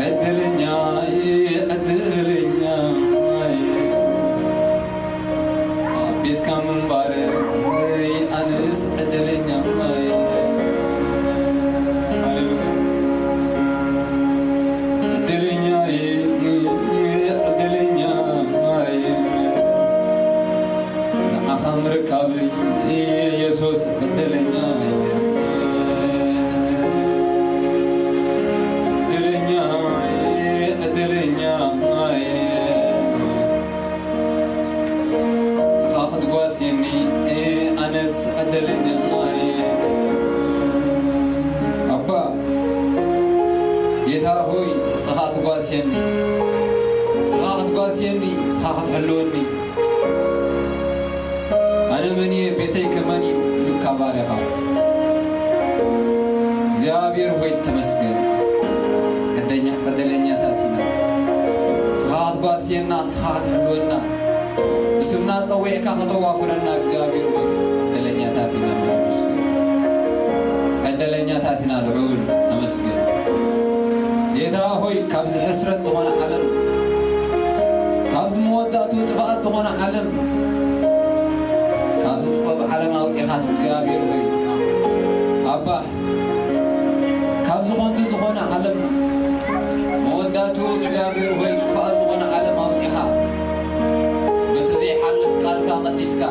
ዕድለኛ እየ፣ ዕድለኛ እየ። ኣብ ቤትካ ምንባረይ ኣነስ ዕድለኛ እየ። ሃሌሉያ። ዕድለኛ እየ፣ ዕድለኛ እየ። ንዓኻ ምርካብ ኢየሱስ ዕድለኛ እየ። ዕድለኛ እየ፣ ዕድለኛ እየ። ንስኻ ክትጓስየኒ ኣነስ ዕድለኛ እየ። ኣባ ጌታ ሆይ ንስኻ ክትጓስየኒ፣ ንስኻ ክትጓስየኒ፣ ንስኻ ክትሕልወኒ። ኣነ መን እየ፣ ቤተይ ከ መን እዩ ኢልካ ባርያኻ። እግዚኣብሔር ሆይ ተመስገን። ዕደኛ-፣ ዕድለኛታት ኢና። ንስኻ ክትጓስየና፣ ንስኻ ክትሕልወና፣ ብስምና ጸዊዕካ ከተዋፍረና እግዚኣብሔር ሆይ ዕድለኛታት ኢና። ተመስገን። ዕድለኛታት ኢና ልዑል ተመስገን። ጌታ ሆይ ካብዚ ሕስረት ዝኾነ ዓለም፣ ካብዚ መወዳእቱ ጥፍኣት ዝኾነ ዓለም፣ ካብዚ ጥበብ ዓለም ኣውጺኻስ እግዚኣብሔር ሆይ ኣባ፣ ካብዚ ኾንቲ ዝኾነ ዓለም መወዳእቱ እግዚኣብሔር ሆይ ጥፍኣት ዝኾነ ዓለም ኣውጺኻ በቲ ዘይሓልፍ ቃልካ ቀዲስካ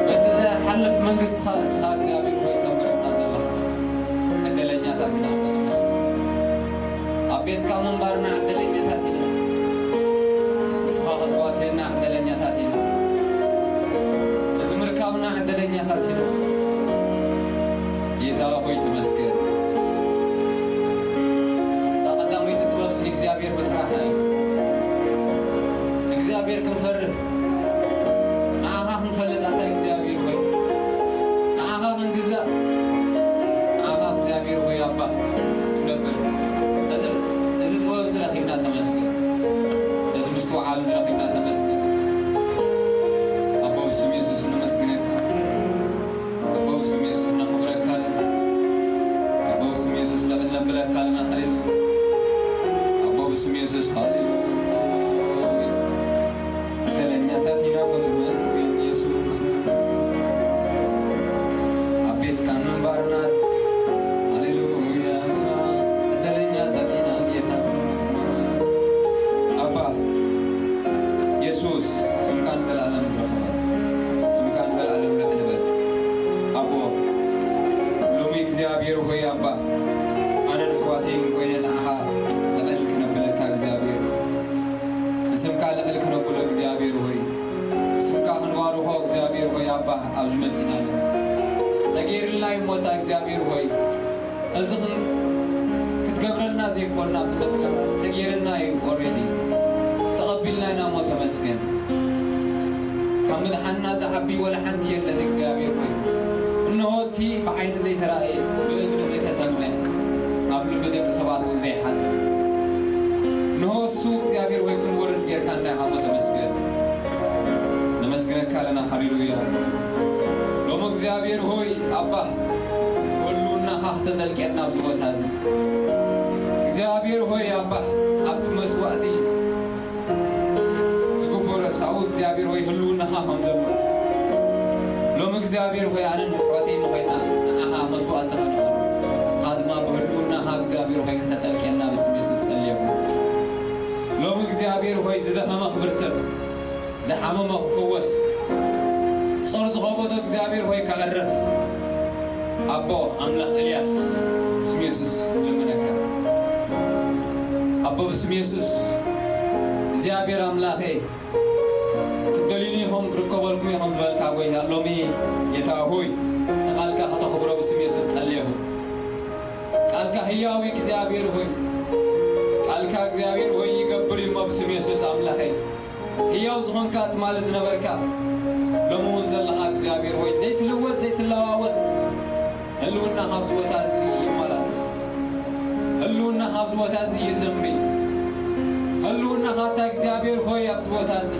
በቲ ዘይሓልፍ መንግስትኻ እቲኻ እግዚኣብሔር ሆይ ተንብረና ዘለኻ ዕድለኛታት ኢና። ኣባ ተመስገን። ኣብ ቤትካ ምንባርና ዕድለኛታት ኢና። ንስኻ ክትጓስየና ዕድለኛታት ኢና። እዚ ምርካብና ዕድለኛታት ኢና። ጌታ ሆይ ተመስገን። እታ ቀዳመይቲ ጥበብ ስለ እግዚኣብሔር ምፍራሕ እዩ። እግዚኣብሔር ክንፈርህ ንዓኻ ክንፈልጥ ኣታ እግዚኣብሔር ሆይ፣ ንዓኻ ክንግዛእ፣ ንዓኻ እግዚኣብሔር ሆይ ኣባ ክንገብር፣ እዚ፣ እዚ ጥበብ እዚ ረኺብና ተመስገን። እዚ ምስትውዓል እዚ ረኺብና ተመስገን። ኣቦ ብስም የሱስ ነመስግነካ። ኣቦ ብስም የሱስ ነኽብረካ ኣለና። ኣቦ ብስም የሱስ ልዕል ነብለካ ኣለና። ሃሌሉያ። ኣቦ ብስም የሱስ ሃሌሉያ። ዕድለኛታት ኢና፣ ኣቦ ተመስገን የሱስ። ኣብ ቤትካ ምንባርና፣ ሃሌሉያ፣ ዕድለኛታት ኢና ጌታ። ኣባ የሱስ፣ ስምካ ንዘለኣለም ብረኸ፣ ስምካ ንዘለኣለም ልዕል በል። ኣቦ፣ ሎሚ እግዚኣብሔር ሆይ ኣባ፣ ኣነን ኣሕዋተይን ኮይነ ንዓኻ ልዕል ክነብለካ እግዚኣብሔር፣ ንስምካ ልዕል ክነብሎ እግዚኣብሔር ሆይ፣ ንስምካ ክንባርኾ እግዚኣብሔር ሆይ ኣባ፣ ኣብዚ መጺና ኣለና። ተገይርልና እዩ እሞ እታ እግዚኣብሔር ሆይ፣ እዚ ክን-፣ ክትገብረልና ዘይኮንና ኣብዚ መጺና፣ ተገይርልና እዩ ኦሬዲ። ተቐቢልና ኢና እሞ ተመስገን። ካብ ምድሓንና ዝዓቢ ወላ ሓንቲ የለን እግዚኣብሔር ሆይ። እንሆ እቲ ብዓይኒ ዘይተራእየ፣ ብእዝኒ ዘይተሰምዐ፣ ኣብ ልቢ ደቂ ሰባት እውን ዘይሓድር። እንሆ እሱ እግዚኣብሔር ሆይ ክንወርስ ጌርካና ኢኻ እሞ ተመስገን። ነመስግነካ ኣለና። ሃሌሉያ። ሎሚ እግዚኣብሔር ሆይ ኣባ፣ ህልውናኻ ክተጠልቀና ኣብዚ ቦታ እዚ። እግዚኣብሔር ሆይ ኣባ፣ ኣብቲ መስዋእቲ ዝግበሮ ሳው እግዚኣብሔር ሆይ ህልውናኻ ከም ዘሎ፣ ሎሚ እግዚኣብሔር ሆይ ኣነን ኣሕዋተይን ኮይና ንዓኻ መስዋእቲ ከነቕርብ፣ ንስኻ ድማ ብህልውናኻ እግዚኣብሔር ሆይ ከተጠልቀና ብስም የሱስ ጸልየኹ። ሎሚ እግዚኣብሔር ሆይ ዝደኸመ ክብርትዕ፣ ዝሓመመ ክፍወስ፣ ጾር ዝኸበዶ እግዚኣብሔር ሆይ ከዕርፍ፣ ኣቦ ኣምላኽ ኤልያስ ብስም የሱስ እልምነካ። ኣቦ ብስም የሱስ እግዚኣብሔር ኣምላኸ ክትደልዩኒ ኢኹም ክርከበልኩም ኢኹም ዝበልካ ጎይታ ሎሚ ጌታ ሆይ ንቃልካ ከተኽብሮ ብስም የሱስ ጸልየኹ። ቃልካ ህያው እዩ እግዚኣብሔር ሆይ፣ ቃልካ እግዚኣብሔር ሆይ ይገብር እዩ እሞ ብስም የሱስ ኣምላኸይ ህያው ዝኾንካ ትማሊ ዝነበርካ ሎሚ እውን ዘለኻ እግዚኣብሔር ሆይ ዘይትልወጥ ዘይትለዋወጥ ህልውና ካብዚ ቦታ እዚ ይመላለስ። ህልውና ካብዚ ቦታ እዚ ይዘንቢ። ህልውና ካብታ እግዚኣብሔር ሆይ ኣብዚ ቦታ እዚ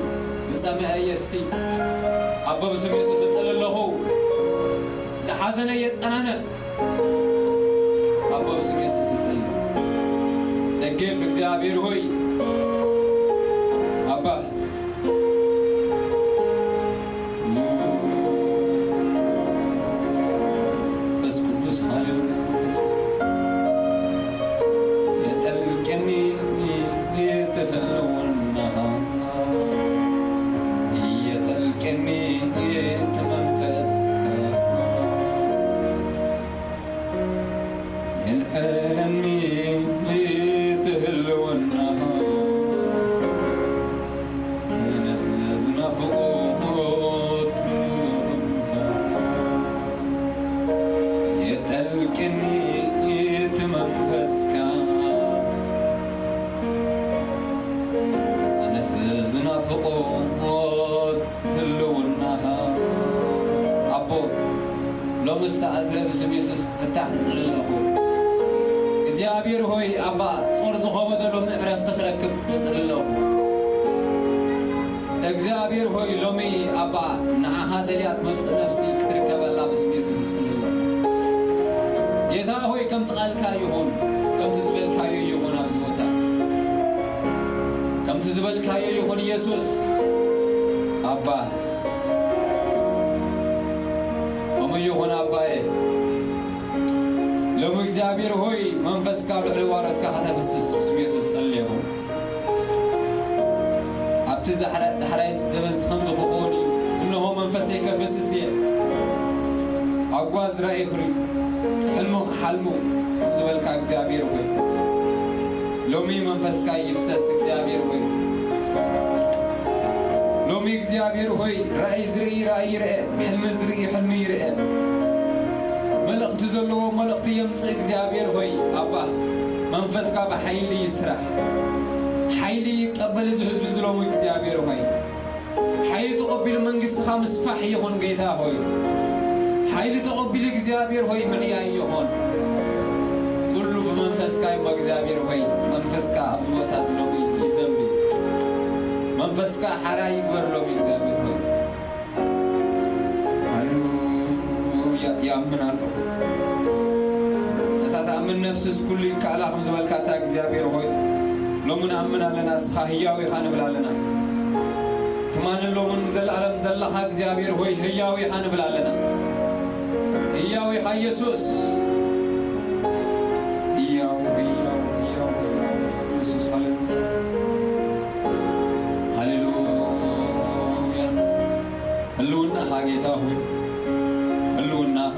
ዝጸመአ የስቲ። ኣቦ ብስም የሱስ እጽሊ ኣለኹ። ዝሓዘነ የጸናንዕ። ኣቦ ብስም የሱስ እጽሊ። ኬፍ እግዚኣብሔር ሆይ ኣባ መንፈስ ቅዱስ ሃሌሉያ መንፈስ ቅዱስ የጠልቀኒ ትህልውናኻ የጠልቀኒ ትመንፈስካ የልዕለኒ ትህልወናኻ ተነስ ዝናፍቆት የጠልቅኒ እቲ መንፈስካ ኣነስ ዝናፍቆት ህልውናኻ ኣቦ ሎምስ ተኣዝለ ብስም የሱስ ፍታሕ እጽሊ ኣለኹ እግዚኣብሔር ሆይ ኣባ ጾር ዝኸበዶ ሎሚ ዕረፍቲ ክረክብ እጽሊ ኣለኹ እግዚኣብሔር ሆይ ሎሚ ኣባ ንዓኻ ደልያ ትመጽእ ነፍሲ ክትርከበላ ብስም የሱስ እጽሊ ኣለኹ ጌታ ሆይ ከምቲ ቃልካ ይኹን ከምቲ ዝበልካዮ ይኹን ኣብዚ ቦታ ከምቲ ዝበልካዮ ይኹን ኢየሱስ ኣባ ከምኡ ይኹን ኣባየ ሎሚ እግዚኣብሔር ሆይ መንፈስካ ኣብ ልዕሊ ዋረትካ ከተፍስስ ብስም የሱስ ጸሌኹ ኣብቲ ዳሕራይ ዘበን ከምዚ ክኸውን እዩ እንሆ መንፈሰይ ከፍስስ እየ ኣጓዝ ራእይ ክርኢ ሕልሙ ክሓልሙ ዝበልካ እግዚኣብሔር ሆይ ሎሚ መንፈስካ ይፍሰስ እግዚኣብሔር ሆይ ሎሚ እግዚኣብሔር ሆይ ራእይ ዝርኢ ራእይ ይርአ ሕልሚ ዝርኢ ሕልሚ ይርአ መልእኽቲ ዘለዎ መልእኽቲ የምፅእ እግዚኣብሔር ሆይ ኣባ መንፈስካ ብሓይሊ ይስራሕ ሓይሊ ይቀበል እዚ ህዝቢ ዝሎሚ እግዚኣብሔር ሆይ ሓይሊ ተቐቢሉ መንግስትኻ ምስፋሕ ይኹን ጌታ ሆይ ሓይሊ ተቐቢሉ እግዚኣብሔር ሆይ ምዕያይ ይኹን ኩሉ ብመንፈስካ ይሞ እግዚኣብሔር ሆይ መንፈስካ ኣብዚ ቦታ ዝነቡ ይዘንቢ መንፈስካ ሓራ ይግበርሎም እግዚኣብሔር ሆይ ሃሌሉያ ይኣምን ኣለኹ ነታ ትኣምን ነፍስስ ኩሉ ይከኣላ ከም ዝበልካ እታ እግዚኣብሔር ሆይ ሎሚ ንኣምን ኣለና እስኻ ህያው ኢኻ ንብል ኣለና ትማንን ሎምን ዘለኣለም ዘለኻ እግዚኣብሔር ሆይ ህያው ኢኻ ንብል ኣለና ህያው ኢኻ ኢየሱስ ህያው ህያው ህያው ህያው ኢየሱስ ሃሌሉያ ሃሌሉያ ህልውናኻ ጌታ ሆይ ህልውናኻ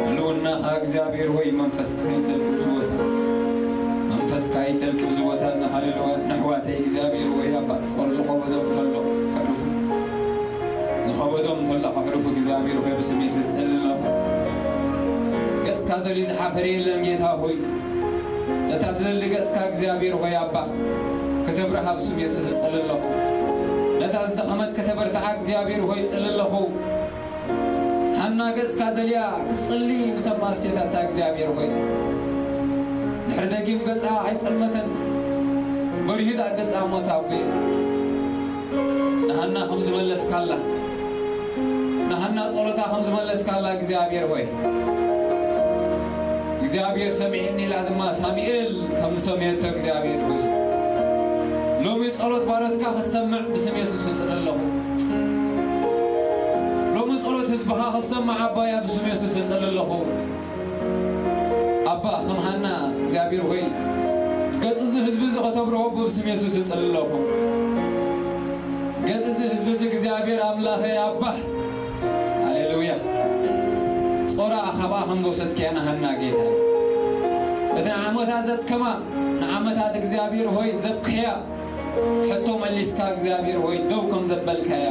ህልውናኻ እግዚኣብሔር ሆይ መንፈስካ ይጠልቅብ ዝቦታ መንፈስካ ይጠልቅብ ዝቦታ እዚ ሃሌሉያ ነሕዋተይ እግዚኣብሔር ሆይ ኣባ ጾር ዝኸበዶም ተሎ ከዕርፉ ዝኸበዶም ተሎ ከዕርፉ እግዚኣብሔር ሆይ ብስም የሱስ ጸልለኹ ገጽካ ደልዩ ዝሓፈረ የለን ጌታ ሆይ ነታ ትደሊ ገጽካ እግዚኣብሔር ሆይ ኣባ ከተብርሃ ብስም የሱስ እጸሊ ኣለኹ ነታ ዝደኸመት ከተበርትዓ እግዚኣብሔር ሆይ እጸሊ ኣለኹ ሃና ገጽካ ደልያ ክትጽሊ ምሰማ ሴታታ እግዚኣብሔር ሆይ ድሕሪ ደጊም ገጻ ኣይጸልመተን በሪሁ ዳኣ ገጻ ሞት ኣቡየ ንሃና ከም ዝመለስካላ ንሃና ጸሎታ ከም ዝመለስካላ እግዚኣብሔር ሆይ እግዚኣብሔር ሰሚዕኒ ኢላ ድማ ሳሙኤል ከም ዝሰምየቶ እግዚኣብሔር ሆይ ሎሚ ጸሎት ባሮትካ ክሰምዕ ብስም የሱስ እጽሊ ኣለኹ ሎሚ ጸሎት ህዝብኻ ክሰምዕ ኣባያ ብስም የሱስ እጽሊ ኣለኹ ኣባ ከም ሃና እግዚኣብሔር ሆይ ገጽ እዚ ህዝቢ እዚ ከተብርሆ ብስም የሱስ እጽሊ ኣለኹ ገጽ እዚ ህዝቢ እዚ እግዚኣብሔር ኣምላኸ ኣባ ሃሌሉያ ጾራ ካብኣ ከም ዝወሰድክያ ንሃና ጌታ እቲ ንዓመታ ዘድከማ ንዓመታት እግዚኣብሔር ሆይ ዘብክያ ሕቶ መሊስካ እግዚኣብሔር ሆይ ደው ከም ዘበልካያ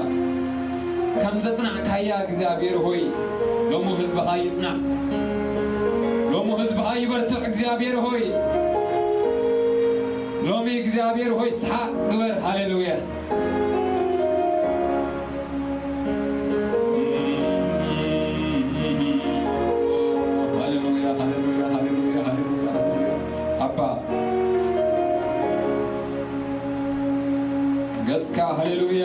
ከም ዘጽናዕካያ እግዚኣብሔር ሆይ ሎሙ ህዝብኻ ይጽናዕ ሎሙ ህዝብኻ ይበርትዕ እግዚኣብሔር ሆይ ሎሚ እግዚኣብሔር ሆይ ስሓቕ ግበር ሃሌሉያ ሃሌሉያ ሃሌሉያ ሃሌሉያ ሃሌሉያ ሃሌሉያ ኣባ ገጽካ ሃሌሉያ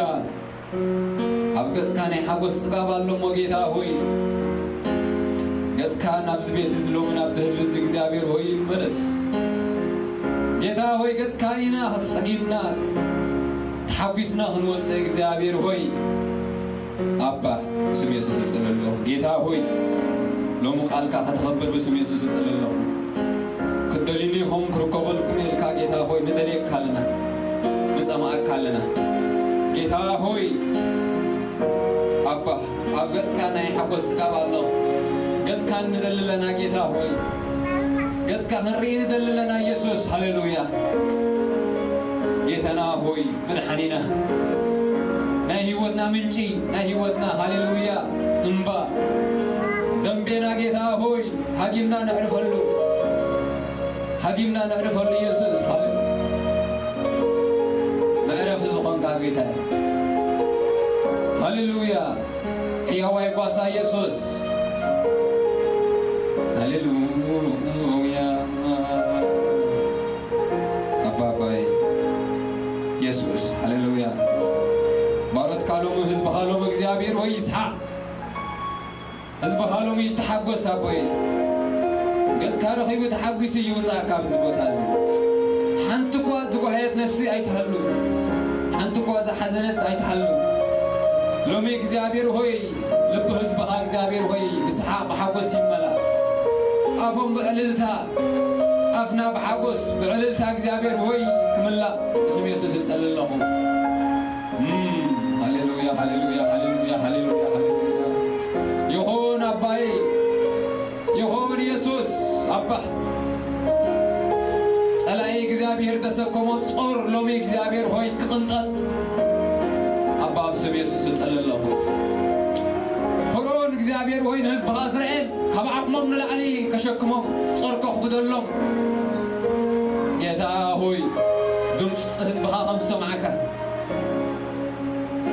ኣብ ገጽካ ናይ ሓጎስ ጽጋብ ኣሎ እሞ ጌታ ሆይ ገጽካ ናብዚ ቤት እዚ ሎሚ ናብዚ ህዝቢ እዚ እግዚኣብሔር ሆይ ይመለስ ጌታ ሆይ፣ ገጽካ ርኢና ጸጊብና ተሓጒስና ክንወጽእ፣ እግዚኣብሔር ሆይ፣ ኣባ፣ ስም የሱስ እጽሊ ኣለኹ። ጌታ ሆይ፣ ሎሚ ቃልካ ከተኸብር ብስም የሱስ እጽሊ ኣለኹ። ክትደልዩኒ ኢኹም፣ ክርከበልኩም ኢልካ፣ ጌታ ሆይ፣ ንደልየካ ኣለና፣ ንጸምኣካ ኣለና። ጌታ ሆይ፣ ኣባ፣ ኣብ ገጽካ ናይ ሓጎስ ጽጋብ ኣሎ። ገጽካ ንደሊ ኣለና፣ ጌታ ሆይ። ገጽካ ክንርኢ ንደሊ ኣለና፣ ኢየሱስ። ሃሌሉያ። ጌታና ሆይ፣ መድሓኒና፣ ናይ ህይወትና ምንጪ፣ ናይ ህይወትና፣ ሃሌሉያ፣ እምባ፣ ደምቤና፣ ጌታ ሆይ፣ ሃጊምና ነዕርፈሉ፣ ሃጊምና ነዕርፈሉ፣ ኢየሱስ። ሃሌሉያ። መዕረፊ ዝኾንካ ጌታ። ሃሌሉያ። ሕያዋይ ጓሳ ኢየሱስ። ሃሌሉያ። ኣባባይ ኢየሱስ። ሃሌሉያ። ባሮትካ ሎሚ፣ ህዝብኻ ሎሚ፣ እግዚኣብሔር ሆይ፣ ይስሓቕ። ህዝብኻ ሎሚ ይተሓጎስ ኣቦይ። ገጽካ ረኺቡ ተሓጒሱ ይውጻእ ካብዚ ቦታ እዚ። ሓንቲ እኳ ዝጓሃየት ነፍሲ ኣይትሃሉ። ሓንቲ እኳ ዝሓዘነት ኣይትሃሉ። ሎሚ እግዚኣብሔር ሆይ፣ ልቢ ህዝብኻ እግዚኣብሔር ሆይ ብስሓቕ ብሓጎስ ይመላእ። ኣፎም ብዕልልታ፣ ኣፍና ብሓጎስ ብዕልልታ እግዚኣብሔር ሆይ ክምላእ ብስም የሱስ እጸሊ ኣለኹ። እም፣ ሃሌሉያ፣ ሃሌሉያ፣ ሃሌሉያ፣ ሃሌሉያ፣ ሃሌሉያ። ይኹን ኣባይ፣ ይኹን ኢየሱስ ኣባ። ጸላኢ እግዚኣብሔር ተሰከሞ ጾር ሎሚ እግዚኣብሔር ሆይ ክቕንጠጥ ኣባ ኣብ ስም የሱስ እጸሊ ኣለኹ። ፈርዖን እግዚኣብሔር ሆይ ንህዝብኻ እስራኤል ካብ ዓቕሞም ንላዕሊ ከሸክሞም ጾር ከኽብደሎም ጌታ ሆይ ድምፂ ህዝብኻ ከም ዝሰማዕካ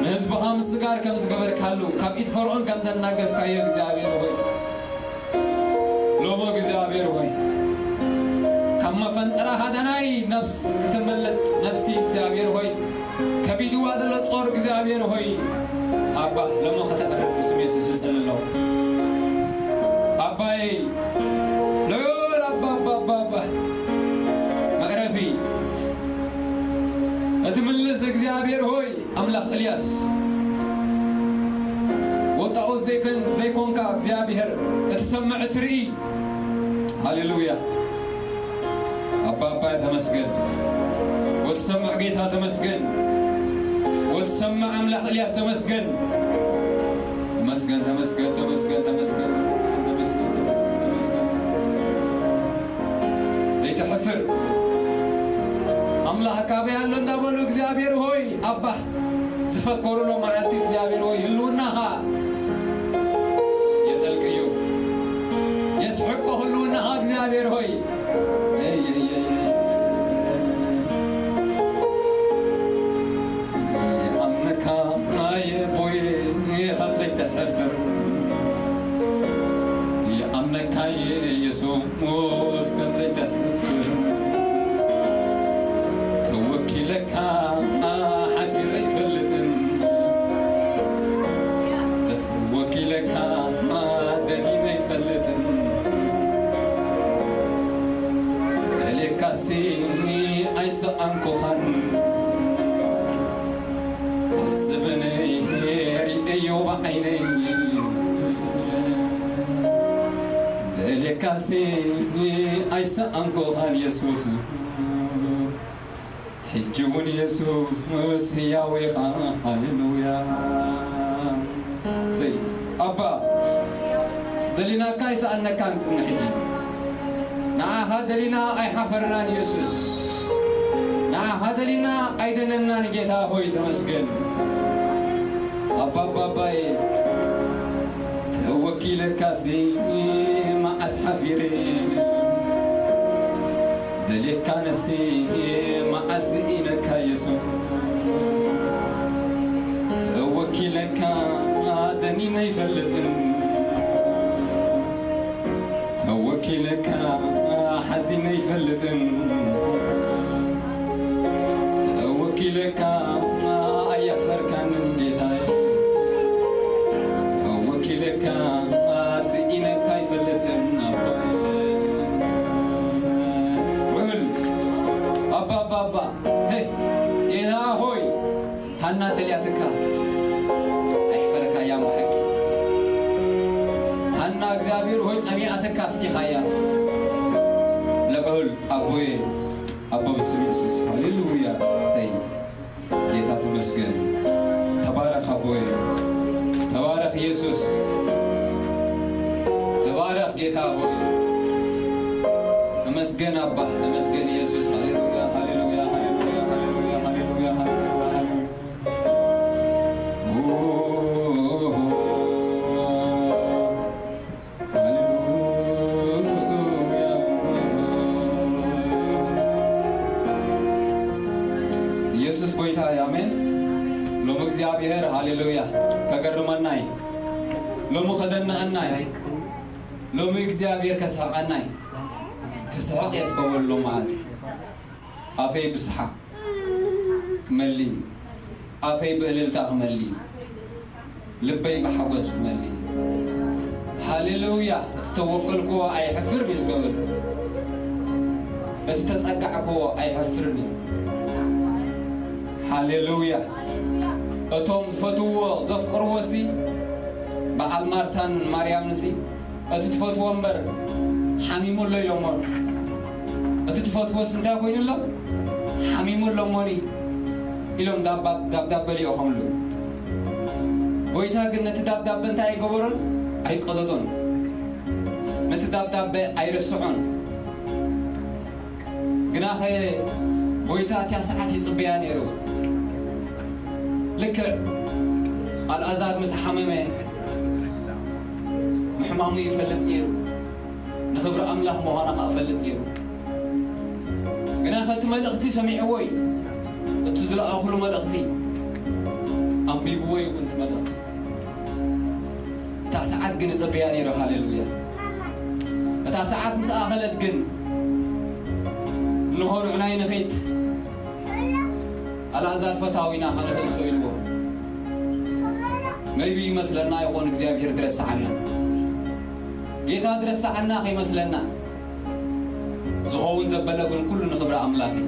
ንህዝብኻ ምስጋር ከም ዝገበርካሉ ካብ ኢድ ፈርዖን ከም ዘናገፍካዮ እግዚኣብሔር ሆይ ሎሞ እግዚኣብሔር ሆይ ካብ መፈንጠራ ሃዳናይ ነፍስ ክትምልጥ ነፍሲ እግዚኣብሔር ሆይ ከቢድዋ ዘሎ ጾር እግዚኣብሔር ሆይ ኣባ ሎሞ ከተዕርፍ ስም የሱስ እጸሊ ኣለኹ። ኣባይ ልዑል ኣባ ኣባ ኣባ ኣባ መዕረፊ እቲ ምልስ እግዚኣብሔር ሆይ ኣምላኽ ኤልያስ ወጣኦት ዘይኮን- ዘይኮንካ እግዚኣብሔር እትሰምዕ እትርኢ ሃሌሉያ ኣባ ኣባይ ተመስገን ወትሰምዕ ጌታ ተመስገን ወትሰምዕ ኣምላኽ ኤልያስ ተመስገን ተመስገን ተመስገን ተመስገን ተመስገን ተመስገን ተመስገን ተመስገን ተመስገን ዘይትሕፍር ኣምላኽ ካበይ ኣሎ እንዳበሉ እግዚኣብሔር ሆይ ኣባ ዝፈከሩሎ መዓልቲ እግዚኣብሔር ሆይ ህልውናኻ የጠልቅዩ የስሕቆ ህልውናኻ እግዚኣብሔር ሆይ ኣምነካ ኣየ ቦየ ከም ዘይትሕፍር ይኣምነካ የሱስ ከም ዘይተሕፍር ተወኪለካ ሓፊረ ይፈልጥን ተወኪለካ ደኒነ ይፈልጥን ደልየካሲ ኣይሰኣንኩኻን ኣብ ዘበነይ ርእየዮ ብዓይነይ ደልየካሲ ኣይሰኣንኩኻን የሱስ ሕጂ እውን የሱስ ህያው ኢኻ ሃሌሉያ ሰይ ኣባ ደሊናካ ኣይሰኣነካን ቅድሚ ሕጂ ንዓኻ ደሊና ኣይሓፈርናን የሱስ ንዓኻ ደሊና ኣይደነናን ጌታ ሆይ ተመስገን ኣባባባይ ተወኪለካሲ መዓስ ሓፊረ ደልየካ ነሲ መዓስ ኢነካ የሱ ተወኪለካ ደኒነ ይፈልጥን ተወኪለካ ሓዚነ ይፈልጥን ተወኪለካ ኣየሕፈርካንን ጌታየ ተወኪለካ ስኢነካ ይፈልጥን ኣባየ ውዕል እግዚኣብሔር ሆይ ጸሚኣተካ ኣስቲኻያ። ልዑል ኣቦየ ኣቦ ብስም የሱስ ሃሌሉያ። ሰይ ጌታ ተመስገን። ተባረኽ ኣቦየ። ተባረኽ ኢየሱስ። ተባረኽ ጌታ ሆይ። ተመስገን ኣባ፣ ተመስገን ኢየሱስ። ሃሌሉያ፣ ሃሌሉያ፣ ሃሌሉያ፣ ሃሌሉያ፣ ሃሌሉያ፣ ሃሌሉያ፣ ሃሌሉያ። ኢየሱስ ጎይታ እዩ። ኣሜን። ሎም እግዚኣብሔር ሃሌሉያ ከገርመና እዩ። ሎም ከደንቐና እዩ። ሎም እግዚኣብሔር ከስሕቐና እዩ። ክስሕቕ እየ ዝበሎ መዓልቲ ኣፈይ ብስሓ ክመሊ እዩ። ኣፈይ ብእልልታ ክመሊ እዩ። ልበይ ብሓጎስ ክመሊ እዩ። ሃሌሉያ። እቲ ተወከልክዎ ኣይሕፍርን እዩ እስከ በሉ። እቲ ተጸጋዕክዎ ኣይሕፍርን እዩ። ሃሌሉያ። እቶም ዝፈትውዎ ዘፍቅርዎ ሲ በዓል ማርታን ማርያምን ሲ እቲ ትፈትዎ እምበር ሓሚሙ ኣሎ ኢሎሞ። እቲ ትፈትዎስ እንታይ ኮይኑ ኣሎ? ሓሚሙ ኣሎ እሞኒ ኢሎም ዳባ- ዳብዳበ ልኢኾምሉ። ጎይታ ግን ነቲ ዳብዳበ እንታይ ኣይገበሮን? ኣይቀጠጦን። ነቲ ዳብዳበ ኣይረስዖን። ግናኸ ጎይታ እቲያ ሰዓት ይጽበያ ነይሩ። ልክዕ ኣልኣዛር ምስ ሓመመ ምሕማሙ ይፈልጥ ነይሩ። ንኽብሪ ኣምላኽ ምዃና ኸኣ ፈልጥ ነይሩ። ግናኸ እቲ መልእኽቲ ሰሚዕዎ እዩ። እቲ ዝለኣኹሉ መልእኽቲ ኣንቢብዎ እዩ እውን እቲ መልእኽቲ። እታ ሰዓት ግን ይጽበያ ነይሩ። ሃሌሉያ። እታ ሰዓት ምስ ኣኸለት ግን እንሆ ንዕናይ ንኺድ ኣልኣዛር ፈታዊና ከንኽእል ኢልዎ። መይቢ ይመስለና ይኾን እግዚኣብሔር ድረስዓና። ጌታ ድረስዓና ከይመስለና። ዝኸውን ዘበለ ግን ኩሉ ንኽብሪ ኣምላኽ እዩ።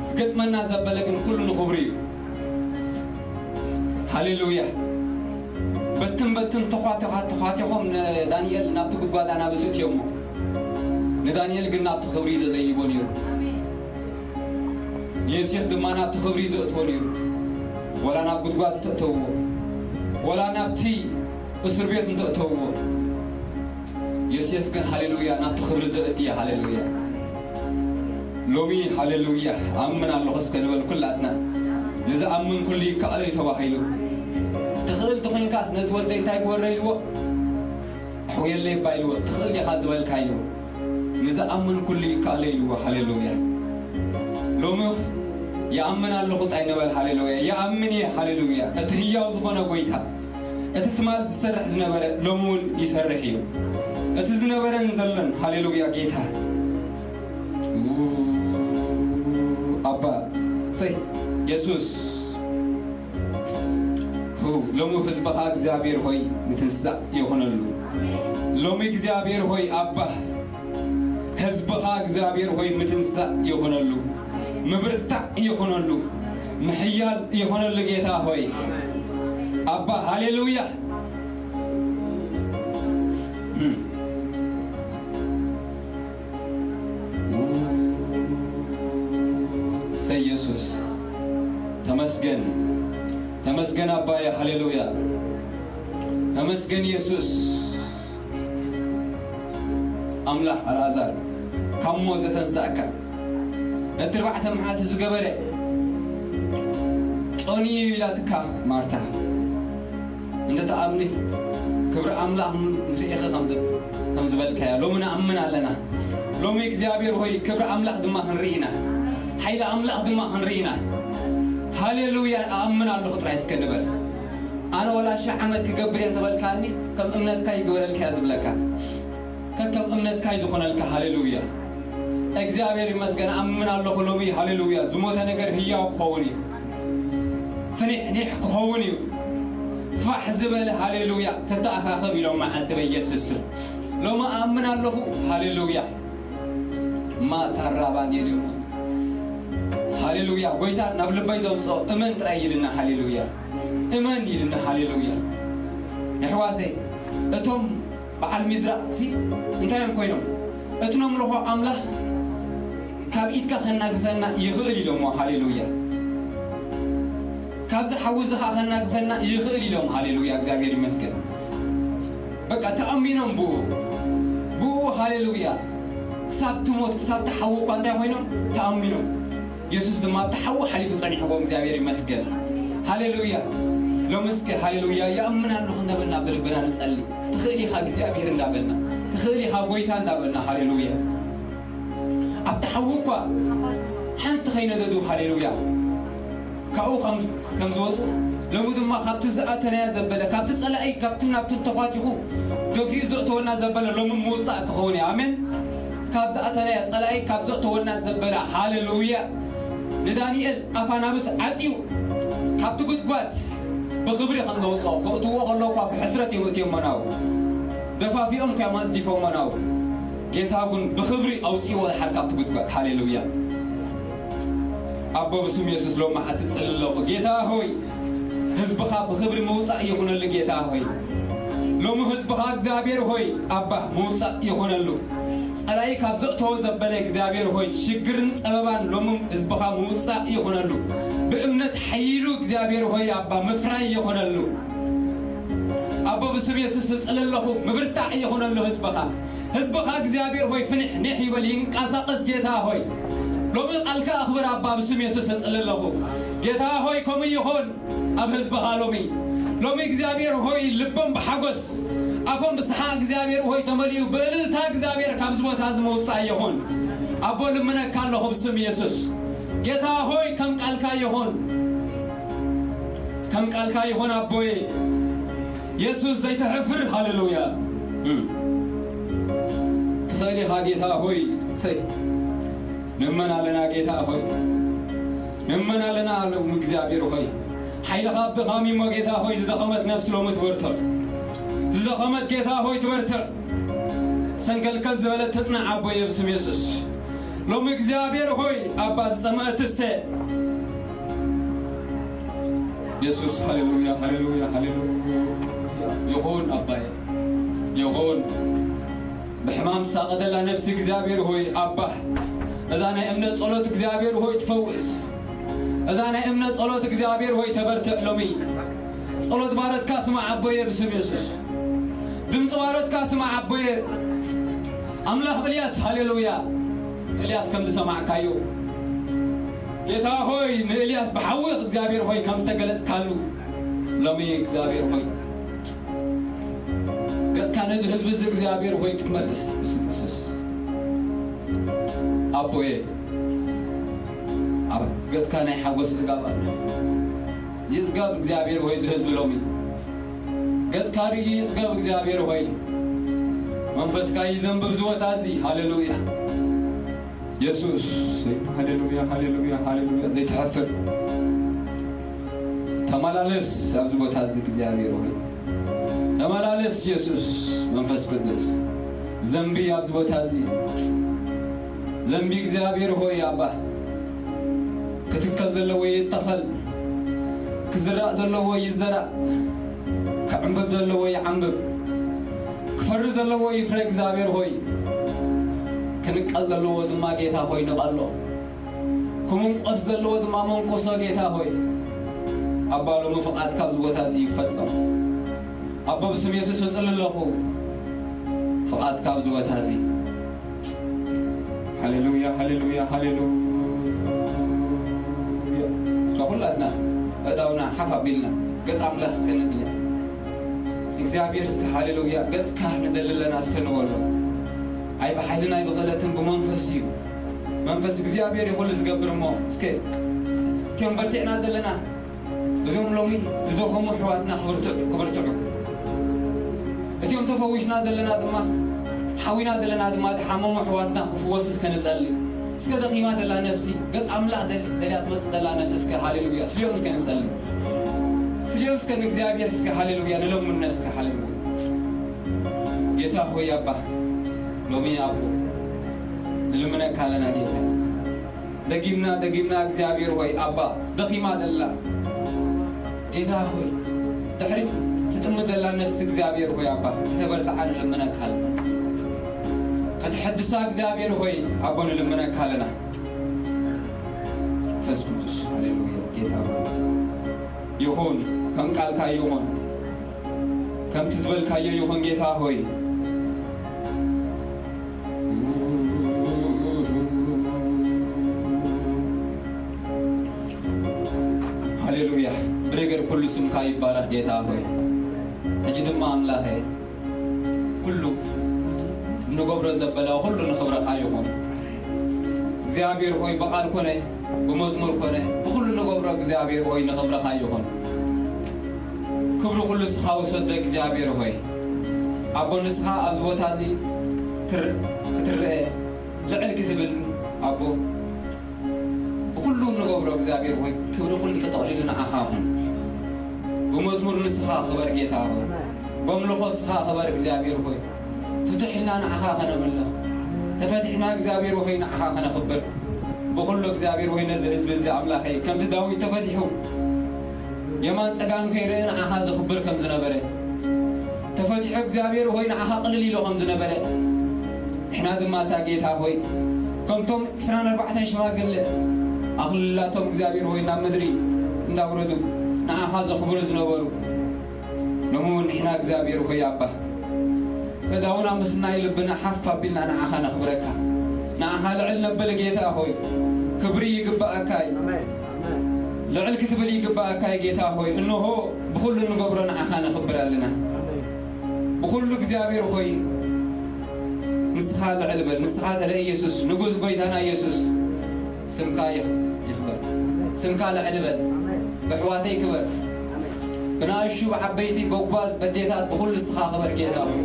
ዝገጥመና ዘበለ ግን ኩሉ ንኽብሪ እዩ። ሃሌሉያ። በትን በትን ተዃቲኻ- ተዃቲኾም ንዳንኤል ናብቲ ጉድጓድ ኣናብስ እትዮሞ። ንዳንኤል ግን ናብቲ ክብሪ እዩ ዘደይቦ ነይሩ። ንዮሴፍ ድማ ናብቲ ክብሪ እዩ ዘእትዎ ነይሩ። ወላ ናብ ጉድጓድ ተእተውዎ፣ ወላ ናብቲ እስር ቤት እንተእተውዎ፣ ዮሴፍ ግን ሃሌሉያ ናብቲ ክብሪ ዘእትየ። ሃሌሉያ። ሎሚ ሃሌሉያ ኣምን ኣለኹ እስከ ንበል ኩላትና። ንዝኣምን ኩሉ ይከኣሎ እዩ ተባሂሉ። ትኽእል ተኾይንካስ ነዚ ወደይ እንታይ ግበሮ ኢልዎ? ኣሕውየለይ እባ ኢልዎ። ትኽእል ዲኻ ዝበልካዮ? ንዝኣምን ኩሉ ይከኣሎ ኢልዎ። ሃሌሉያ። ሎሚ ይኣምን ኣለኹ ጣይ ንበል። ሃሌሉያ። ይኣምን እየ። ሃሌሉያ። እቲ ህያው ዝኾነ ጎይታ፣ እቲ ትማል ዝሰርሕ ዝነበረ ሎሚ እውን ይሰርሕ እዩ። እቲ ዝነበረን ዘሎን። ሃሌሉያ ጌታ። ኣባ ሰይ የሱስ ሁ፣ ሎሚ ህዝብኻ እግዚኣብሔር ሆይ ምትንሳእ ይኹነሉ። ሎሚ እግዚኣብሔር ሆይ ኣባ ህዝብኻ እግዚኣብሔር ሆይ ምትንሳእ ይኹነሉ። ምብርታዕ ይኹነሉ። ምሕያል ይኹነሉ ጌታ ሆይ ኣባ ሃሌሉያ። ሰይ የሱስ ተመስገን፣ ተመስገን ኣባየ። ሃሌሉያ። ተመስገን የሱስ። ኣምላኽ ኣልኣዛር ካብ ሞት ዘተንሳእካ፣ ነቲ ኣርባዕተ መዓልቲ ዝገበረ ጾኒ እዩ ኢላትካ ማርታ። እንተ ተኣምኒ ክብሪ ኣምላኽ ንርኢ ኢኺ ከም ዝብ- ከም ዝበልካዮ ሎሚ ንኣምን ኣለና። ሎሚ እግዚኣብሔር ሆይ ክብሪ ኣምላኽ ድማ ክንርኢ ኢና። ሓይሊ ኣምላኽ ድማ ክንርኢ ኢና። ሃሌሉያ። ኣኣምን ኣለኹ ጥራይ እስከ ንበል። ኣነ ወላ ሽሕ ዓመት ክገብር እየ እንተበልካኒ ከም እምነትካ ይግበረልካ እየ ዝብለካ። ከከም እምነትካ እዩ ዝኾነልካ። ሃሌሉያ። እግዚኣብሔር ይመስገን። ኣምን ኣለኹ ሎሚ። ሃሌሉያ። ዝሞተ ነገር ህያው ክኸውን እዩ። ፍኒሕኒሕ ክኸውን እዩ። ፋሕ ዝበለ ሃሌሉያ። ተተኣኻኸብ ኢሎም መዓልቲ በኢየሱስ ስም። ሎሚ ኣምን ኣለኹ። ሃሌሉያ። ማታራባን የልሞ። ሃሌሉያ። ጎይታ ናብ ልበይ ዘምፅኦ እመን ጥራይ ይልና። ሃሌሉያ። እመን ይልና። ሃሌሉያ። የሕዋተይ እቶም በዓል ሚዝራቕ ሲ እንታይ እዮም ኮይኖም? እቲ ነምልኾ ኣምላኽ ካብ ኢድካ ከናግፈና ይኽእል ኢሎሞ። ሃሌሉያ። ካብዚ ሓዊ እዚ ኸዓ ከናግፈና ይኽእል ኢሎም። ሃሌሉያ፣ እግዚኣብሔር ይመስገን። በቃ ተኣሚኖም ብኡ፣ ብኡ፣ ሃሌሉያ። ክሳብ ትሞት፣ ክሳብ ተሓዊ እኳ እንታይ ኮይኖም? ተኣሚኖም። የሱስ ድማ ኣብቲ ሓዊ ሓሊፉ ጸኒሕዎም፣ እግዚኣብሔር ይመስገን። ሃሌሉያ። ሎሚ እስከ ሃሌሉያ ይኣምን ኣለኹ እንዳበልና ብልብና ንጸሊ። ትኽእል ኢኻ እግዚኣብሔር እንዳበልና፣ ትኽእል ኢኻ ጎይታ እንዳበልና፣ ሃሌሉያ። ኣብቲ ሓዊ እኳ ሓንቲ ከይነደዱ፣ ሃሌሉያ፣ ካብኡ ከም፣ ከም ዝወፁ፣ ሎሚ ድማ ካብቲ ዝኣተናዮ ዘበለ፣ ካብቲ ጸላኢ፣ ካብትን ናብትን ተኳቲኹ ደፊኡ ዘእተወና ዘበለ ሎሚ ምውጻእ ክኸውን እዩ። ኣሜን። ካብ ዝኣተናዮ ጸላኢ፣ ካብ ዘእተወና ዘበለ፣ ሃሌሉያ። ንዳንኤል ኣፍ ኣናብስ ዓጽዩ ካብቲ ጉድጓድ ብኽብሪ ከም ዘውፅኦ፣ ከእትዎ ከለዉ እኳ ብሕስረት እዮም እትዮሞ ናው። ደፋፊኦም እኳ እዮም ኣጽዲፎሞ ናው። ጌታ ግን ብኽብሪ ኣውፅእዎ ድሓር ካብቲ ጉድጓድ። ሃሌሉያ። ኣቦ ብስም የሱስ ሎሚ መዓልቲ እፅሊ ኣለኹ። ጌታ ሆይ፣ ህዝብኻ ብኽብሪ ምውፃእ ይኹነሉ ጌታ ሆይ። ሎሚ ህዝብኻ እግዚኣብሔር ሆይ፣ ኣባ ምውፃእ ይኹነሉ። ጸላኢ ካብ ዘእተዎ ዘበለ እግዚኣብሔር ሆይ፣ ሽግርን ጸበባን ሎሚ ህዝብኻ ምውጻእ ይኹነሉ። ብእምነት ሓይሉ እግዚኣብሔር ሆይ፣ ኣባ ምፍራይ ይኹነሉ። ኣቦ ብስም የሱስ እጽሊ ኣለኹ፣ ምብርታዕ ይኹነሉ ህዝብኻ። ህዝብኻ እግዚኣብሔር ሆይ፣ ፍንሕ ንሕ ይበል፣ ይንቀሳቐስ ጌታ ሆይ። ሎሚ ቃልካ ኣኽብር ኣባ ብስም የሱስ እጽሊ ኣለኹ። ጌታ ሆይ፣ ከምኡ ይኹን። ኣብ ህዝብኻ ሎሚ፣ ሎሚ እግዚኣብሔር ሆይ ልቦም ብሓጎስ ኣፎም ብስሓቕ እግዚኣብሔር ሆይ ተመሊኡ ብእልልታ እግዚኣብሔር ካብዚ ቦታ እዚ ምውጻእ ይኹን። ኣቦ ልምነካ ኣለኹ ብስም የሱስ። ጌታ ሆይ ከም ቃልካ ይኹን፣ ከም ቃልካ ይኹን ኣቦየ። የሱስ ዘይተሕፍር ሃሌሉያ። እም። ትኽእል ኢኻ ጌታ ሆይ። ሰይ ንእመን ኣለና ጌታ ሆይ። ንእመን ኣለና ሎም እግዚኣብሔር ሆይ። ሓይልኻ ኣብ ድኻም እሞ ጌታ ሆይ ዝደኸመት ነፍስ ሎሚ ትበርትዕ። ዝደኸመት ጌታ ሆይ ትበርትዕ። ሰንከልከል ዝበለት ትጽናዕ ኣቦየ ብስም የሱስ። ሎሚ እግዚኣብሔር ሆይ ኣባ ዝጸመአ ትስተ። የሱስ ሃሌሉያ፣ ሃሌሉያ፣ ሃሌሉያ። ይኹን ኣባየ፣ ይኹን። ብሕማም ሳቐ ዘላ ነፍሲ እግዚኣብሔር ሆይ ኣባ፣ እዛ ናይ እምነት ጸሎት እግዚኣብሔር ሆይ ትፈውስ። እዛ ናይ እምነት ጸሎት እግዚኣብሔር ሆይ ተበርትዕ ሎሚ። ጸሎት ባሮትካ ስማዕ ኣቦየ ብስም የሱስ። ድምፂ ባሮትካ ስማዕ ኣቦየ። ኣምላኽ ኤልያስ ሃሌሉያ። ኤልያስ ከም ዝሰማዕካዮ ጌታ ሆይ ንኤልያስ ብሓዊ እግዚኣብሔር ሆይ ከም ዝተገለጽካሉ ሎሚ እግዚኣብሔር ሆይ ገጽካ ነዚ ህዝቢ እዚ እግዚኣብሔር ሆይ ክትመልስ ብስም የሱስ ኣቦየ ኣብ ገጽካ ናይ ሓጎስ ጽጋብ ኣሎ። ይጽጋብ እግዚኣብሔር ሆይ እዚ ህዝቢ ሎሚ ገጽካ ርኢ ይጽጋብ እግዚኣብሔር ሆይ መንፈስካ ይዘንብብ ዝወታ እዚ ሃሌሉያ የሱስ ሃሌሉያ ሃሌሉያ ሃሌሉያ ዘይትሐፍር ተመላለስ ኣብዚ ቦታ እዚ እግዚኣብሔር ሆይ ተመላለስ የሱስ መንፈስ ቅዱስ ዘንቢ ኣብዚ ቦታ እዚ ዘንቢ እግዚኣብሔር ሆይ ኣባ ክትከል ዘለዎ ይተኸል ክዝራእ ዘለዎ ይዘራእ ክዕንብብ ዘለዎ ይዓንብብ ክፈሪ ዘለዎ ይፍረ እግዚኣብሔር ሆይ ክንቀል ዘለዎ ድማ ጌታ ሆይ ንቐሎ ክምንቆስ ዘለዎ ድማ መንቁሶ ጌታ ሆይ ኣባ ሎሚ ፍቓድ ካብዚ ቦታ እዚ ይፈጸም ኣቦ ብስም የሱስ እጽሊ ኣለኹ ፍቓድ ካብዚ ቦታ እዚ ሃሌሉያ ሃሌሉያ ሃሌሉያ እስከ ኩላትና እዳውና ሓፍ ኣቢልና ገጽ ኣምላኽ እስከ ንድልያ እግዚኣብሔር እስከ ሃሌሉያ ገጽካ ንደሊ ኣለና እስከ ንበሎ ኣይ ብሓይልን ኣይ ብኽእለትን ብመንፈስ እዩ መንፈስ እግዚኣብሔር ይኹሉ ዝገብር እሞ እስከ እቲኦም በርቲዕና ዘለና እዞም ሎሚ ዝደኸሙ ኣሕዋትና ክብርትዑ ክብርትዑ እቲኦም ተፈዊስና ዘለና ድማ ሓዊና ዘለና ድማ ዝሓመሙ ኣሕዋትና ክፍወሱ እስከ ንጸሊ እስከ ደኺማ ዘላ ነፍሲ ገጽ ኣምላኽ ደል- ደልያ ትመጽእ ዘላ ነፍሲ እስከ ሃሌሉያ ስልዮም እስከ ንጸሊ ስልዮም እስከ ንእግዚኣብሔር እስከ ሃሌሉያ ንለምነ እስከ ሃሌሉያ ጌታ ሆይ ኣባ ሎሚ ኣቦ ንልምነካ ኣለና ጌታ ደጊምና ደጊምና እግዚኣብሔር ሆይ ኣባ ደኺማ ዘላ ጌታ ሆይ ድሕሪ ትጥምት ዘላ ነፍሲ እግዚኣብሔር ሆይ ኣባ፣ ከተበርትዓ ንልምነካ ኣለና። ከተሐድሳ እግዚኣብሔር ሆይ ኣቦ ንልምነካ ኣለና። መንፈስ ቅዱስ፣ ሃሌሉያ፣ ጌታ ሆይ ይኹን፣ ከም ቃልካ ይኹን፣ ከምቲ ዝበልካዮ ይኹን ጌታ ሆይ። ሃሌሉያ። ብነገር ኩሉ ስምካ ይባረኽ ጌታ ሆይ። ሕጂ ድማ ኣምላኸ ኩሉ እንገብሮ ዘበለ ኩሉ ንኽብረኻ ይኹን። እግዚኣብሔር ሆይ ብቓል ኮነ ብመዝሙር ኮነ ብኹሉ ንገብሮ እግዚኣብሔር ሆይ ንኽብረኻ ይኹን። ክብሪ ኩሉ ንስኻ ውሰዶ እግዚኣብሔር ሆይ። ኣቦ ንስኻ ኣብዚ ቦታ እዚ ትር-፣ ክትረአ ልዕል ክትብል ኣቦ ብኹሉ ንገብሮ እግዚኣብሔር ሆይ ክብሪ ኩሉ ተጠቕሊሉ ንዓኻ ይኹን። ብመዝሙር ንስኻ ክበር ጌታ ሆይ። በምልኾ ንስኻ ክበር እግዚኣብሔር ሆይ። ፍትሕ ኢልና ንዓኻ ከነምልኽ። ተፈቲሕና እግዚኣብሔር ሆይ ንዓኻ ከነኽብር። ብኹሉ እግዚኣብሔር ሆይ ነዚ ህዝቢ እዚ ኣምላኸይ ከምቲ ዳዊት ተፈቲሑ የማን ጸጋም ከይርእ ንዓኻ ዘኽብር ከም ዝነበረ፣ ተፈቲሑ እግዚኣብሔር ሆይ ንዓኻ ቅልል ኢሎ ከም ዝነበረ፣ ንሕና ድማ እታ ጌታ ሆይ ከምቶም ዕስራን ኣርባዕተን ሽማግለ ኣኽሊላቶም እግዚኣብሔር ሆይ ናብ ምድሪ እንዳውረዱ ንዓኻ ዘኽብሩ ዝነበሩ፣ ሎሚ እውን ንሕና እግዚኣብሔር ሆይ ኣባ፣ እዳውና ምስናይ ልብና ሓፍ ኣቢልና ንዓኻ ነኽብረካ። ንዓኻ ልዕል ነብል ጌታ ሆይ፣ ክብሪ ይግብኣካ እዩ። ኣሜን። ኣሜን። ልዕል ክትብል ይግብኣካ እዩ ጌታ ሆይ። እንሆ ብኹሉ እንገብሮ ንዓኻ ነኽብር ኣለና። ኣሜን። ብኹሉ እግዚኣብሔር ሆይ፣ ንስኻ ልዕል በል። ንስኻ ተለይ ኢየሱስ፣ ንጉስ ጎይታና ኢየሱስ። ስምካ ይኽ-፣ ይኽበር። ስምካ ልዕል በል። ኣሜን። ብኣሕዋተይ ክበር። ኣሜን። ብናእሹ፣ ብዓበይቲ፣ በጓዝ፣ በዴታት፣ ብኹሉ ንስኻ ክበር ጌታ ሆይ።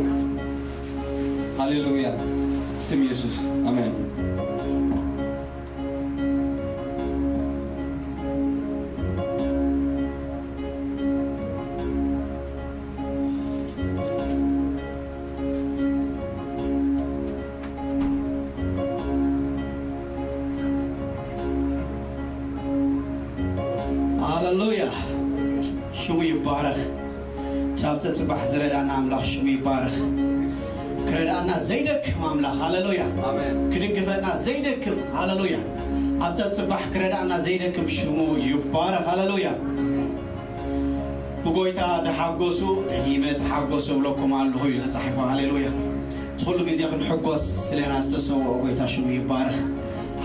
ሃሌሉያ። ስም ኢየሱስ። ኣሜን። ሃሌሉያ። ሽሙ ይባረኽ። ቻብ ጸጽባሕ ዝረዳና ኣምላኽ ሽሙ ይባረኽ። ክረዳና ዘይደክም ኣምላኽ። ሃሌሉያ። ኣሜን። ክድግፈና ዘይደክም። ሃሌሉያ። ኣብ ጸጽባሕ ክረዳና ዘይደክም ሽሙ ይባረኽ። ሃሌሉያ። ብጎይታ ተሓጎሱ፣ ደጊመ ተሓጎሱ እብለኩም ኣለኹ እዩ ተጻሒፉ። ሃሌሉያ። እቲ ኩሉ ግዜ ክንሕጎስ ስለ ኢና ዝተሰውኦ ጎይታ ሽሙ ይባረኽ።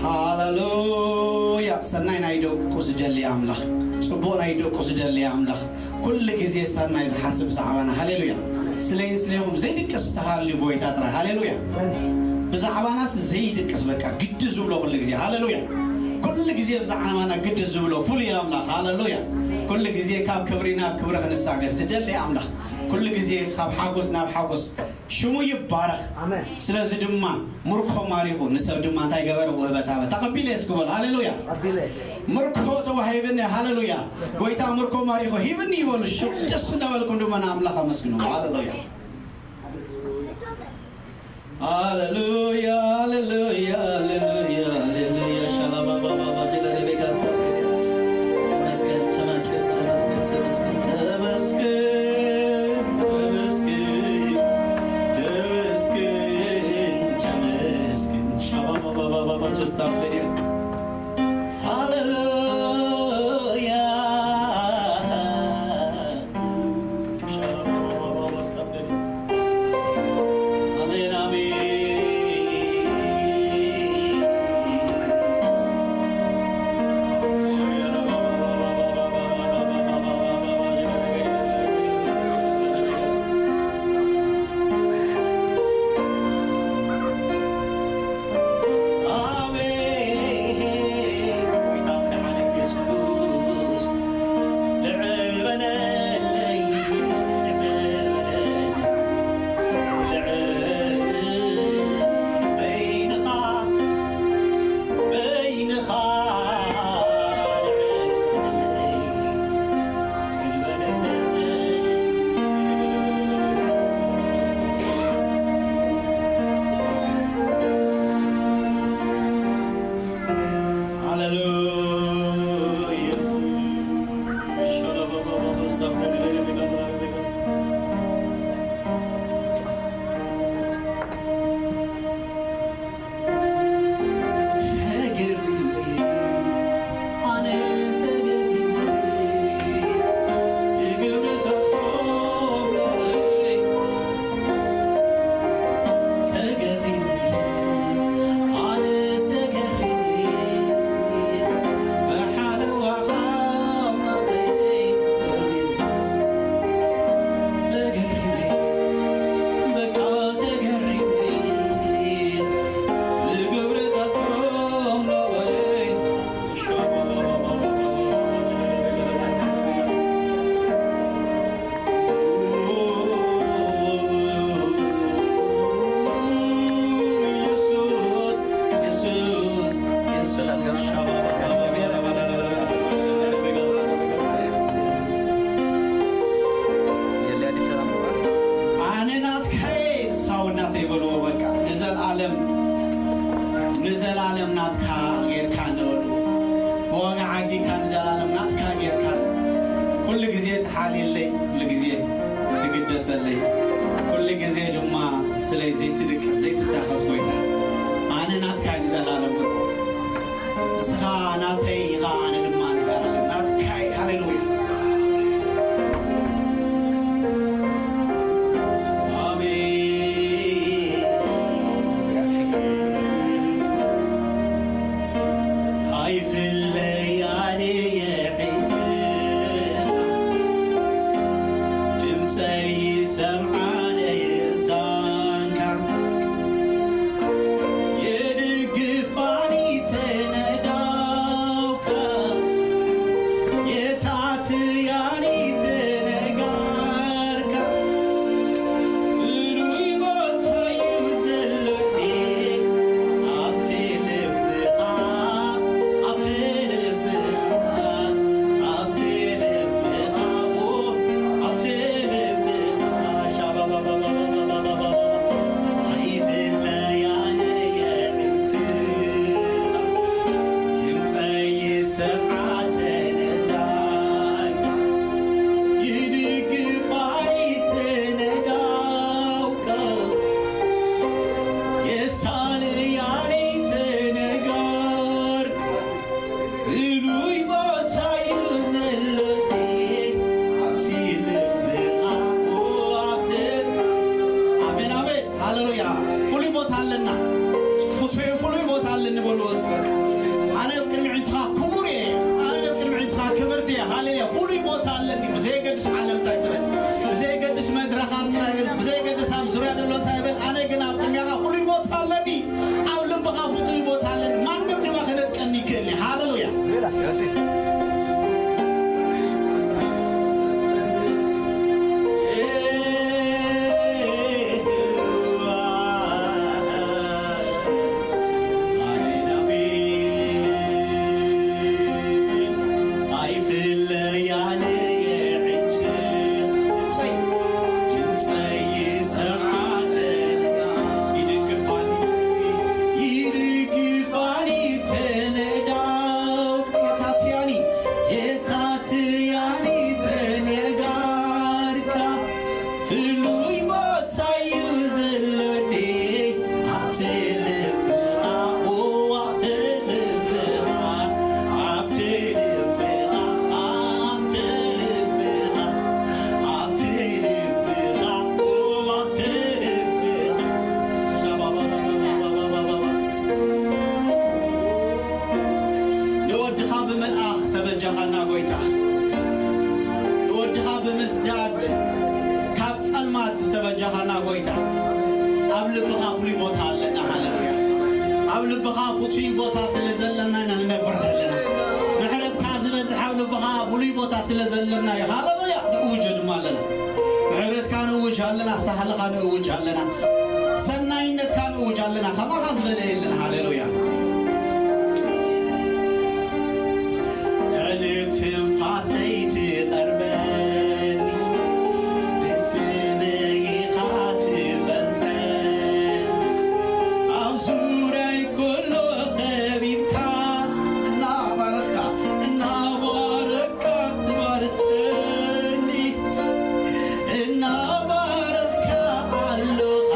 ሃሌሉያ። ሰናይ ናይ ደቁ ዝደሊ ኣምላኽ፣ ጽቡቕ ናይ ደቁ ዝደሊ ኣምላኽ፣ ኩሉ ግዜ ሰናይ ዝሓስብ ብዛዕባና። ሃሌሉያ። ስለይን ስለይኹም ዘይድቅስ ተሃልዩ ጎይታ ጥራይ። ሃሌሉያ። ብዛዕባናስ ዘይድቅስ በቃ ግዲ ዝብሎ ኩሉ ግዜ። ሃሌሉያ። ኩሉ ግዜ ብዛዕባና ግዲ ዝብሎ ፍሉይ ኣምላኽ። ሃሌሉያ። ኩሉ ግዜ ካብ ክብሪ ናብ ክብሪ ክንሳገር ዝደሊ ኣምላኽ። ኩሉ ግዜ ካብ ሓጎስ ናብ ሓጎስ ሽሙ ይባረኽ። ኣሜን። ስለዚ ድማ ምርኮ ማሪኹ ንሰብ ድማ እንታይ ገበረ? ውህበት ሃበ። ተቐቢለ እስኪ በሉ። ሃሌሉያ። ተቐቢለ። ምርኮ ተዋሂብኒ። ሃሌሉያ። ጎይታ ምርኮ ማሪኹ ሂብኒ ይበሉ። ሽም ደስ እንዳበልኩም ድማ ንኣምላኽ ኣመስግኑ። ሃሌሉያ። ሃሌሉያ፣ ሃሌሉያ፣ ሃሌሉያ፣ ሃሌሉያ። ሻላባባባባ ጀለሬቤካ ስታብሬ። ተመስገን፣ ተመስገን፣ ተመስገን፣ ተመስገን፣ ተመስገን፣ ተመስገን፣ ተመስገን፣ ተመስገን። ሻባባባባባ ጀስታብሬ። ሃሌሉያ። ኣሜን። ጎይታ መድሓኒ የሱስ፣ ልዕል በለለይ፣ ልዕል በለለይ፣ ልዕል በይንኻ፣ በይንኻ ልዕል በለለይ። ሃሌሉያ። ንዘላለም ናትካ ጌርካ ንበሉ። ብዋጋ ዓዲግካ ንዘላለም ናትካ ጌርካ ኩሉ ግዜ ተሓልየለይ፣ ኩሉ ግዜ ትግደሰለይ፣ ኩሉ ግዜ ድማ ስለይ ዘይትድቅስ ዘይትታኸስ ጎይታ፣ ኣነ ናትካ ንዘላለም። ንስኻ ናተይ ኢኻ፣ ኣነ ድማ ንዘላለም ናትካ እየ። ሃሌሉያ። ኣሜን። ኣይፍለይ ኣነ የዒንትኻ፣ ድምፀይ ይሰምዓነ የዛንካ፣ የድግፋኒ ተነዳውካ፣ የታትያኒ ተነጋርካ፣ ፍሉይ ቦታዩ ዘሎኒ ኣብቲ ልብኻ፣ ኣብቲ ልብኻ፣ ኣብቲ ልብኻ፣ ኣብቲ ልብኻ። ሻባባባባባባባባ። ኣይፍለያነ የዒንትኻ፣ ድምፀይ ይሰምዓ ተነዛንካ፣ ይድግፋኒ ተነዳውካ፣ የሳንያኒ ተነጋርካ፣ ፍሉይ ቦታዩ ዘሎኒ ኣብቲ ልብኻ፣ ኣብቲ፣ ኣሜን፣ ኣሜን፣ ሃሌሉያ። ፍሉይ ቦታ ኣለና። ፍቱይ ፍሉይ ቦታ ኣለኒ በልዎ እስኪ። ኣነ ኣብ ቅድሚ ኣዒንትኻ ክቡር እየ። ኣነ ኣብ ቅድሚ ኣዒንትኻ ክብርቲ እየ። ሃሌሉያ። ፍሉይ ቦታ ኣለኒ። ብዘየገድስ ዓለም እንታይ ትበል፣ ብዘየገድስ መድረኻት እንታይ ይበል፣ ብዘየገድስ ኣብ ዙርያ ዘሎ እንታይ ይበል፣ ኣነ ግን ኣብ ቅድሚኻ ፍሉይ ቦታ ኣለኒ። ኣብ ልብኻ ፍቱይ ቦታ ኣለኒ። ማንም ድማ ክነጥቀኒ ይክእል እዩ። ሃሌሉያ። ኣይፍለያነ የዒንትኻ፣ ድምፀይ ይሰምዓ ተነዳውካ፣ ይድግፋኒ፣ ይድግፋኒ ተነዳውካ፣ የታትያኒ፣ የታትያኒ ተነጋርካ፣ ፍሉይ ቦታዩ ዘሎኒ ኣብቲ ልብኻ፣ ኦ፣ ኣብቲ ልብኻ፣ ኣብቲ ልብኻ፣ ኣብቲ ልብኻ፣ ኣብቲ ልብኻ፣ ኦ፣ ኣብቲ ልብኻ። ንወድኻ ብመልኣኽ ተበጃኻና ጎይታ፣ ንወድኻ ብምስዳድ ካብ ጸልማት ዝተበጃኻና ጎይታ፣ ኣብ ልብኻ ፍሉይ ቦታ ኣለና። ሃሌሉያ። ኣብ ልብኻ ፍቱይ ቦታ ስለ ዘለና ኢና ንነብር ዘለና። ምሕረትካ ዝበዝሕ ኣብ ልብኻ ፍሉይ ቦታ ስለ ዘለና እዩ። ሃሌሉያ። ንእውጆ ድማ ኣለና። ምሕረትካ ንእውጅ ኣለና፣ ሳህልኻ ንእውጅ ኣለና፣ ሰናይነትካ ንእውጅ ኣለና። ከማኻ ዝበለ የለን። ሃሌሉያ። ልዕሊ ትንፋሰይ ትቐርበኒ፣ ብስመይ ኢኻ ትፈልጠኒ። ኣብ ዙርያይ ኩሉ ከቢብካ፣ እናባረኽካ፣ እናባረኽካ ትባርኸኒ፣ እናባረኽካ ኣለኻ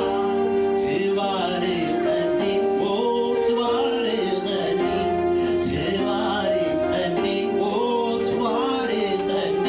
ትባርኸኒ፣ ኦ ትባርኸኒ፣ ትባርኸኒ፣ ኦ ትባርኸኒ።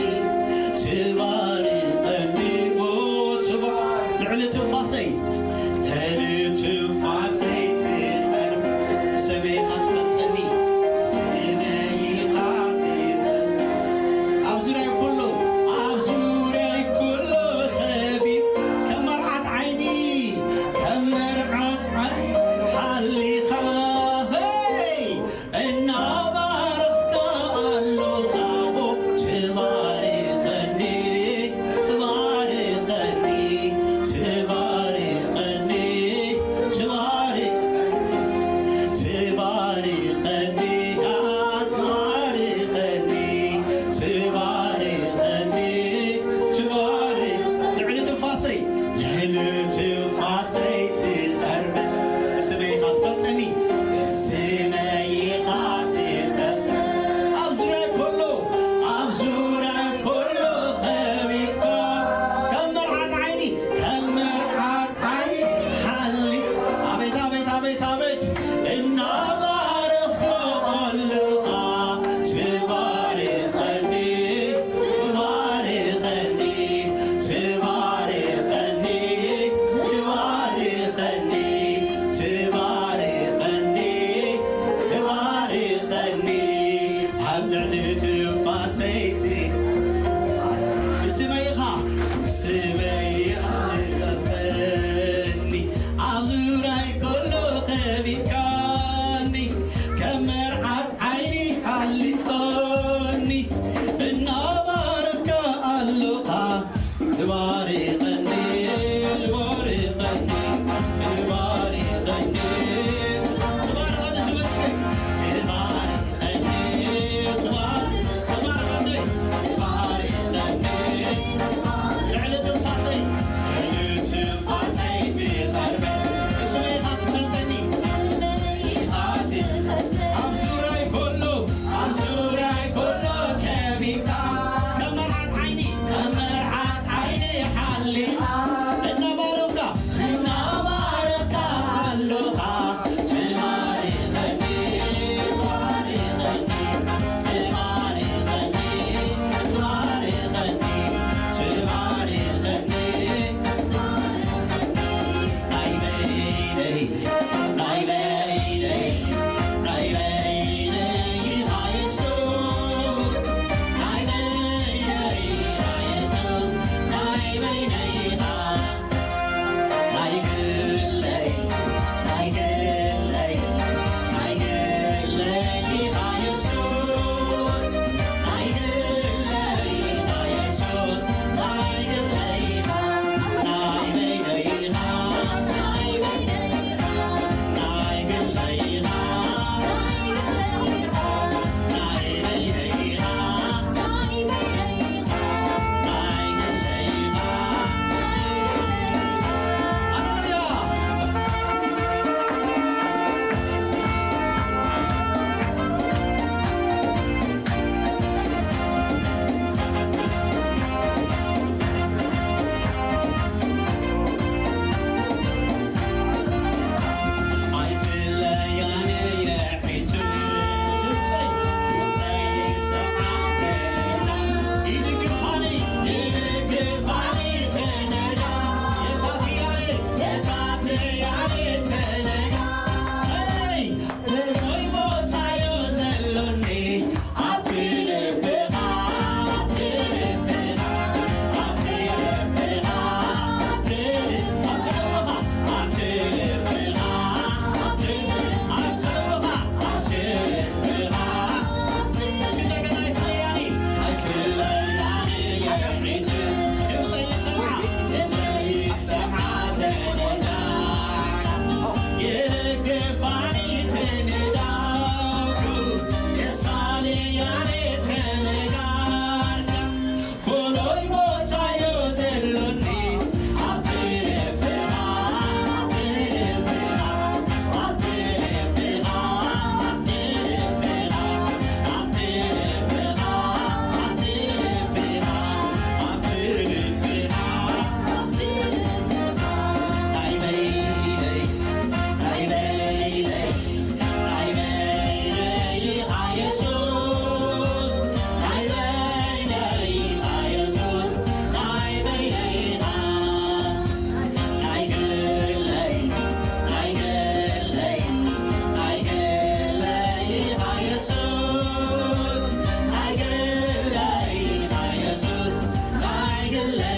ባርኸኒ፣ ባርኸኒ፣ ባርኸኒ፣ ባርኸኒ ዝብል ስም። ባርኸኒ፣ ባርኸኒ፣ ባርኸኒ፣ ልዕሊ ትንፋሰይ፣ ልዕሊ ትንፋሰይ ትቐርበ። እስመ ኢኻ ትፈልጠኒ። ኣብ ዙርያይ ኩሉ፣ ኣብ ዙርያይ ኩሉ ከቢብካ፣ ከም መርዓት ዓይኒ፣ ከም መርዓት ዓይኒ ሓሊኻ፣ እናባረኽካ፣ እናባረኽካ ከለኻ፣ ትባርኸኒ፣ ትባርኸኒ፣ ትባርኸኒ፣ ትባርኸኒ፣ ትባርኸኒ፣ ትባርኸኒ። ናይ በይነይ፣ ናይ በይነይ፣ ናይ በይነይ ኢኻ የሱስ። ናይ በይነይ ኢኻ የሱስ። ናይ በይነይ ኢኻ። ናይ ግለይ፣ ናይ ግለይ፣ ናይ ግለይ ኢኻ የሱስ። ናይ ግለይ ኢኻ የሱስ። ናይ ግለይ ኢኻ።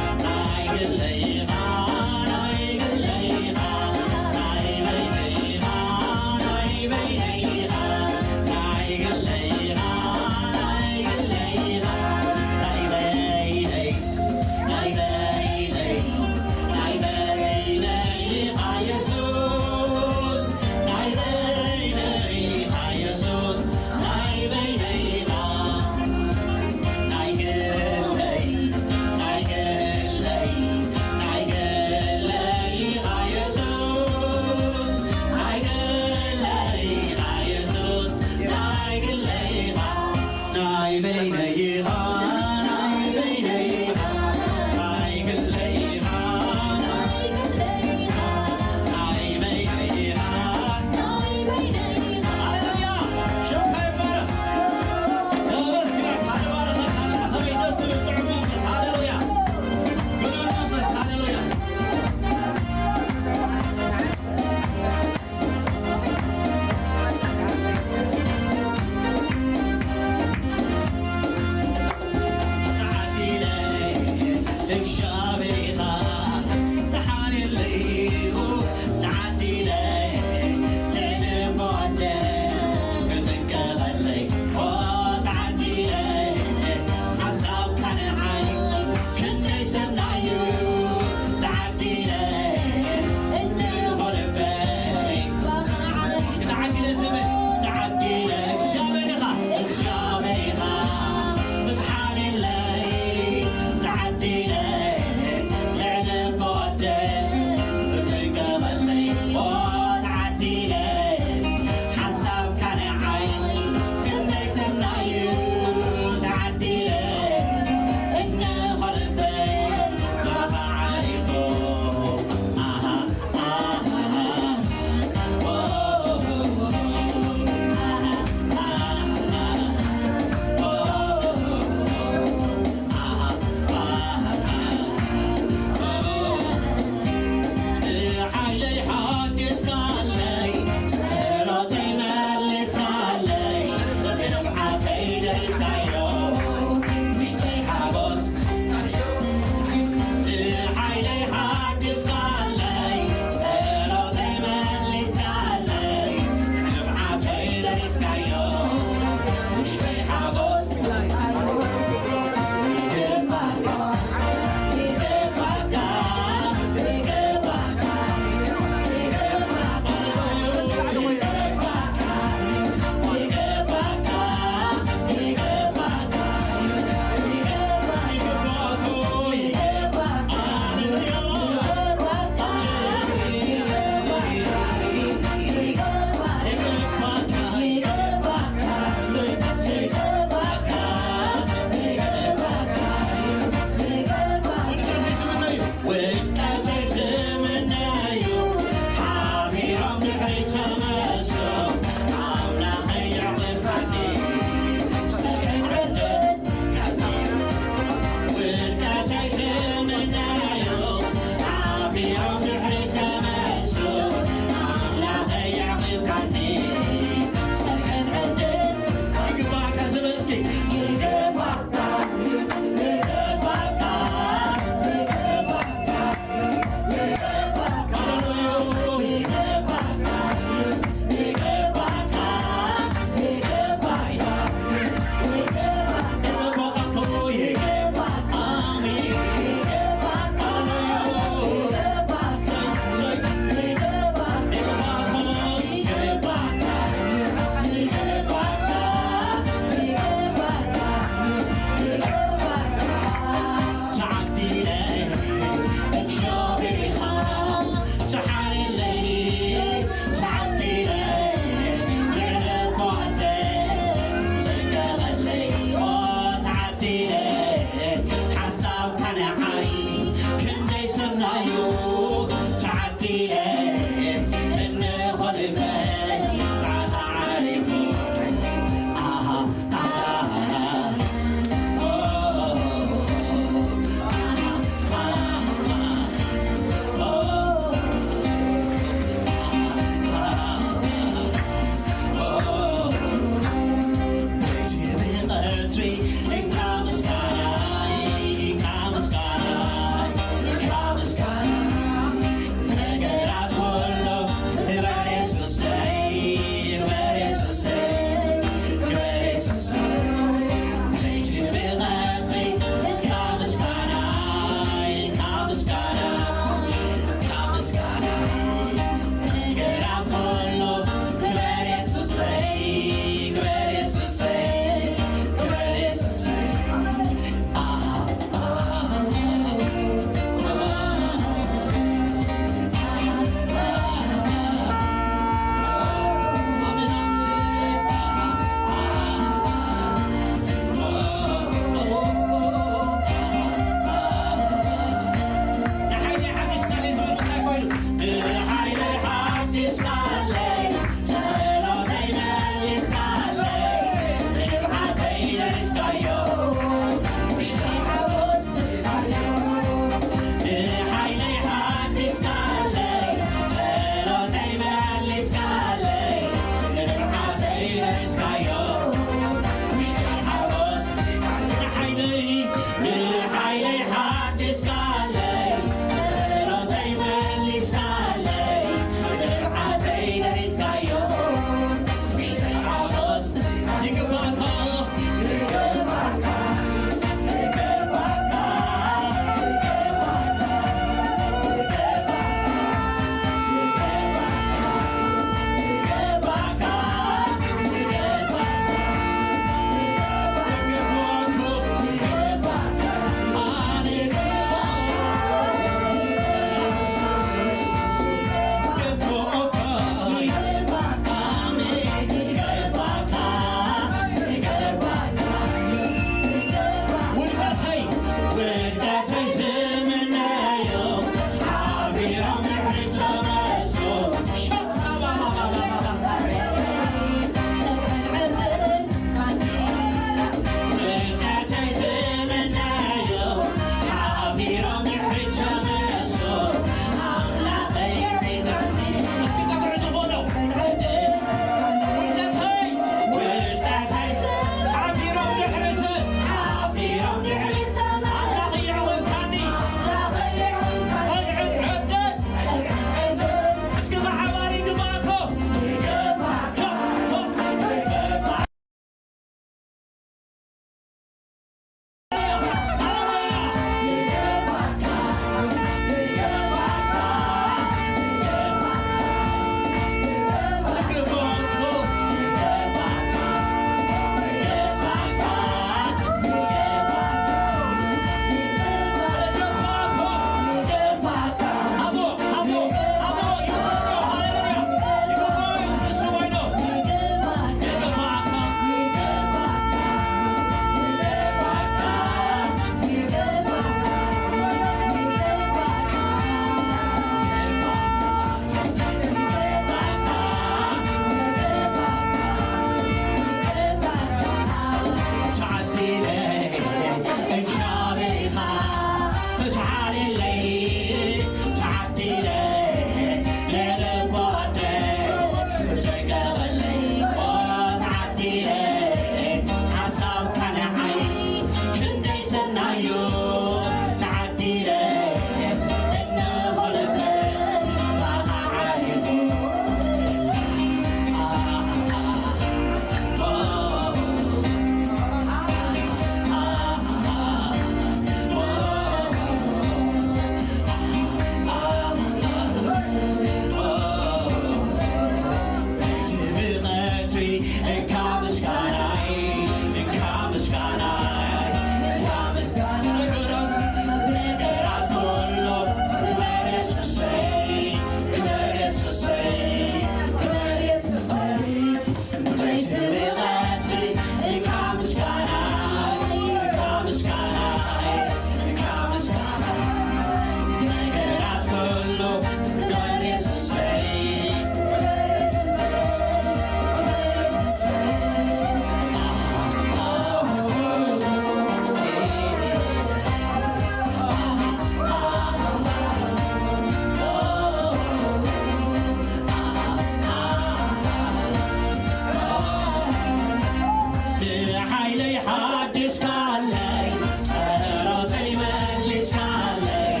ሓድስካለይ፣ ጸሎተይ መሊስካለይ፣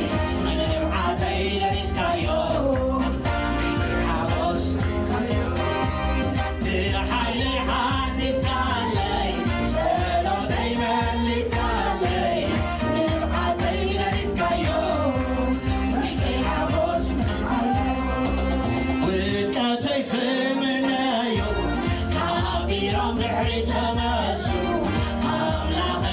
ንብዓተይ ደሪስካዮ፣ ሓጎስ ብሓይለይ ሓድስካለይ፣ ጸሎተይ መሊስካለይ፣ ንብዓተይ ደሪስካዮ፣ ውሽጠይ ሓጎስ ውድቀተይ ስምነዩ፣ ካፊሮም ድሕሪ ተመሱ፣ ኣምላኸ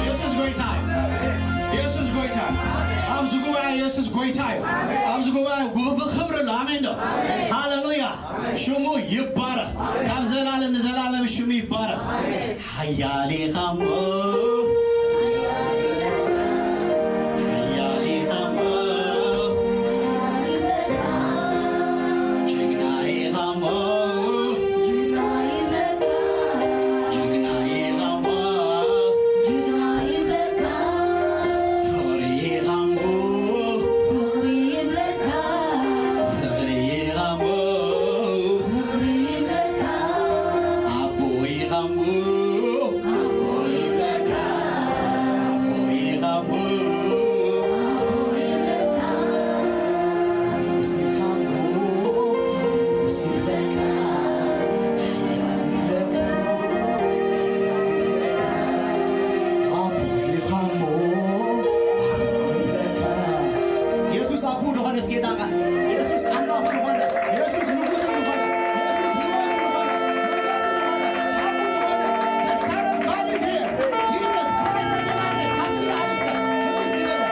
የሱስ ጎይታ እዩ። የሱስ ጎይታ እዩ። ኣብዚ ጉባኤ የሱስ ጎይታ እዩ። ኣብዚ ጉባኤ ጉ-፣ ብኽብሪ ኣሎ። ኣሜን ዶ? ሃሌሉያ። ሽሙ ይባረኽ። ካብ ዘላለም ንዘላለም ሽሙ ይባረኽ። ሓያል ኢኻ እሞ፣ ሓያል ኢኻ እሞ፣ ጅግና ኢኻ እሞ፣ ጅግና ኢኻ እሞ፣ ፍቕሪ ኢኻ እሞ፣ ፍቕሪ ኢኻ እሞ፣ ኣቦ ኢኻ እሞ፣ ኣቦ ኢኻ እሞ፣ ንጉስ ኢኻ እሞ፣ ንጉስ ይብለካ፣ ሓያል ይብለካ፣ ሓያል ይብለካ፣ ኣቦ ኢኻ እሞ፣ ኣቦ ይብለካ። የሱስ ኣቦኡ ዝኾነ እስኪ የጣቕዕ። የሱስ ኣምላኹ ዝኾነ፣ የሱስ ንጉሱ ዝኾነ፣ የሱስ ህይወቱ ዝኾነ፣ መንገዱ ዝኾነ፣ ሓቁ ዝኾነ፣ the Son of God is here. Jesus Christ of Nazareth, ካብ ምድሪ ዓለም ከ ንጉስ ይበለ።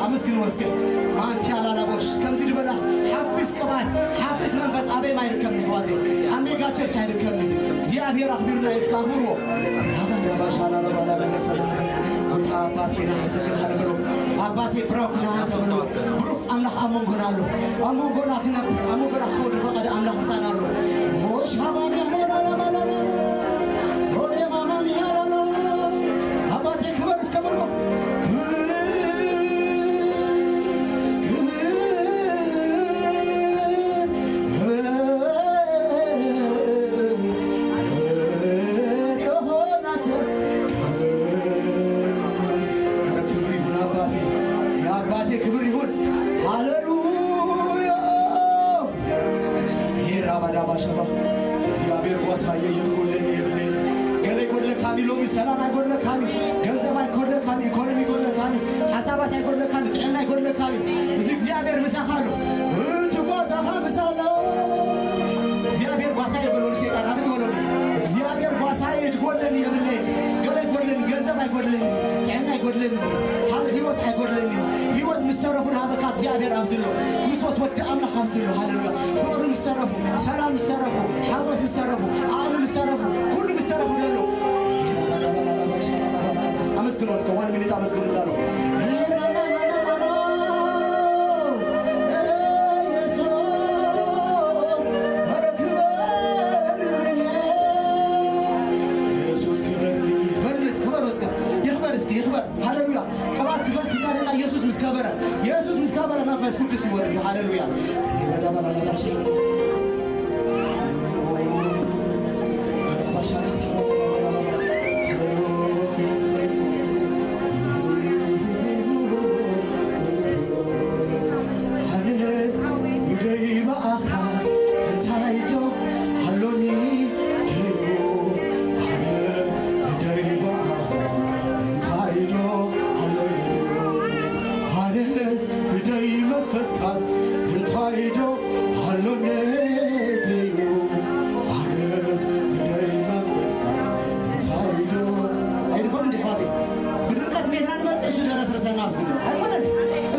ኣመስግንዎ እስከ። ማንቲያ ላላቦሽ ከምዚ ዝበላ ሓፊስ ቅባይ፣ ሓፊስ መንፈስ ኣበይ ማይ ይርከብኒ ኣሕዋተይ? ኣብ ሜጋ ቸርች ኣይርከብኒ። እግዚኣብሔር ኣኽቢሩና እዩ፣ እስከ ኣኽብርዎ። ራባዳባሻ ላላባላባላባላባስ። ጎይታ ኣባቴ ነመስግንካ ንብሎ። ኣባቴ ብራኩና ተብሎ። ብሩክ ኣምላኽ ኣብ መንጎና ኣሎ። ኣብ መንጎና ክነብር፣ ኣብ መንጎና ክኸውን ዝፈቐደ ኣምላኽ ምሳና ኣሎ። ሆሽ ሃባንያ ሞላላባላላ። ሆሬ ማማንያ ላላ። ኣባቴ ክበር እስከ በሎ። ክብር፣ ክብር፣ ክብር፣ ክብር የሆናት ክብር። ኧረ ክብር ይሁን ኣባቴ፣ የአባቴ ክብር ይሁን። ሃሌሉያ። ይሄ ራባዳባ ሸባ እግዚአብሔር ጓሳዬ ይድጎለኒ የብለኝ። ገለ ይጎድለካኒ፣ ሎሚ ሰላም ኣይጎድለካኒ፣ ገንዘብ ኣይጎድለካኒ፣ ኢኮኖሚ ይጎድለካኒ፣ ሓሳባት ኣይጎድለካኒ፣ ጥዕና ኣይጎድለካኒ። እዚ እግዚኣብሔር ምሳኻ ኣሎ። እቲ ጓሳኻ ምሳ ኣሎ። እግዚኣብሔር ጓሳዬ በሎ፣ ንሰይጣን ኣድርግ በሎ። እግዚኣብሔር ጓሳዬ ይድጎለኒ የብለኝ። ገለ ይጎድለኒ፣ ገንዘብ ኣይጎድለኒ፣ ጥዕና ኣይጎድለኒ፣ ሃል-፣ ህይወት ኣይጎድለኒ። ህይወት ምስ ተረፉ ዝሃበካ እግዚኣብሔር ኣብዚ ኣሎ። ክርስቶስ ወዲ ኣምላኽ ኣብዚ ኣሎ። ሃሌሉያ። ፍቕሪ ምስ ተረፉ፣ ሰላም ምስ ተረፉ፣ ሓጎስ ምስ ተረፉ፣ ዓቕሊ ምስ ተረፉ፣ ኩሉ ምስ ተረፉ ዘሎ። ኣመስግኖ እስከ፣ ዋን ሚኒት ኣመስግኖ እንዳለው። ኢየሱስ፣ ኧረ ክበርልኝ። ኢየሱስ ክበርልኝ። በል እስከ፣ ክበር እስከ፣ ይክበር እስከ፣ ይክበር። ሃሌሉያ። ቅባት ክፈስ እንዳለና ኢየሱስ ምስ ከበረ፣ ኢየሱስ ምስ ከበረ መንፈስ ቅዱስ ይወርድ። ሃሌሉያ። ኣነስ ግደይ ብኣኻ እንታይ ዶ ኣሎኒ ደዩ? ኣነ ግደይ ብኣኻ እንታይ ዶ ኣሎኒ ደዩ? ኣነስ ግደይ መንፈስካስ እንታይ እንታይ ዶ ኣሎኒ ድዩ ኣነስ ብደይ መንፈስካስ እንታይ ዶ ኣይድኾን እንዲ ኣሕዋተይ ብድርቀት ሜትና ንመጽእ እሱ ደረስርሰና ኣብዚ ኣሎ ኣይኮነን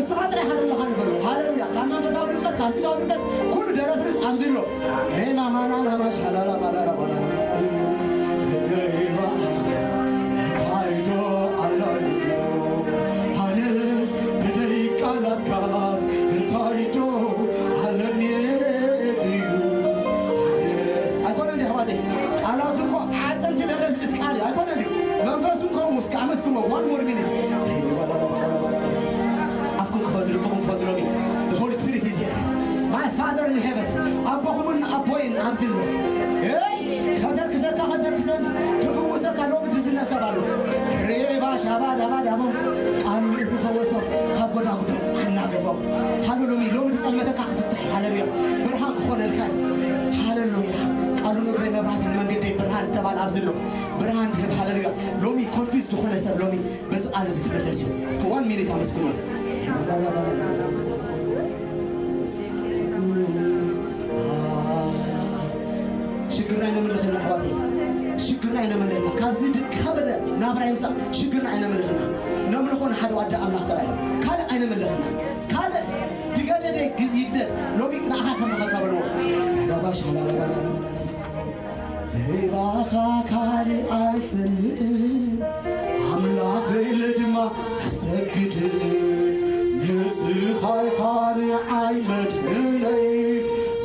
እስኻ ጥራይ ሓደለኻ ንበሎ ሃለሉያ ካብ መንፈሳዊ ድርቀት ካብ ስጋዊ ድርቀት ኩሉ ደረስርስ ኣብዚ ኣሎ ሜማ ማናና ማሻላላ ባላላ ባላላ እንታይ ዶ ኣሎኒ ድዩ ኣነስ ብደይ ቃላትካስ እንታይ ዶ ኣለኒ ድዩ ኣነስ ኣይኮነ እንዲ ኣሕዋተይ ቃላቱ እኮ ዓፅምቲ ደረስ ድስ ቃል እዩ ኣይኮነ ድዩ መንፈሱ ከምኡ እስኪ ኣመስግኖ one more minute ኣፍኩም ክፈቱ ልብኩም ክፈቱ ሎሚ the Holy Spirit is here my father in heaven ኣቦኹምን ኣቦይን ኣብዚ ኣሎ ከተርክሰካ ከተርክሰኒ ክፍውሰካ ሎሚ ድዝነሰብ ኣሎ ሬባ ሻባ ዳባ ዳቦ ቃሉ ይፈወሶ ካብ ጎዳጉዶም ኣናገፎም ሃሎ ሎሚ ሎሚ ዝጸልመተካ ክፍትሕ ሃለሉያ ብርሃን ክኾነልካ እዩ ሃለሉያ ቃሉ ንእግረይ መብራህትን መንገደይ ብርሃን ተባል ኣብዚ ኣሎ ብርሃን ትህብ ሃለሉያ ሎሚ ኮንፊዝ ዝኾነ ሰብ ሎሚ በዚ ቃል እዚ ክምለስ እዩ እስኪ one minute ኣመስግኖ ሽግርና ኣይነምልኽና ኣሕዋተይ ሽግርና ኣይነምልኽና ካብዚ ድካበለ ናብራ ይምፃእ ሽግርና ኣይነምልኽና ነምልኾ ንሓደ ዋዳ ኣምላኽ ጥራይ ካልእ ኣይነምልኽና ካልእ ድገደደ ግዝ ይግደድ ሎሚ ንኣኻ ከም ንኸካ በልዎ ዳባሽ ሃላላባላላባላ ሌባኻ ካልእ ኣይፈልጥን ኣምላኸይ ድማ ኣሰግድ ንስኻ ኢኻ ንዓይ መድሕነይ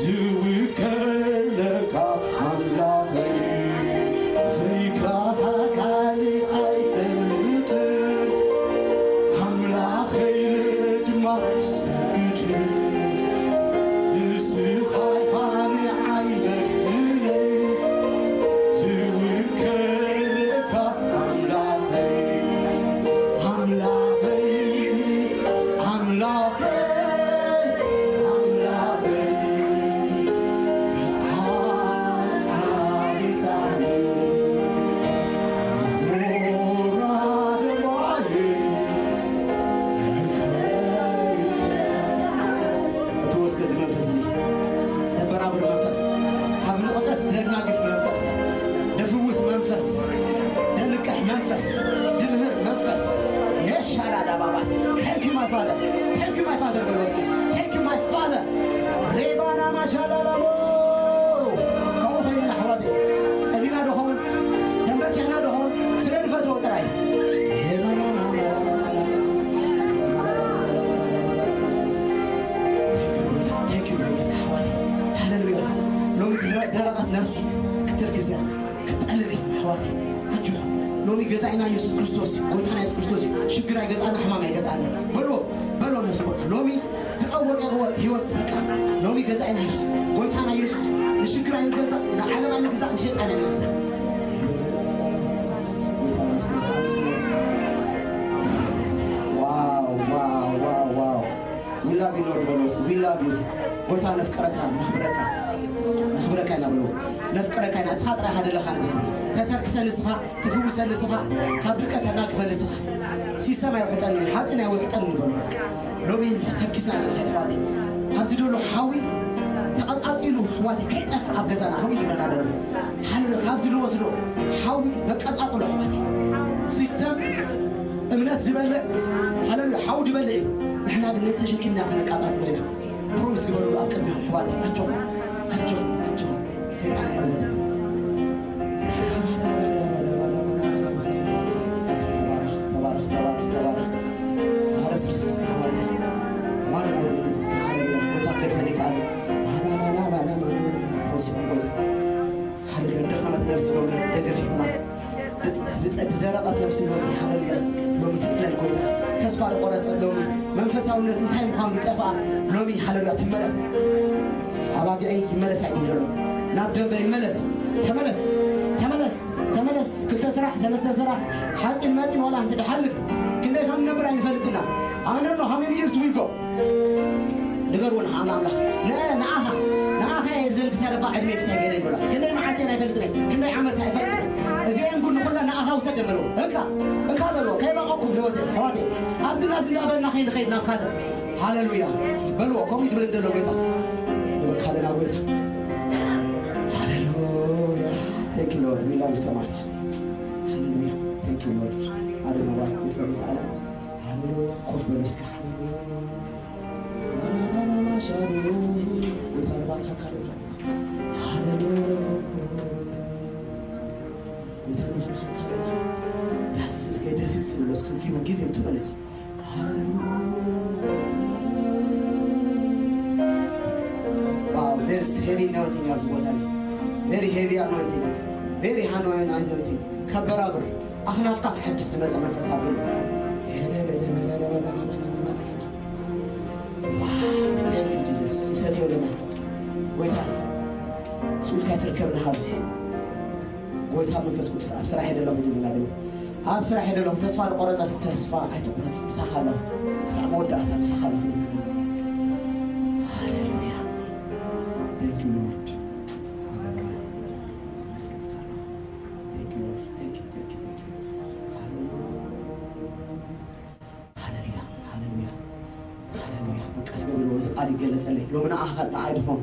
ዝውከለካ ኣምላኸይ ዘይካኻ ካልእ ኣይፈልጥን ኣምላኸይ ድማ ኣሰግድ ንስኻ ኢኻ ንዓይ መድሕነይ ዝውከለካ ኣምላኸይ ኣምላኸይ ኣምላኸይ ኣምላኸይ ኣቢሳኒ ሞራ ደማየ እቲ ወስከ እዚ መንፈስ እዚ ተበራብር መንፈስ ካብ ንቕፀት ደናግፍ መንፈስ ደፍውስ መንፈስ ደንቅሕ መንፈስ ድምህር መንፈስ የሻራ ዳባባ Thank you my father Thank you my father በሎ እስኪ Thank you my father ሬባና ማሻላላሞ ከምኡ ኮይንና ኣሕዋተይ ጸሊና ዶ ኸውን ተንበርኪኽና ዶ ኸውን ስለ ንፈትዎ ጥራይ ሃለሉያ ሎሚ ደረቐት ነፍሲ ክትርክዘ ክትጠልል ኣሕዋት ኣጆኹም ሎሚ ገዛኢና የሱስ ክርስቶስ እዩ ጎይታና የሱስ ክርስቶስ እዩ ሽግር ኣይገዛእና ሕማም ኣይገዛእና በሎ በሎ ነፍሲ በቃ ሎሚ ተቐወጠ ይቕወጥ ህይወት በቃ ሎሚ ገዛኢና የሱስ ጎይታና የሱስ ንሽግር ኣይንገዛእ ንዓለም ኣይንግዛእ ንሸይጣን ኣይንገዛእ We love you Lord በሎ እስኪ we love you ጎይታ ነፍቅረካ ነኽብረካ ነኽብረካ ኢና በሎ ነፍቅረካ ኢና እስኻ ጥራይ ሃደለኻ ንበሎ ተተርክሰ ንስኻ ትፍውሰ ንስኻ ካብ ድቀት ተናግፈ ንስኻ ሲስተም ኣይውሕጠኒ ሓፂን ኣይውሕጠኒ ንበሎ ሎሚ ተኪስና ኣለና ተባቲ ኣብዚ ደሎ ሓዊ ተቐፃፂሉ ኣሕዋት ከይጠፍ ኣብ ገዛና ከምኡ ይድመና ደሎ ሓደ ካብዚ ንወስዶ ሓዊ መቀፃፅሎ ኣሕዋት ሲስተም እምነት ዝበልዕ ሃለሉያ ሓዊ ዝበልዕ እዩ ንሕና ብነት ተሸኪምና ከነቃፃፅሎ ኢና ፕሮሚስ ግበሩሉ ኣብ ቅድሚኦም ኣሕዋት ኣጆኹም ኣጆኹም ኣጆኹም ሰይጣን ኣይዕወትን ተባረኽ ተባረኽ ተባረኽ ተባረኽ ኣረስርስ እስከ ኣሕዋት one more minute እስከ ሃለሉያ ቦታ ከድፈን ይከኣል ማና ማና ማና ማና ፈውስ ይኹን ጎይታ ሓደ ደኸመት ነፍሲ ሎሚ ደገፍ ይኹና። ዝደረቐት ነፍሲ ሎሚ ሃለሉያ ሎሚ ትጥለል ጎይታ። ተስፋ ዝቆረጸት ሎሚ መንፈሳውነት እንታይ ምዃኑ ዝጠፍኣ ሎሚ ሃለሉያ ትመለስ። ኣባጊዐይ ይመለስ ኣይትም ዘሎ ናብ ደንበ ይመለስ። ተመለስ ተመለስ ተመለስ ክልተ ስራሕ ሰለስተ ስራሕ ሓፂን መፂን ዋላ እንት ድሓልፍ ክንደይ ከም ንነብር ኣይንፈልጥና። ኣነ ሎ ሃመን ይርስ ዊጎ ንገርዎ ንሓና ኣምላኽ ንኣኻ ንኣኻ እየ ዘንክሳረፋ ዕድመ ክስታይ ገለ ይበላ ክንደይ መዓልቲ ኣይፈልጥን ክንደይ ዓመት ኣይፈልጥን እዚአን ጉድ ንኹላ ንኣኻ ውሰድ በልዎ እካ እካ በልዎ ከይበቐኩም ህይወት ኣሕዋተይ ኣብዚ ናብዚ እናበልና ከይንኸይድ ናብ ካልእ ሃሌሉያ በልዎ። ከምኡ ይድብል እንደሎ ጎይታ ንበካለና ጎይታ። ሃሌሉያ። Thank you Lord, we love you so much. ሃሌሉያ። Thank you Lord. ኣደና ባይ ይፈል ኣለ። ሃሌሉያ። ኮፍ በሉ እስከ። ሃሌሉያ። ጎይታ ንባርካካ። ሃሌሉያ። ጎይታ ንባርካካ። ዳስስ እስከ ዳስስ ብሎ እስከ give, give him two minutes. Wow, there's heavy anointing ኣብዚ ቦታ እዚ። Very heavy anointing. Very high anointing. ከበራብር። ኣኽናፍካ ክሐድስ ዝመጸ መንፈስ ኣብዚ ኣሎ። Wow, thank you Jesus. ምሰት የብለና። ጎይታ፣ ስኡልካ ትርከብና ኣብዚ። ጎይታ መንፈስ ቅዱስ ኣብ ስራሕ የደለኹ ይብለና ድማ። ኣብ ስራሕ የደለኹ፣ ተስፋ ዝቆረጸ ተስፋ ኣይትቁረጽ፣ ምሳኻ ኣለኹ። ክሳዕ መወዳእታ ምሳኻ ኣለኹ ይብለና። ሃሌሉያ። Thank you Lord. ሃሌሉያ። ኣመስግንካ ኣለኹ። Thank you Lord. Thank you, thank you, thank you. ሃሌሉያ። ሃሌሉያ፣ ሃሌሉያ፣ ሃሌሉያ። በቃ እስከ በልዎ፣ እዚ ቃል ይገለጸለይ። ሎሚ ንዓኻ፣ ንዓይ ድኾን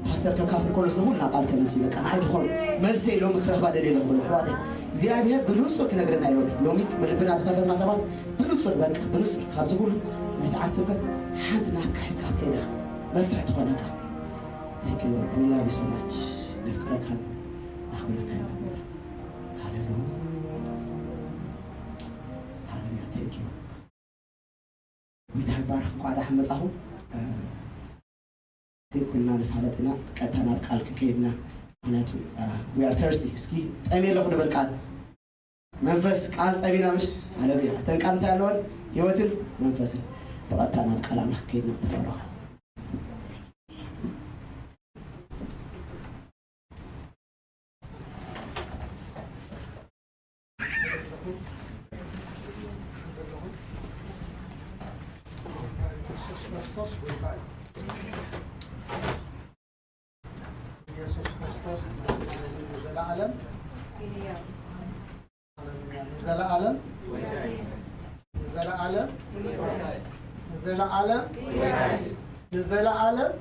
ፓስተር ከካፍል ከሎስ ንኹልና ቃል ከመጽእ እዩ። በቃ ንዓይ ድኾን መልሰይ ሎሚ ክረኽባ ደልየ ኣለኹ በሉ። ኣሕዋተይ፣ እግዚኣብሔር ብንጹር ክነግረና እዩ ሎሚ። ሎሚ ልብና ዝኸፈትና ሰባት ብንጹር፣ በቃ ብንጹር ካብዚ ኩሉ ናይ ሰዓት ስብከት ሓንቲ ናትካ ሒዝካ ክትከይድ ኢኻ። መፍትሒ ትኾነካ። Thank you Lord. We love you so much. ነፍቅረካ፣ ነኽብረካ ኢና። ሃሌሉያ። ሃሌሉያ። Thank you። ጎይታ ይባረኽ። እንኳዕ ደሓን መጻኹም። እ፣ ኩልና ንፋለጥ ኢና። ቀጥታ ናብ ቃል ክንከይድ ኢና። ምኽንያቱ፣ እ፣ we are thirsty። እስኪ ጠምየ ኣለኹ ንበል ቃል። መንፈስ ቃል ጠሚና ምሽ? ሃሌሉያ። እተን ቃል እንታይ ኣለወን? ህይወትን መንፈስን። ብቐጥታ ናብ ቃል ኣምላኽ ክንከይድ ኢና። ተባረኹ። ኢየሱስ ክርስቶስ ጎይታ እዩ። ኢየሱስ ክርስቶስ ንዘለዓለም፣ ንዘለዓለም፣ ንዘለዓለም፣ ንዘለዓለም፣ ንዘለዓለም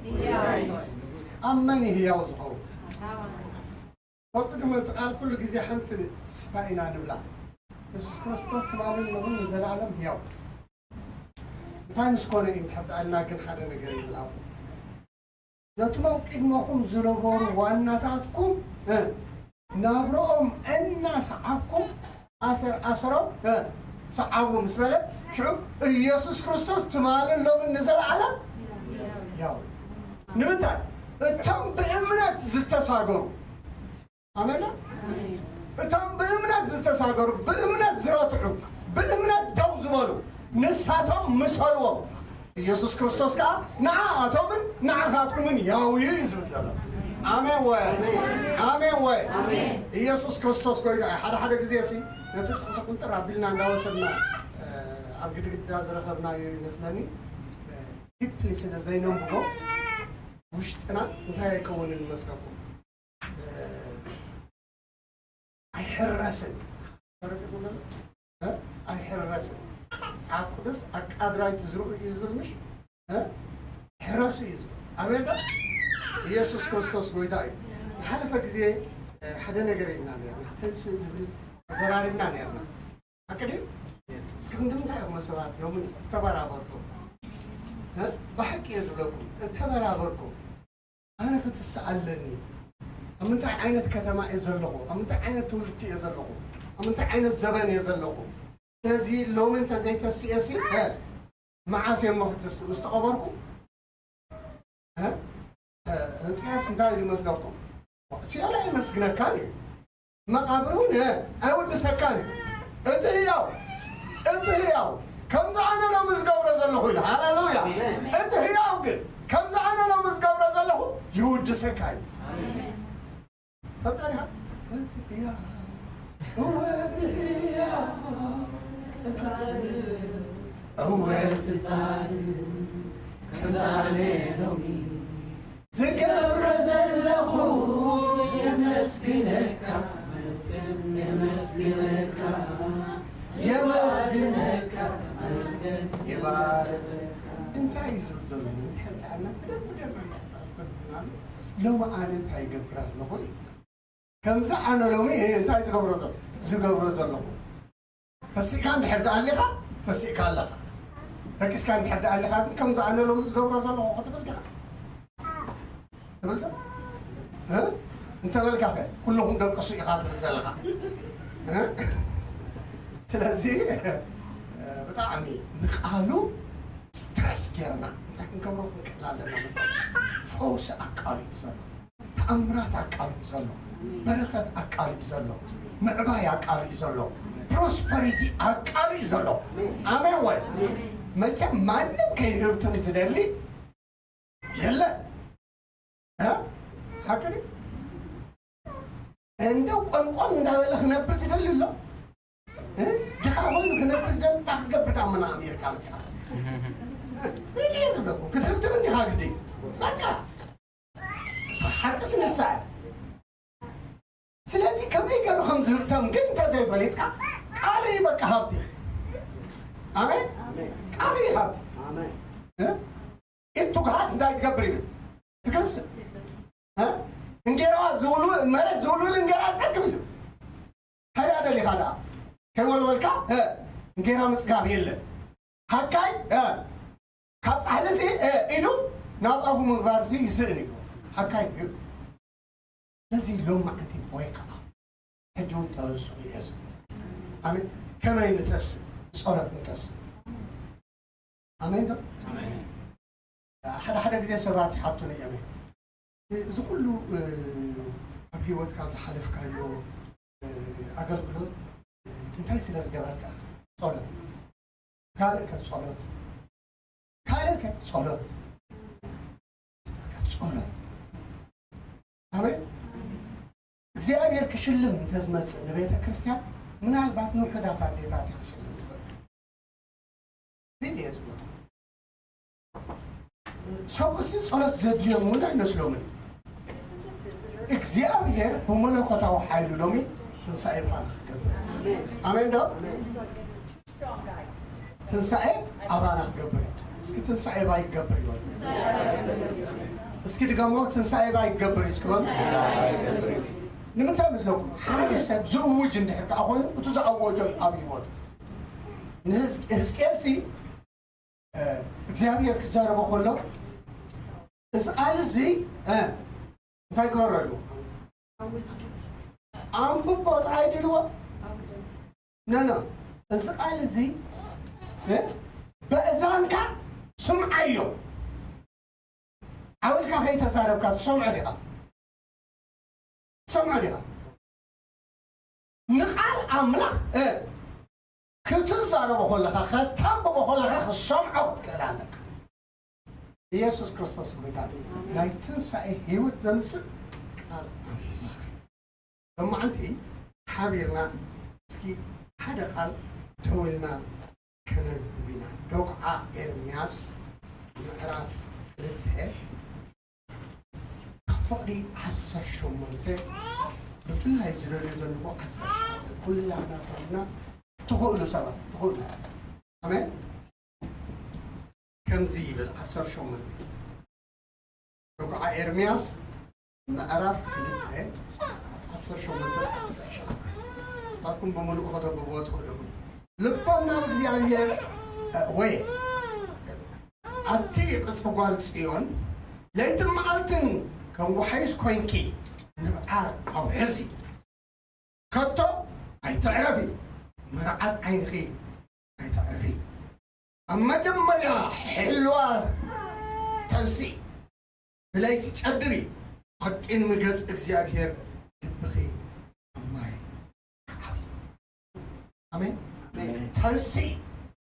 ኣብ መን እዩ ህያው ዝኸውን? ፈቅድሞ እቲ ቃል ኩሉ ግዜ ሓንቲ ተስፋ ኢና ንብላ። የሱስ ክርስቶስ ትማልን ሎምን ንዘለዓለም ህያው። እንታይ ምስ ኮነ እዩ እንድሕር ደኣልና ግን ሓደ ነገር ይብላኹ። ነቶም ኣብ ቅድመኹም ዝነበሩ ዋናታትኩም፣ እ፣ ናብርኦም እናሰዓብኩም ኣሰር ኣሰሮም፣ እ፣ ሰዓቡ ምስ በለ፣ ሽዑ ኢየሱስ ክርስቶስ ትማልን ሎምን ንዘለዓለም ያው። ንምንታይ? እቶም ብእምነት ዝተሳገሩ። ኣሜን። እቶም ብእምነት ዝተሳገሩ፣ ብእምነት ዝረትዑ፣ ብእምነት ደው ዝበሉ፣ ንሳቶም ምሰልዎም። ኢየሱስ ክርስቶስ ከኣ ንዓኣቶምን ንዓኻትኩምን ያው እዩ እዩ ዝብል ዘሎ። ኣሜን ወይ? ኣሜን ወይ? ኣሜን። ኢየሱስ ክርስቶስ ጎይታ እዩ። ሓደ ሓደ ግዜ ሲ ነቲ ጥቕሲ ቁንጥር ኣቢልና እንዳወሰድና፣ እ፣ ኣብ ግድግዳ ዝረኸብናዮ ይመስለኒ። ዲፕሊ ስለ ዘይነንብቦ ውሽጥና እንታይ ኣይከውንን ይመስለኩም? እ፣ ኣይሕረስን። ተረዲእኩም ዘሎ? እ? ኣይሕረስን። መጽሓፍ ቅዱስ ኣቃድራይ ትዝርኡ እዩ ዝብል ምሽ? እ? ሕረሱ እዩ ዝብል። ኣሜን ዶ? ኢየሱስ ክርስቶስ ጎይታ እዩ። ዝሓለፈ ግዜ፣ እ፣ ሓደ ነገር ኢልና ነርና። ተንስእ ዝብል ተዘራሪብና ነርና። ሓቂ ድዩ? እስኪ ክንዲ እንታይ እሞ ሰባት ሎሚ እተበራበርኩም? እ? ብሓቂ እየ ዝብለኩም፣ እተበራበርኩም። ኣነ ክትስእ ኣለኒ። ኣብ ምንታይ ዓይነት ከተማ እየ ዘለኹ? ኣብ ምንታይ ዓይነት ትውልዲ እየ ዘለኹ? ኣብ ምንታይ ዓይነት ዘበን እየ ዘለኹ? ስለዚ ሎሚ እንተዘይተስእየሲ፣ እ፣ መዓስ እየ እሞ ክትስእ? ምስ ተቐበርኩ? እ? እ፣ ህዝቅያስ እንታይ ኢሉ ይመስለኩም? ሲኦል ኣየመስግነካን እዩ። መቓብር እውን፣ እ፣ ኣይውድሰካን እዩ። እቲ ህያው፣ እቲ ህያው፣ ከምዚ ኣነ ሎሚ ዝገብሮ ዘለኹ ኢሉ። ሃሌሉያ። ኣሜን። እቲ ህያው ግን፣ ከምዚ ኣነ ሎሚ ዝገብሮ ዘለኹ ይውድሰካ እዩ። ኣሜን። ፈጣሪኻ፣ እቲ ህያው፣ እወ፣ እቲ ህያው፣ እቲ ጻድቅ፣ እወ፣ እቲ ጻድቅ፣ ከምዚ ኣነ ሎሚ ዝገብሮ ዘለኹ የመስግነካ፣ የመስግነካ፣ የመስግነካ፣ ይባርኸካ። እንታይ እዩ ዝብል ዘሎ? እንድሕር ደኣ እናተደብደበ ኣስተብህልና ኣሎ። ሎሚ ኣነ እንታይ ይገብር ኣለኹ እዩ። ከምዚ ኣነ ሎሚ እንታይ ዝገብሮ ዘሎ? ዝገብሮ ዘለኹ። ተሲእካ እንድሕር ደኣ ኣሊኻ፣ ተሲእካ ኣለኻ። ደቂስካ እንድሕር ደኣ ኣሊኻ፣ ግን ከምዚ ኣነ ሎሚ ዝገብሮ ዘለኹ ክትብል ዲኻ? ትብል ዶ? እ? እንተበልካ ከ ኩልኹም ደቅሱ ኢኻ ትብል ዘለኻ። እ? ስለዚ፣ እ፣ ብጣዕሚ ንቃሉ ስትረስ ጌርና እንታይ ክንገብሮ ክንክእል ኣለና? ፈውሲ ኣቃሊዑ ዘሎ፣ ተኣምራት ኣቃሊዑ ዘሎ፣ በረኸት ኣቃሊዑ ዘሎ፣ ምዕባይ ኣቃሊዑ ዘሎ፣ ፕሮስፐሪቲ ኣቃሊዑ ዘሎ። ኣሜን ወይ? መቸም ማንም ከይህብትም ዝደሊ የለ። እ? ሓቂ ድዩ? እንደው ቆምቆም እንዳበለ ክነብር ዝደሊ ኣሎ። እ? ድኻ ኮይኑ ክነብር ዝደሊ እንታይ ክትገብር ዳሞ ንኣሜሪካ መፂኻ? ሪሊ እየ ዝብለኩም። ክትህብትም እንዲኻ ግዲ። በቃ። ሓቅስ ንሳ እያ። ስለዚ ከመይ ገይሩ ከም ዝህብተም ግን እንተዘይፈሊጥካ፣ ቃሉ እዩ በቃ ሃብቲ። ኣሜን? ቃሉ እዩ ሃብቲ። እ? ኢድ ትጉሃት እንታይ ትገብር ይብል? ትከስብ። እ? እንጌራ ዝውሉ-፣ መሬት ዝውልውል እንጌራ ጸግብ እዩ። ሃይዳ ደሊኻ ደኣ ከይወልወልካ፣ እ፣ እንጌራ ምጽጋብ የለን። ሃካይ፣ እ፣ ካብ ጻሕሊ ሲ፣ እ፣ ኢዱ ናብ ኣፉ ምግባር ሲ ይስእን እዩ። ሃካይ እዩ። ነዚ ሎማዕንቲ ወይ ከዓ ሕጂ እውን ተንስኡ እየ ዝብል። ኣሜን። ከመይ ንተስእ? ብጸሎት ንተስእ። ኣሜን ዶ? ኣሜን። ሓደ ሓደ ግዜ ሰባት ይሓቱኒ እዮም። እዚ ኩሉ፣ እ፣ ኣብ ህይወትካ ዝሓለፍካዮ፣ እ፣ ኣገልግሎት፣ እ፣ እንታይ ስለ ዝገበርካ? ጸሎት። ካልእ ከ ጸሎት። ካልእ ከ ጸሎት። ጸሎት። ኣሜን። እግዚኣብሔር ክሽልም እንተዝመጽእ ንቤተ ክርስቲያን፣ ምናልባት ንውሑዳት ኣዴታት እዩ ክሽልም ዝኽእል። ሪሊ እየ ዝብሎ። ሰብኡትሲ ጸሎት ዘድልዮም እውን ኣይመስሎምን። እግዚኣብሔር ብመለኮታዊ ሓይሉ ሎሚ ትንሳኤ ባና ክገብር። ኣሜን ዶ? ትንሳኤ ኣባና ክገብር እዩ። እስኪ ትንሳኤ ባይ ክገብር ይበሉ። እስኪ ድገሞ፣ ትንሳኤ ባይ ክገብር እዩ። እስኪ በሉ። ንምንታይ መስለኩም? ሓደ ሰብ ዝእውጅ እንድሕር ደኣ ኮይኑ፣ እቲ ዝኣወጆ እዩ ኣብ ህይወቱ። ንህዝ-፣ ህዝቅኤልሲ፣ እ፣ እግዚኣብሔር ክዛረቦ ከሎ፣ እዚ ቃል እዚ፣ እ፣ እንታይ ግበረሉ? ኣንብቦ ጥራይ ድልዎ? ኖ፣ ኖ። እዚ ቃል እዚ፣ እ፣ በእዛንካ ስምዓዮ። ዓው ኢልካ ከይተዛረብካ ትሰምዖ ዲኻ? ትሰምዖ ዲኻ? ንቃል ኣምላኽ፣ እ፣ ክትዛረቦ ከለኻ፣ ከተንብቦ ከለኻ ክትሰምዖ ክትክእል ኣለካ። ኢየሱስ ክርስቶስ ጎይታ እዩ። ናይ ትንሳኤ ህይወት ዘምጽእ ቃል ኣምላኽ እዩ። ሎማዓንቲ ሓቢርና እስኪ ሓደ ቃል ደው ኢልና ከነንብብ ኢና። ዶግዓ ኤርምያስ ምዕራፍ ክልተ ካብ ፍቕዲ ዓሰርተ ሸሞንተ፣ ብፍላይ ዝደልዮ ዘለኹ ዓሰርተ ሸሞንተ ኩላና ተኾና ትኽእሉ ሰባት ትኽእሉ። ኣሜን። ከምዚ ይብል ዓሰርተ ሸሞንተ፣ ዶግዓ ኤርምያስ ምዕራፍ ክልተ ዓሰርተ ሸሞንተ እስካብ ዓሰርተ ትሽዓተ። ንስኻትኩም ብምሉኡ ከተንብብዎ ትኽእሉ ኢኹም። ልቦም ናብ እግዚኣብሔር፣ እ፣ ወይ ኣቲ ቅጽሪ ጓል ጽዮን፣ ለይትን መዓልትን ከም ወሓይዝ ኮይንኪ ንብዓ ኣውሕዚ። ከቶ ኣይትዕረፊ፣ መርዓት ዓይንኺ ኣይተዕርፊ። ኣብ መጀመርያ ሕልዋ ተንሲ፣ ብለይቲ ጨድሪ፣ ሓቂ ንገጽ እግዚኣብሔር ልብኺ ከም ማይ ክዓብዮ። ኣሜን። ኣሜን። ተንሲ፣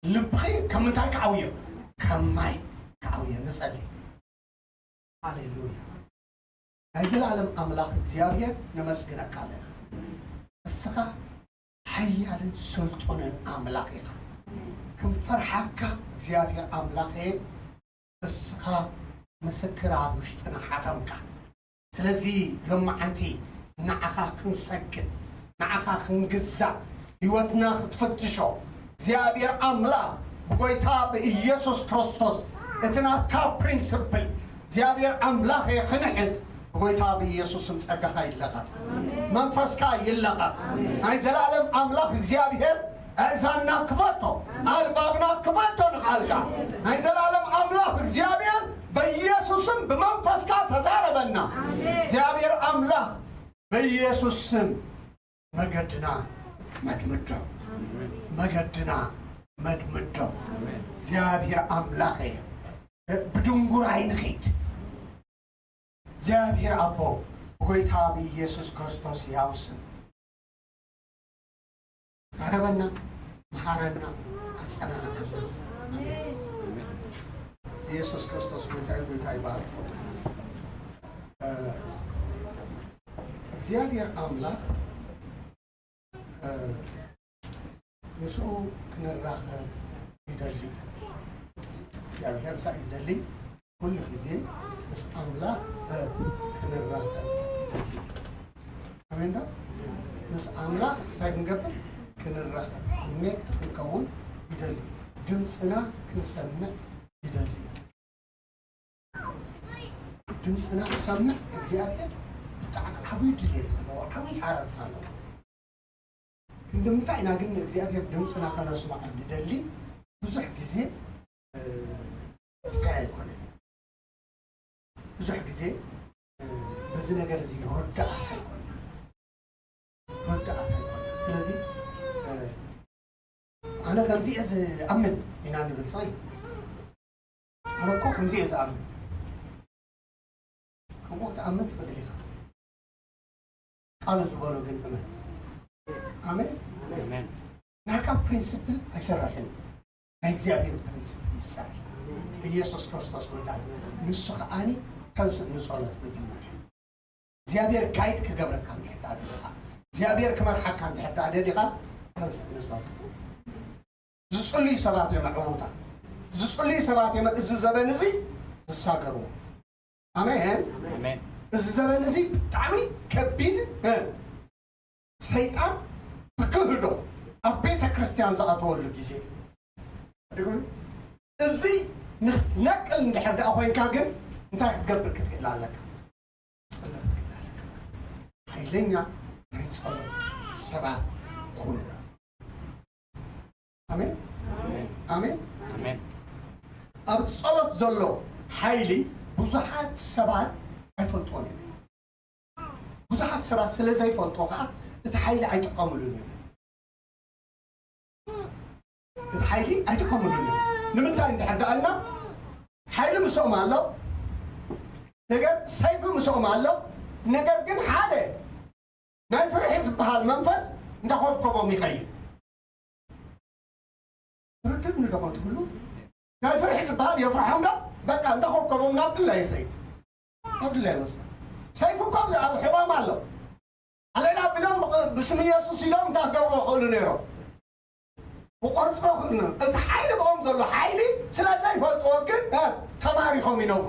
ልብኺ ከም እንታይ ክዓብዮ? ከም ማይ ክዓብዮ። ንጸሊ። ሃሌሉያ። ናይ ዘላለም ኣምላኽ እግዚኣብሔር ነመስግነካ ኣለና። እስኻ ሓያልን ስልጡንን ኣምላኽ ኢኻ። ክንፈርሓካ እግዚኣብሔር ኣምላኽ እየ። እስኻ ምስክር ኣብ ውሽጥና ሓተምካ። ስለዚ ሎማዓንቲ ንዓኻ ክንሰግድ፣ ንዓኻ ክንግዛእ፣ ህይወትና ክትፍትሾ፣ እግዚኣብሔር ኣምላኽ ብጎይታ ብኢየሱስ ክርስቶስ እቲ ናትካ ፕሪንስፕል እግዚኣብሔር ኣምላኽ እየ ክንሕዝ ብጎይታ ብኢየሱስም ጸጋኻ ይለቐቕ፣ መንፈስካ ይለቐቕ። ናይ ዘላለም ኣምላኽ እግዚኣብሔር ኣእዛንና ክፈቶ፣ ኣልባብና ክፈቶ ንቓልካ። ናይ ዘላለም ኣምላኽ እግዚኣብሔር በኢየሱስም ብመንፈስካ ተዛረበና። እግዚኣብሔር ኣምላኽ በኢየሱስ ስም መገድና መድምዶ፣ መገድና መድምዶ። እግዚኣብሔር ኣምላኸ ብድንጉር ኣይንኺድ። እግዚኣብሔር ኣቦ ብጎይታ ብኢየሱስ ክርስቶስ ሕያው ስም ዛረበና፣ መሃረና፣ ኣጸናንዓና። ኣሜን። ኢየሱስ ክርስቶስ ጎይታ እዩ፣ ጎይታ ይባርክ። እ፣ እግዚኣብሔር ኣምላኽ፣ እ፣ ምስኡ ክንራኸብ ይደሊ። እግዚኣብሔር እንታይ እዩ ዝደሊ? ኩሉ ግዜ ምስ ኣምላኽ፣ እ፣ ክንራኸብ ይደሊ። ኣሜን ዶ? ምስ ኣምላኽ እንታይ ክንገብር? ክንራኸብ፣ ኮኔክት ክንከውን ይደሊ። ድምፅና ክንሰምዕ ይደሊ። ድምፅና ክሰምዕ እግዚኣብሔር ብጣዕሚ ዓብዪ ድሌት ኣለዎ፣ ዓብዪ ሃረርታ ኣለዎ። ክንዲ ምንታይ ኢና ግን ንእግዚኣብሔር ድምፅና ከነስምዖ ንደሊ? ብዙሕ ግዜ፣ እ፣ ጥራይ ኣይኮነን። ብዙሕ ግዜ፣ እ፣ በዚ ነገር እዚ ርዳኣት ኣይኮንና። ርዳኣት ኣይኮንና። ስለዚ፣ እ፣ ኣነ ከምዚ እየ ዝኣምን ኢና ንብል፣ ሶሪ። ኣነ እኮ ከምዚ እየ ዝኣምን። ከምኡ ክትኣምን ትኽእል ኢኻ። ቃሉ ዝበሎ ግን እመን። ኣሜን። ኣሜን። ናትካ ፕሪንስፕል ኣይሰርሕን እዩ። ናይ እግዚኣብሔር ፕሪንስፕል ይሰርሕ። ኢየሱስ ክርስቶስ ጎይታ እዩ። ንሱ ከኣኒ ተንስእ ንጸሎት መጀመርያ። እግዚኣብሔር ጋይድ ክገብረካ እንድሕር ደኣ ደሊኻ፣ እግዚኣብሔር ክመርሓካ እንድሕር ደኣ ደሊኻ፣ ተንስእ ንጸሎት። ዝጽልዩ ሰባት እዮም ዕዉታት። ዝጽልዩ ሰባት እዮም እዚ ዘበን እዚ ዝሳገርዎ። ኣሜን። ኣሜን። እዚ ዘበን እዚ ብጣዕሚ ከቢድ፣ እ፣ ሰይጣን ብክህዶ ኣብ ቤተ ክርስቲያን ዝኣተወሉ ግዜ እዩ። ድግሞ እዚ ንኽትነቅል እንድሕር ደኣ ኮይንካ ግን እንታይ ክትገብር ክትክእል ኣለካ? ክትጽሊ ክትክእል ኣለካ። ሓይለኛ ናይ ጸሎት ሰባት ኩኑ። ኣሜን። ኣሜን። ኣሜን። ኣሜን። ኣብ ጸሎት ዘሎ ሓይሊ ብዙሓት ሰባት ኣይፈልጥዎን እዮም። ብዙሓት ሰባት ስለ ዘይፈልጥዎ ከዓ እቲ ሓይሊ ኣይጥቀምሉን እዮም። እቲ ሓይሊ ኣይጥቀምሉን እዮም። ንምንታይ እንድሕር ደኣልና ሓይሊ ምስኦም ኣሎ፣ ነገር ሰይፊ ምስኦም ኣሎ። ነገር ግን ሓደ ናይ ፍርሒ ዝበሃል መንፈስ እንዳኾብኮቦም ይኸይድ። ርድእ ንደኾን ትብሉ ናይ ፍርሒ ዝበሃል የፍርሖም ዶ? በቃ እንዳኾብኮቦም ናብ ድላ ይኸይድ። ናብ ድላ ይወስዶ። ሰይፉ እኮ ኣብ ሕማም ኣሎ። ኣልዕል ኣቢሎም ብቅ-፣ ብስም ኢየሱስ ኢሎም እንታይ ክገብሩ ይኽእሉ ነይሮም? ክቆርጽዎ ይኽእሉ ነይሮም። እቲ ሓይሊ ብኦም ዘሎ ሓይሊ ስለ ዘይፈልጥዎ ግን፣ እ፣ ተማሪኾም ይነብሩ።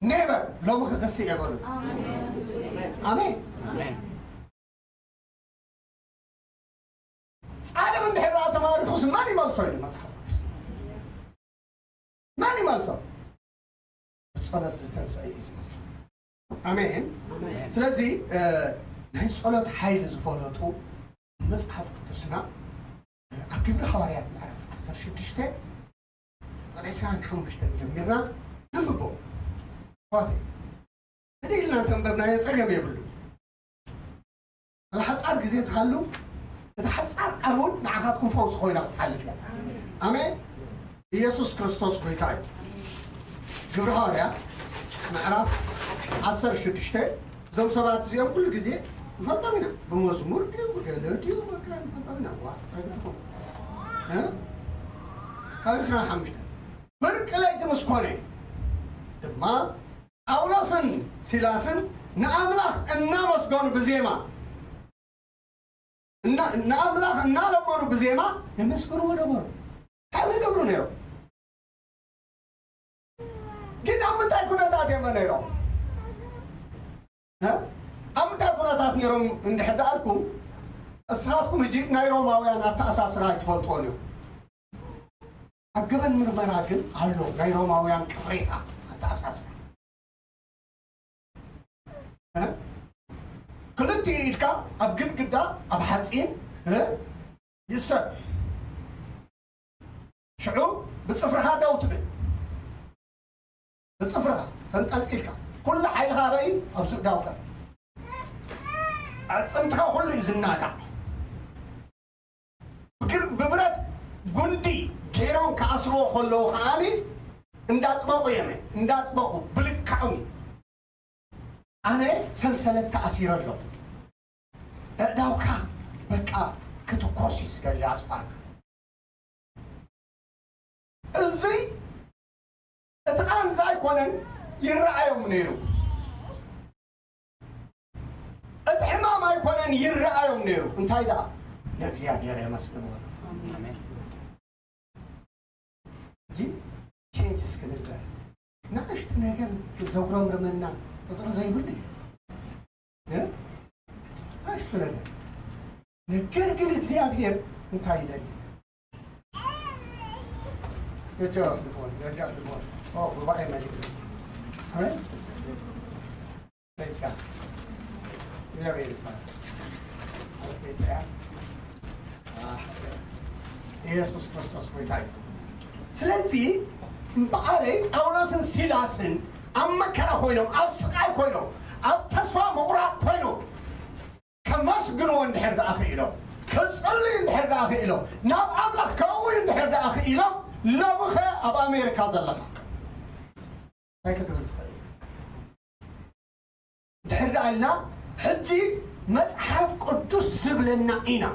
ኔቨር ሎሚ ክኽስእ የበሉ። ኣሜን። ኣሜን። ጻድቕ እንድሕር ደኣ ተማሪኹስ መን ይመልሶ እዩ መጽሓፍ ቅዱስ? መን ይመልሶ? ብጸሎት ዝተንስአ እዩ ዝመልሶ። ኣሜን። ኣሜን። ስለዚ፣ እ፣ ናይ ጸሎት ሓይሊ ዝፈለጡ መጽሓፍ ቅዱስና፣ እ፣ ኣብ ግብሪ ሃዋርያት ምዕራፍ ዓሰርተ ሽዱሽተ ቁጽሪ ዕስራን ሓሙሽተን ጀሚርና ነንብቦ። ኣሕዋተይ፣ እንዲህ ኢልና እንተንበብናዮ ጸገም የብሉን። ኣብ ሓጻር ግዜ ትሃሉ፣ እቲ ሓጻር ቃል እውን ንዓኻትኩም ፈውሲ ኮይና ክትሓልፍ እያ። ኣሜን። ኢየሱስ ክርስቶስ ጎይታ እዩ። ግብሪ ሃዋርያት ምዕራፍ ዓሰርተ ሽዱሽተ፣ እዞም ሰባት እዚኦም ኩሉ ግዜ ንፈልጦም ኢና። ብመዝሙር ድዩ፣ ብገለ ድዩ፣ በቃ ንፈልጦም ኢና። ዋ፣ እንታይ ትኾኑ? እ? ካብ ዕስራን ሓሙሽተን። ፍርቂ ለይቲ ምስ ኮነ ድማ ጳውሎስን ሲላስን ንኣምላኽ እናመስገኑ ብዜማ እና-፣ ንኣምላኽ እናለመኑ ብዜማ የመስግንዎ ነበሩ። እንታይ ይገብሩ ነይሮም? ግን ኣብ ምንታይ ኩነታት እዮም ነይሮም? እ? ኣብ ምንታይ ኩነታት ነይሮም እንድሕር ደኣልኩም፣ እስኻትኩም ሕጂ ናይ ሮማውያን ኣተኣሳስራ ኣይትፈልጥዎን እዮም። ኣብ ገበን ምርመራ ግን ኣሎ ናይ ሮማውያን ቅሬታ ኣተኣሳስራ። እ? ክልቲኡ ኢድካ ኣብ ግድግዳ፣ ኣብ ሓፂን፣ እ? ይእሰር። ሽዑ ብፅፍርኻ ደው ትብል። ብፅፍርኻ ተንጠልጢልካ። ኩሉ ሓይልኻ ኣበይ? ኣብ ዝእዳውካ እዩ። ኣዕፅምትኻ ኩሉ እዩ ዝናጋዕ። ብግር-፣ ብብረት ጉንዲ ገይሮም ክኣስርዎ ከለዉ ከዓኒ እንዳጥበቑ እዮም፣ እንዳጥበቑ ብልክዖም እዩ። ኣነ ሰንሰለት ተኣሲረ ኣለኹ። ኣእዳውካ በቃ ክትኮስ እዩ ዝደሊ ኣጽዋርካ። እዚ እቲ ቃንዛ ኣይኮነን ይረኣዮም ነይሩ። እቲ ሕማም ኣይኮነን ይረኣዮም ነይሩ። እንታይ ደኣ? ንእግዚኣብሔር የመስግንዎ። ኣሜን። እንጂ ቼንጅ እስክንበር ንእሽቱ ነገር ዘጉረምርመና ቁፅሪ ዘይብሉ እዩ። እ? ንእሽቱ ነገር። ነገር ግን እግዚኣብሔር እንታይ ይደሊ? ነጃ ልቦን፣ ነጃ ልቦን። ኦ፣ ጉባኤ መሊእ። ኣሜን። ጌታ እግዚአብሔር ይባረክ። ማለት ጌታ ያ፣ አ፣ ኢየሱስ ክርስቶስ ጎይታ እዩ። ስለዚ እምበኣረይ ጳውሎስን ሲላስን ኣብ መከራ ኮይኖም፣ ኣብ ስቃይ ኮይኖም፣ ኣብ ተስፋ ምቑራጥ ኮይኖም ከመስግንዎ እንድሕር ደኣ ክኢሎም፣ ክጽልዩ እንድሕር ደኣ ክኢሎም፣ ናብ ኣምላኽ ከእውዩ እንድሕር ደኣ ክኢሎም፣ ሎምኸ ኣብ ኣሜሪካ ዘለኻ እንታይ ክትብል ትኽእል? ድሕር ደኣ ኢልና፣ ሕጂ መጽሓፍ ቅዱስ ዝብለና ኢና።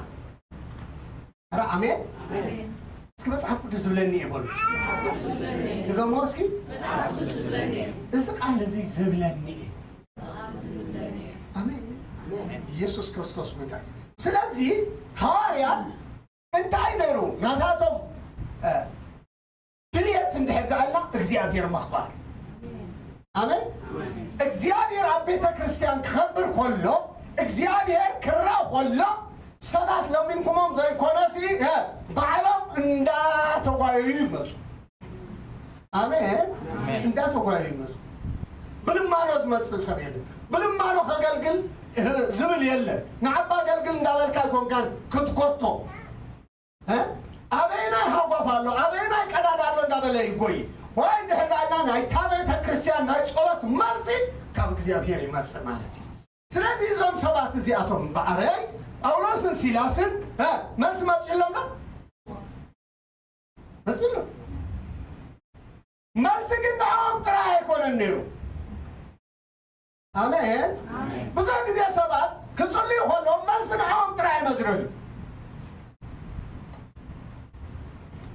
ኧረ ኣሜን። ኣሜን። እስኪ መጽሓፍ ቅዱስ ዝብለኒ እየ በሉ። መጽሓፍ ቅዱስ ዝብለኒ እየ። ድገሞ እስኪ። መጽሓፍ ቅዱስ ዝብለኒ እየ። እዚ ቃል እዚ ዝብለኒ እዩ። ኣሜን። ኣሜን። ኢየሱስ ክርስቶስ ጎይታ እዩ። ስለዚ ሃዋርያት እንታይ ነይሩ? ናታቶም፣ እ፣ ድልየት እንድሕር ደኣልና እግዚኣብሔር ምኽባር። ኣሜን። እግዚኣብሔር ኣብ ቤተ ክርስቲያን ክኸብር ከሎ፣ እግዚኣብሔር ክረኣ ከሎ፣ ሰባት ለሚንኩሞም ዘይኮነሲ፣ እ፣ ባዕሎም እንዳተጓየዩ ይመፁ። ኣሜን። ኣሜን። እንዳተጓየዩ ይመፁ። ብልማኖ ዝመፅእ ሰብ የለን። ብልማኖ ከገልግል፣ እ፣ ዝብል የለን። ንዓባ ኣገልግል እንዳበልካ ኣይኮንካን ክትጎቶ። እ? ኣበየናይ ሃጓፍ ኣሎ፣ ኣበየናይ ቀዳዳ ኣሎ እንዳበለ ይጎይ። ወይ እንድሕር ዳልና ናይታ ቤተ ክርስቲያን ናይ ጸሎት መልሲ ካብ እግዚኣብሔር ይመጽእ ማለት እዩ። ስለዚ እዞም ሰባት እዚኣቶም እምበኣረይ ጳውሎስን ሲላስን፣ እ፣ መልሲ መጺእሎም ዶ? መጺእሎም። መልሲ ግን ንዕኦም ጥራይ ኣይኮነን ነይሩ። ኣሜን። ኣሜን። ብዙሕ ግዜ ሰባት ክጽልዩ ከለዉ መልሲ ንዕኦም ጥራይ ኣይመስልን እዩ።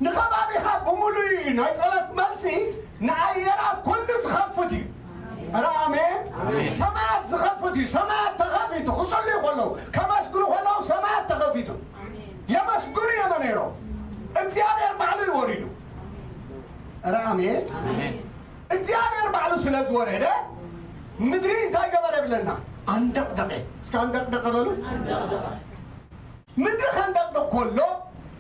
ንኸባቢኻ ብምሉእ ናይ ጸሎት መልሲ ንኣየራት ኩሉ ዝኸፍት እዩ። ኧረ ኣሜን። ኣሜን። ሰማያት ዝኸፍት እዩ። ሰማያት ተኸፊቱ ክጽልዩ ከለዉ፣ ከመስግኑ ከለዉ ሰማያት ተኸፊቱ። ኣሜን። የመስግኑ እዮም ነይሮም። እግዚኣብሔር ባዕሉ እዩ ወሪዱ። ኧረ ኣሜን። ኣሜን። እግዚኣብሔር ባዕሉ ስለ ዝወረደ ምድሪ እንታይ ገበረ ይብለና? ኣንደቕደቐ። እስከ ኣንደቕደቐ በሉ። ኣንደቕደቐ። ምድሪ ከንደቕድቕ ከሎ፣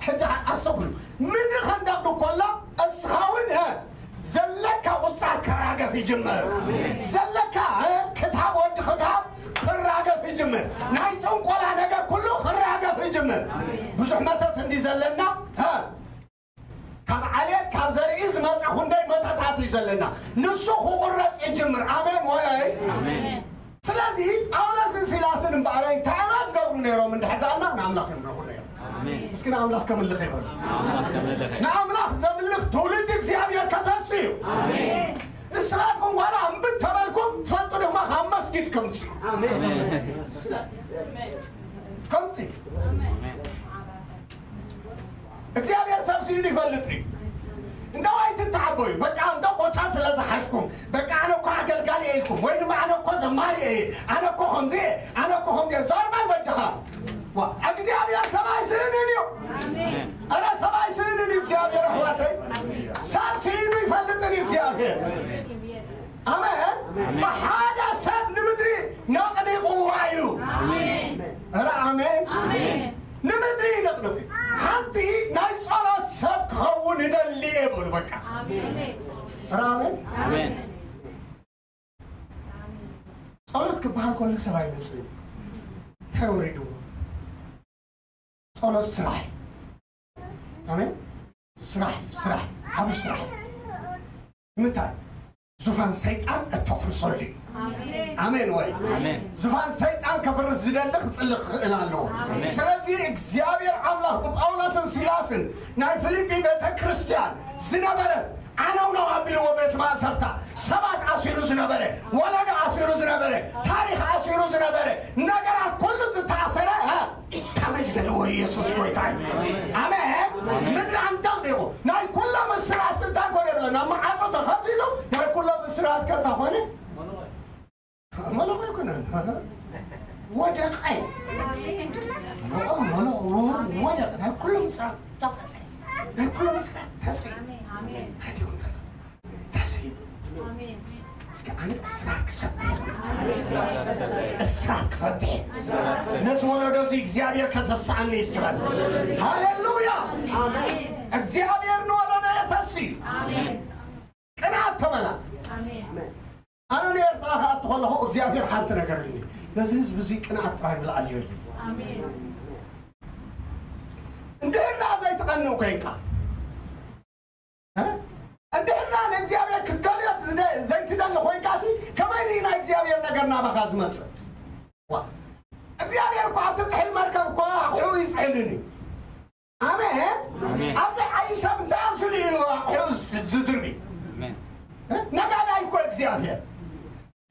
ሕጂ ኣስተውዕሉ። ምድሪ ከንደቕድቕ ከሎ እስኻ እውን፣ እ፣ ዘለካ ቁጻር ክራገፍ ይጅምር። ኣሜን። ዘለካ፣ እ፣ ክታብ ወዲ ክታብ ክራገፍ ይጅምር። ናይ ጥንቆላ ነገር ኩሉ ክራገፍ ይጅምር። ኣሜን። ብዙሕ መተት እንዲ ዘለና፣ እ፣ ካብ ዓሌት ካብ ዘርኢ ዝመጸ ክንደይ መተታት እዩ ዘለና። ንሱ ክቑረጽ ይጅምር። ኣሜን ወይ? ኣሜን። ስለዚ ጳውሎስን ሲላስን እምበኣረይ እንታይ እዮም ዝገብሩ ነይሮም እንድሕር ደኣልና ንኣምላኽ የምልኹ ነይሮም። ኣሜን። እስኪ ንኣምላኽ ከምልኽ ይበሉ። ኣምላኽ ከምልኽ። ንኣምላኽ ዘምልኽ ትውልዲ እግዚኣብሔር ከተስኡ እዩ። ኣሜን። ንስኻትኩም ጓና እምቢ ተበልኩም ትፈልጡ ድማ ካብ መስጊድ ከምጽኡ። ኣሜን። ኣሜን። ከምጽኡ። ኣሜን። እግዚኣብሔር ሰብ ስኢኑ ይፈልጥ እዩ። እንደው ኣይትተዓበዩ። በቃ እንደው ቦታ ስለ ዝሓዝኩም፣ በቃ ኣነ እኮ ኣገልጋሊ እየ ኢልኩም፣ ወይ ድማ ኣነ እኮ ዘማሪ እየ፣ ኣነ እኮ ከምዚ እየ፣ ኣነ እኮ ከምዚ እየ። ዞር በል በጃኻ። ዋ፣ እግዚኣብሔር ሰብ ኣይስእንን እዩ። ኣሜን። ኧረ ሰብ ኣይስእንን እዩ እግዚኣብሔር ኣሕዋተይ። ሰብ ስኢኑ ይፈልጥን እዩ እግዚኣብሔር። ኣሜን። ኣሜን። ብሓደ ሰብ ንምድሪ ነቕኒቕዋ እዩ። ኣሜን። ኧረ ኣሜን። ኣሜን። ንምድሪ ይነቕንቕ እዩ። ሓንቲ ናይ ጸሎት ሰብ ክኸውን እደሊ እየ በቃ። ኧረ ኣሜን። ኣሜን። ጸሎት ክበሃል ከሎ ሰብ ኣይመጽእን እዩ። እንታይ ወሪድዎ? ጸሎት ስራሕ እዩ። ኣሜን። ስራሕ እዩ፣ ስራሕ እዩ፣ ዓብዪ ስራሕ እዩ። ንምንታይ? ዙፋን ሰይጣን እተፍርሰሉ እዩ። ኣሜን ወይ? ኣሜን። ዙፋን ሰይጣን ከፍርስ ዝደሊ ክጽሊ ክኽእል ኣለዎ። ኣሜን። ስለዚ እግዚኣብሔር ኣምላኽ ብጳውሎስን ሲላስን ናይ ፊልጲ ቤተ ክርስቲያን ዝነበረት ዓነውነው ኣቢልዎ ቤት ማእሰርታ ሰባት ኣሲሩ ዝነበረ፣ ወለዶ ኣሲሩ ዝነበረ፣ ታሪኽ ኣሲሩ ዝነበረ፣ ነገራት ኩሉ ዝተኣሰረ፣ እ፣ ካብ መጅገሪ ወይ ኢየሱስ ጎይታ እዩ። ኣሜን። ኣሜን። ምድሪ ኣንጠቕጢቑ ናይ ኩሎም እስራት እንታይ ኮነ ይብለና? መዓጾ ተኸፊቱ ናይ ኩሎም እስራት ከ እንታይ ኮነ? መለኾ ኣይኮነን። ወደቐ። መለኾ፣ መለኾ፣ ወደቐ። ናይ ኩሎም እስራት፣ ናይ ኩሎም እስራት ተስኢ። ኣሜን። ተስኢ። ኣሜን። እስኪ ኣነ እስራት ክሰብር፣ እስራት ክፈትሕ፣ ነዚ ወለዶ እዚ እግዚኣብሔር ከተስኣኒ እስኪ በል። ሃሌሉያ። ኣሜን። እግዚኣብሔር ንወለዶ የተሲ። ኣሜን። ቅንዓት ተመላ። ኣሜን። ኣነ ንኤርትራ ክኣቱ ከለኹ እግዚኣብሔር ሓንቲ ነገር ኢሉኒ፣ ነዚ ህዝቢ እዚ ቅንዓት ጥራይ ምልኣልዮ ኢሉ። ኣሜን። እንድሕር ደኣ ዘይትቐንእ ኮይንካ፣ እ? እንድሕር ደኣ ንእግዚኣብሔር ክትደልዮ ዝደ-፣ ዘይትደሊ ኮይንካሲ፣ ከመይ ኢሉ ናይ እግዚኣብሔር ነገር ናባኻ ዝመጽእ? ዋ፣ እግዚኣብሔር እኮ ኣብቲ ጥሕል መርከብ እኮ ኣቑሑ ይጽዕንን እዩ። ኣሜን። ኣሜን። ኣብዚ ዓዪ ሰብ እንታይ ኣምስሉ እዩ ኣቑሑ ዝ-፣ ዝድርቢ? ኣሜን። እ? ነጋዳይ እኮ እግዚኣብሔር።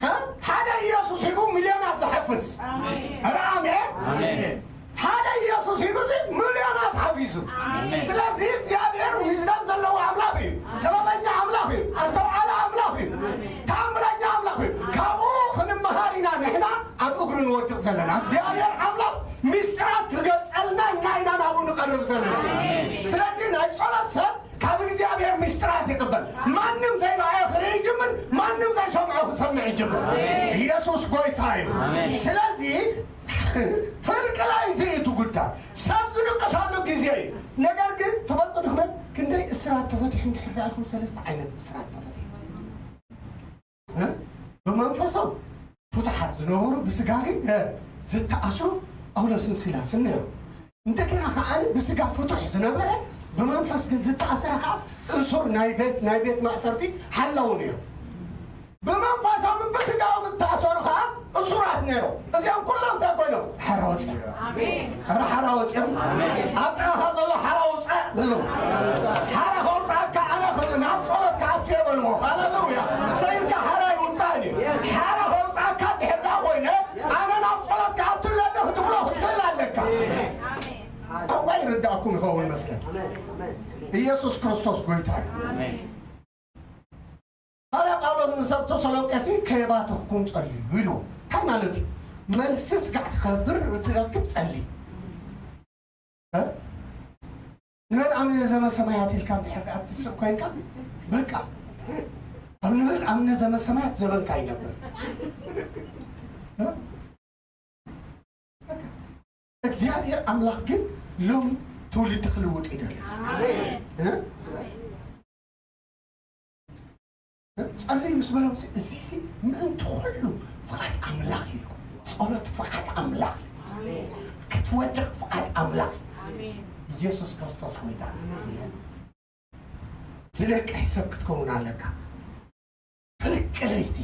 እ? ሓደ ኢየሱስ ሂቡ ሚልዮናት ዝሓፍስ። ኣሜን። ኧረ ኣሜን። ኣሜን። ሓደ ኢየሱስ ሂቡ እዚ ሚልዮናት ሓፊሱ። ኣሜን። ስለዚ እግዚኣብሔር ዊዝደም ዘለዎ ኣምላኽ እዩ። ጥበበኛ ኣምላኽ እዩ። ኣስተውዓሊ ኣምላኽ እዩ። ተኣምረኛ ኣምላኽ እዩ። ካብኡ ክንመሃር ኢና ንሕና ኣብ እግሩ ንወድቕ ዘለና። እግዚኣብሔር ኣምላኽ ምስጢራት ክገልጸልና ኢና፣ ኢና ናብኡ ንቐርብ ዘለና። ኣሜን። ስለዚ ናይ ጸሎት ሰብ ካብ እግዚኣብሔር ምስጢራት ይቕበል። ማንም ዘይረኣዮ ክርኢ ይጅምር፣ ማንም ዘይሰምዖ ክሰምዕ ይጅምር። ኣሜን። ኢየሱስ ጎይታ እዩ። ኣሜን። ስለዚ ፍርቂ ለይቲ እዩ እቲ ጉዳይ። ሰብ ዝድቅሰሉ ግዜ እዩ። ነገር ግን ትፈልጡ ድኽመ ክንደይ እስራት ተፈቲሑ እንድሕር ርኣኹም፣ ሰለስተ ዓይነት እስራት ተፈቲሑ። እ? ብመንፈሶም ፍቱሓት ዝነበሩ፣ ብስጋ ግን፣ እ፣ ዝተኣስሩ ጳውሎስን ሲላስን ነይሩ። እንደገና ከኣ ብስጋ ፍቱሕ ዝነበረ፣ ብመንፈስ ግን ዝተኣስረ ከኣ እሱር ናይ ቤት፣ ናይ ቤት ማእሰርቲ ሓለዉ ነይሩ። ብመንፈሶምን ብስጋኦም ዝተኣሰሩ ከኣ እሱራት ነይሮም። እዚኦም ኩሎም እንታይ ኮይኖም? ሓራ ወፂኦም። ኣሜን። ኧረ ሓራ ወፂኦም። ኣሜን። ኣብ ጥቓኻ ዘሎ ሓራ ውፃእ በሎ። ሓራ ከውፅኣካ ኣነ ኽ-፣ ናብ ጸሎት ክኣቱ እየ በልዎ። ሃሌሉያ። ሰኢልካ ሓራ ይውፃእን እዩ። ሓራ ከውፅኣካ እንድሕር ደኣ ኮይነ፣ ኣነ ናብ ጸሎት ክኣቱ ኣለኒ ክትብሎ ክትኽእል ኣለካ። ኣሜን። እኳ ይርዳእኩም ይኸውን መስለን። ኣሜን። ኢየሱስ ክርስቶስ ጎይታ እዩ። ኣሜን። ሃዋርያ ጳውሎስ ንሰብ ተሰሎንቄሲ ከየባተኽኩም ጸልዩ ኢልዎ። እንታይ ማለት እዩ? መልሲ ስጋዕ ትኸብር ትረክብ ጸሊ። እ? ንበል ኣምነ ዘመ ሰማያት ኢልካ እንድሕር ደኣ እትስእ ኮይንካ፣ በቃ፣ ኣብ ንበል ኣምነ ዘመ ሰማያት ዘበንካ ይነብር። እ? በቃ፣ እግዚኣብሔር ኣምላኽ ግን ሎሚ ትውልዲ ክልውጥ ይደሊ። ኣሜን። እ? ጸልዩ ምስ በሎም፣ እዚ፣ እዚ ምእንቲ ኩሉ ፍቓድ ኣምላኽ እዩ። ጸሎት ፍቓድ ኣምላኽ እዩ። ኣሜን። ክትወድቕ ፍቓድ ኣምላኽ እዩ። ኣሜን። ኢየሱስ ክርስቶስ ጎይታ። ኣሜን። ዝነቅሕ ሰብ ክትከውን ኣለካ። ፍርቂ ለይቲ።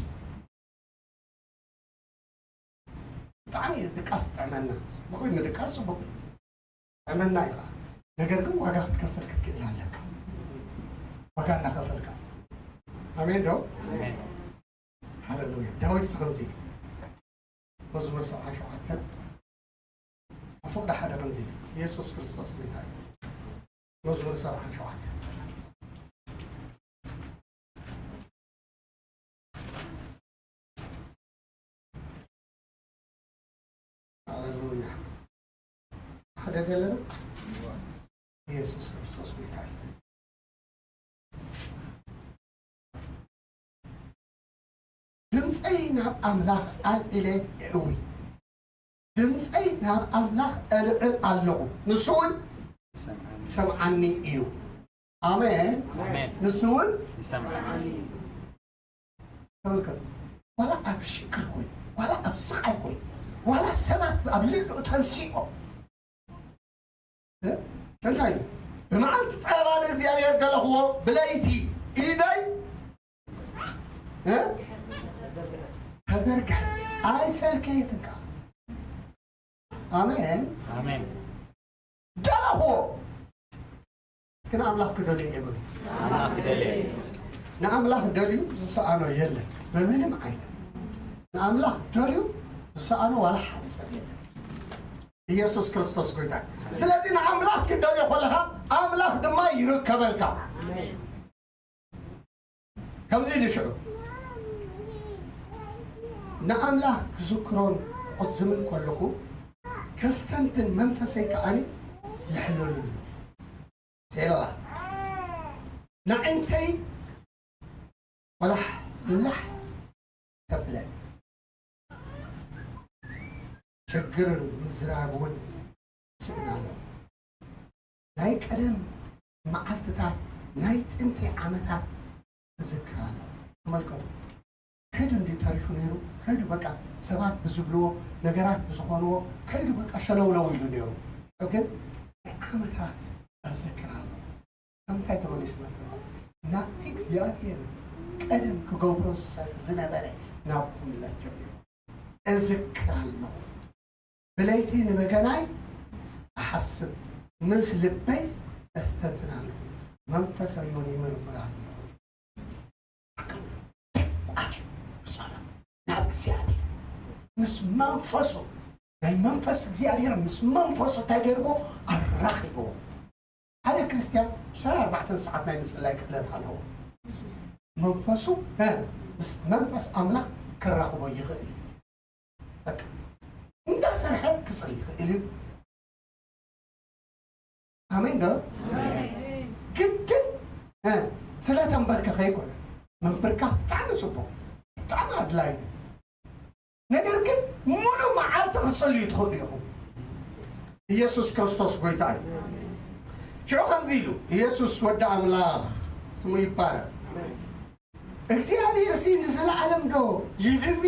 ብጣዕሚ እዩ ድቃስ ዝጥዕመና። ብኹይ ምድቃስ ጽቡቕ እዩ። ጥዕመና እዩ ኸዓ። ነገር ግን ዋጋ ክትከፍል ክትክእል ኣለካ። ዋጋ እናኸፈልካ። ኣሜን ዶ? ኣሜን። ሃሌሉያ። ዳዊት እዚ ከምዚ ኢሉ። መዝሙር ሰብዓ ሸውዓተ ኣብ ፍቕዲ ሓደ ከምዚ ኢሉ። ኢየሱስ ክርስቶስ ጎይታ እዩ። መዝሙር ሰብዓ ሸውዓተ። ሃሌሉያ። ሓደ ገለ ኢየሱስ ክርስቶስ ጎይታ እዩ። ድምፀይ ናብ ኣምላኽ ኣልዒለ እዕዊ። ድምፀይ ናብ ኣምላኽ እልዕል ኣለኹ፣ ንሱ እውን ይሰምዓኒ እዩ። ኣሜን። ኣሜን። ንሱ እውን ይሰምዓኒ። ተመልከቱ። ዋላ ኣብ ሽግር ኮይኑ፣ ዋላ ኣብ ስቓይ ኮይኑ፣ ዋላ ሰባት ኣብ ልዕሊኡ ተንሲኦም፣ እ? እንታይ እዩ? ብመዓልቲ ጸባ ንእግዚኣብሔር ደለኽዎ፣ ብለይቲ ኢደይ፣ እ? ተዘርግሐ። ኣይሰልከየትን ከኣ። ኣሜን። ኣሜን። ደለኽዎ። እስኪ ንኣምላኽ ክደልዮ እየ በሉ። ኣምላኽ ክደልየ እየ። ንኣምላኽ ደልዩ ዝሰኣኖ የለን። ብምንም ዓይነት ንኣምላኽ ደልዩ ዝሰኣኖ ዋላ ሓደ ሰብ የለን። ኢየሱስ ክርስቶስ ጎይታ። ስለዚ ንኣምላኽ ክደልዮ ከለኻ ኣምላኽ ድማ ይርከበልካ። ከምዚ ኢሉ ሽዑ ንኣምላኽ ክዝክሮን ክቕዝምን ከለኹ ከስተንትን መንፈሰይ ከኣኒ ይሕለሉ ኣሎ። ሴላ። ንዕንተይ ቆላሕ ላሕ ተብለን። ችግር ምዝራብ እውን ስእን ኣሎ። ናይ ቀደም መዓልትታት፣ ናይ ጥንቲ ዓመታት እዝክር ኣሎ። ተመልከቱ። ከይዱ እንዲ ተሪፉ ነይሩ። ከይዱ በቃ ሰባት ብዝብልዎ ነገራት ብዝኾንዎ ከይዱ በቃ ሸለውለው ኢሉ ነይሩ። ግን ናይ ዓመታት እዝክር ኣሎ። ከምታይ ተመሊሱ መስለኩም? ናብቲ እግዚኣብሔር ቀደም ክገብሮ ዝሰ-፣ ዝነበረ ናብ ክምለስ ጀሚሩ። እዝክር ኣለኹ። ብለይቲ ንበገናይ እሓስብ፣ ምስ ልበይ እስተንትን ኣለኹ፣ መንፈሰይ እውን ይምርምር ኣለኹ። ናብ እግዚኣብሔር ምስ መንፈሱ፣ ናይ መንፈስ እግዚኣብሔር ምስ መንፈሱ እንታይ ገይርዎ? ኣራኺብዎ። ሓደ ክርስትያን ዕስራን ኣርባዕተን ሰዓት ናይ ምጽላይ ክእለት ኣለዎ። መንፈሱ፣ እ፣ ምስ መንፈስ ኣምላኽ ክራኽቦ ይኽእል እዩ። በቃ፣ እንዳሰርሐ ክጽሊ ይኽእል እዩ። ኣሜን ዶ? ግድን፣ እ፣ ስለ ተንበርከኸ ኣይኮነ። ምንብርካኽ ብጣዕሚ ጽቡቕ፣ ብጣዕሚ ኣድላይ እዩ። ነገር ግን ሙሉ መዓልቲ ክትጽልዩ ትኽእሉ ኢኹም። ኢየሱስ ክርስቶስ ጎይታ እዩ። ሽዑ ከምዚ ኢሉ፣ ኢየሱስ ወዲ ኣምላኽ ስሙ ይባረኽ። እግዚኣብሔር ሲ ንዘለዓለም ዶ ይድርቢ?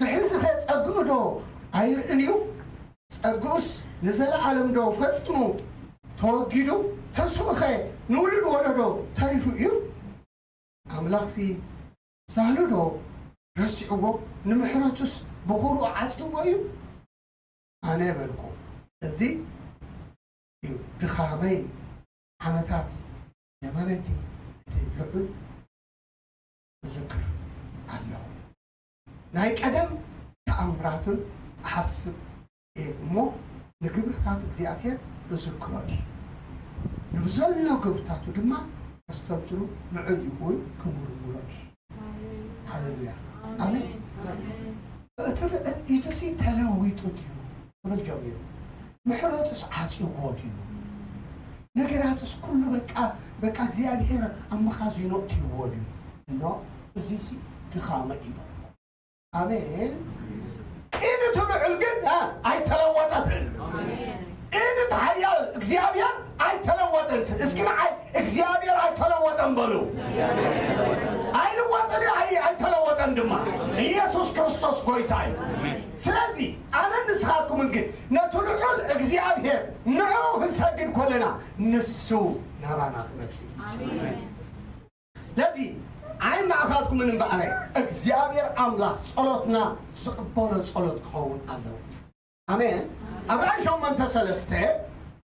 ድሕሪ ዚ ኸ ጸግኡ ዶ ኣይርእን እዩ? ጸግኡስ ንዘለዓለም ዶ ፈጺሙ ተወጊዱ? ተስኡ ኸ ንውሉድ ወለዶ ተሪፉ እዩ? ኣምላኽሲ ሳህሉ ዶ ረሲዕዎ? ንምሕረቱስ ብኹርኡ ዓጺዎ እዩ? ኣነ በልኩ፣ እዚ እዩ ድኻመይ፣ ዓመታት የማነይቲ እቲ ልዑል እዝክር ኣለኹ። ናይ ቀደም ተኣምራቱን እሓስብ እየ እሞ፣ ንግብርታት እግዚኣብሔር እዝክሮ እየ። ንብዘሎ ግብርታቱ ድማ ከስተንትኑ ንዕኡ እውን ክምርምሮ እየ። ሃሌሉያ። ኣሜን። እቲ ርእይቶሲ ተለዊጡ ድዩ ክብል ጀሚሩ። ምሕረቱስ ዓጽዎ ድዩ? ነገራትስ ኩሉ በቃ፣ በቃ እግዚኣብሔር ኣብ መኻዚኖ እትይዎ ድዩ? ኖ፣ እዚሲ ድኻመ እዩ በልኩ። ኣሜን። ኢድ እቲ ልዑል ግን፣ እ፣ ኣይተለወጠትን። ኢድ እቲ ሓያል እግዚኣብሔር ኣይተለወጠትን። እስኪ ንዓይ እግዚኣብሔር ኣይተለወጠን በሉ። ኣይልወጥን እዩ፣ ኣይ-፣ ኣይተለወጠን ድማ። ኢየሱስ ክርስቶስ ጎይታ እዩ። ስለዚ ኣነን ንስኻትኩምን ግን ነቲ ልዑል እግዚኣብሔር ንዕኡ ክንሰግድ ከለና ንሱ ናባና ክመጽእ እዩ። ስለዚ ዓይን ንዓኻትኩምን እምበኣረ እግዚኣብሔር ኣምላኽ ጸሎትና ዝቕበሎ ጸሎት ክኸውን ኣለዎ። ኣሜን። ኣብ ራእይ ሸሞንተ ሰለስተ፣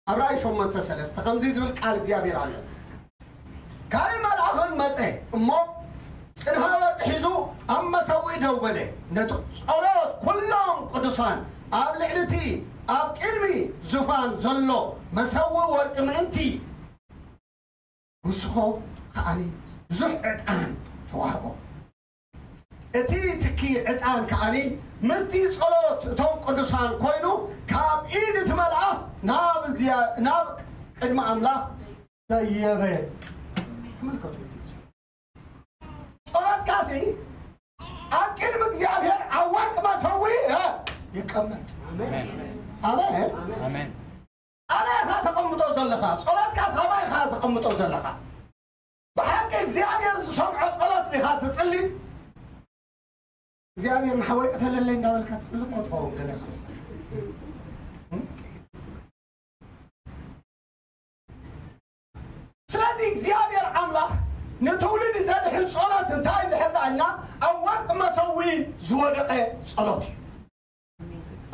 ኣብ ራእይ ሸሞንተ ሰለስተ ከምዚ ዝብል ቃል እግዚኣብሔር ኣሎ። ካልእ መልኣኽን መጸ እሞ ጽንሃ ወርቂ ሒዙ ኣብ መሰውኢ ደው በለ። ነቲ ጸሎት ኩሎም ቅዱሳን ኣብ ልዕሊ እቲ ኣብ ቅድሚ ዙፋን ዘሎ መሰውኢ ወርቂ ምእንቲ ንስኾ ከኣኒ ብዙሕ ዕጣን ተዋህቦ። እቲ ትኪ ዕጣን ከኣኒ ምስቲ ጸሎት እቶም ቅዱሳን ኮይኑ ካብ ኢድ እቲ መልኣኽ ናብ እግዚኣብ-፣ ናብ ቅድሚ ኣምላኽ ደየበ። ተመልከቱ። ጸሎትካሲ ኣብ ቅድሚ እግዚኣብሔር ኣብ ወርቂ መሰዊ፣ እ፣ ይቀመጥ። ኣሜን። ኣሜን። ኣሜን። ኣበይ ኢኻ ተቐምጦ ዘለኻ? ጸሎትካስ ኣበይ ኢኻ ተቐምጦ ዘለኻ? ብሓቂ እግዚኣብሔር ዝሰምዖ ጸሎት ዲኻ ትጽሊ? እግዚኣብሔር ንሓወይ ቅተለለይ እንዳበልካ ትጽሊ እኮ ትኸውን ገለ ኢኻ። ስለዚ እግዚኣብሔር ኣምላኽ ንትውልዲ ዘድሕን ጸሎት እንታይ እንድሕር ደኣ ኢልና፣ ኣብ ወርቂ መሰዊ ዝወደቐ ጸሎት እዩ።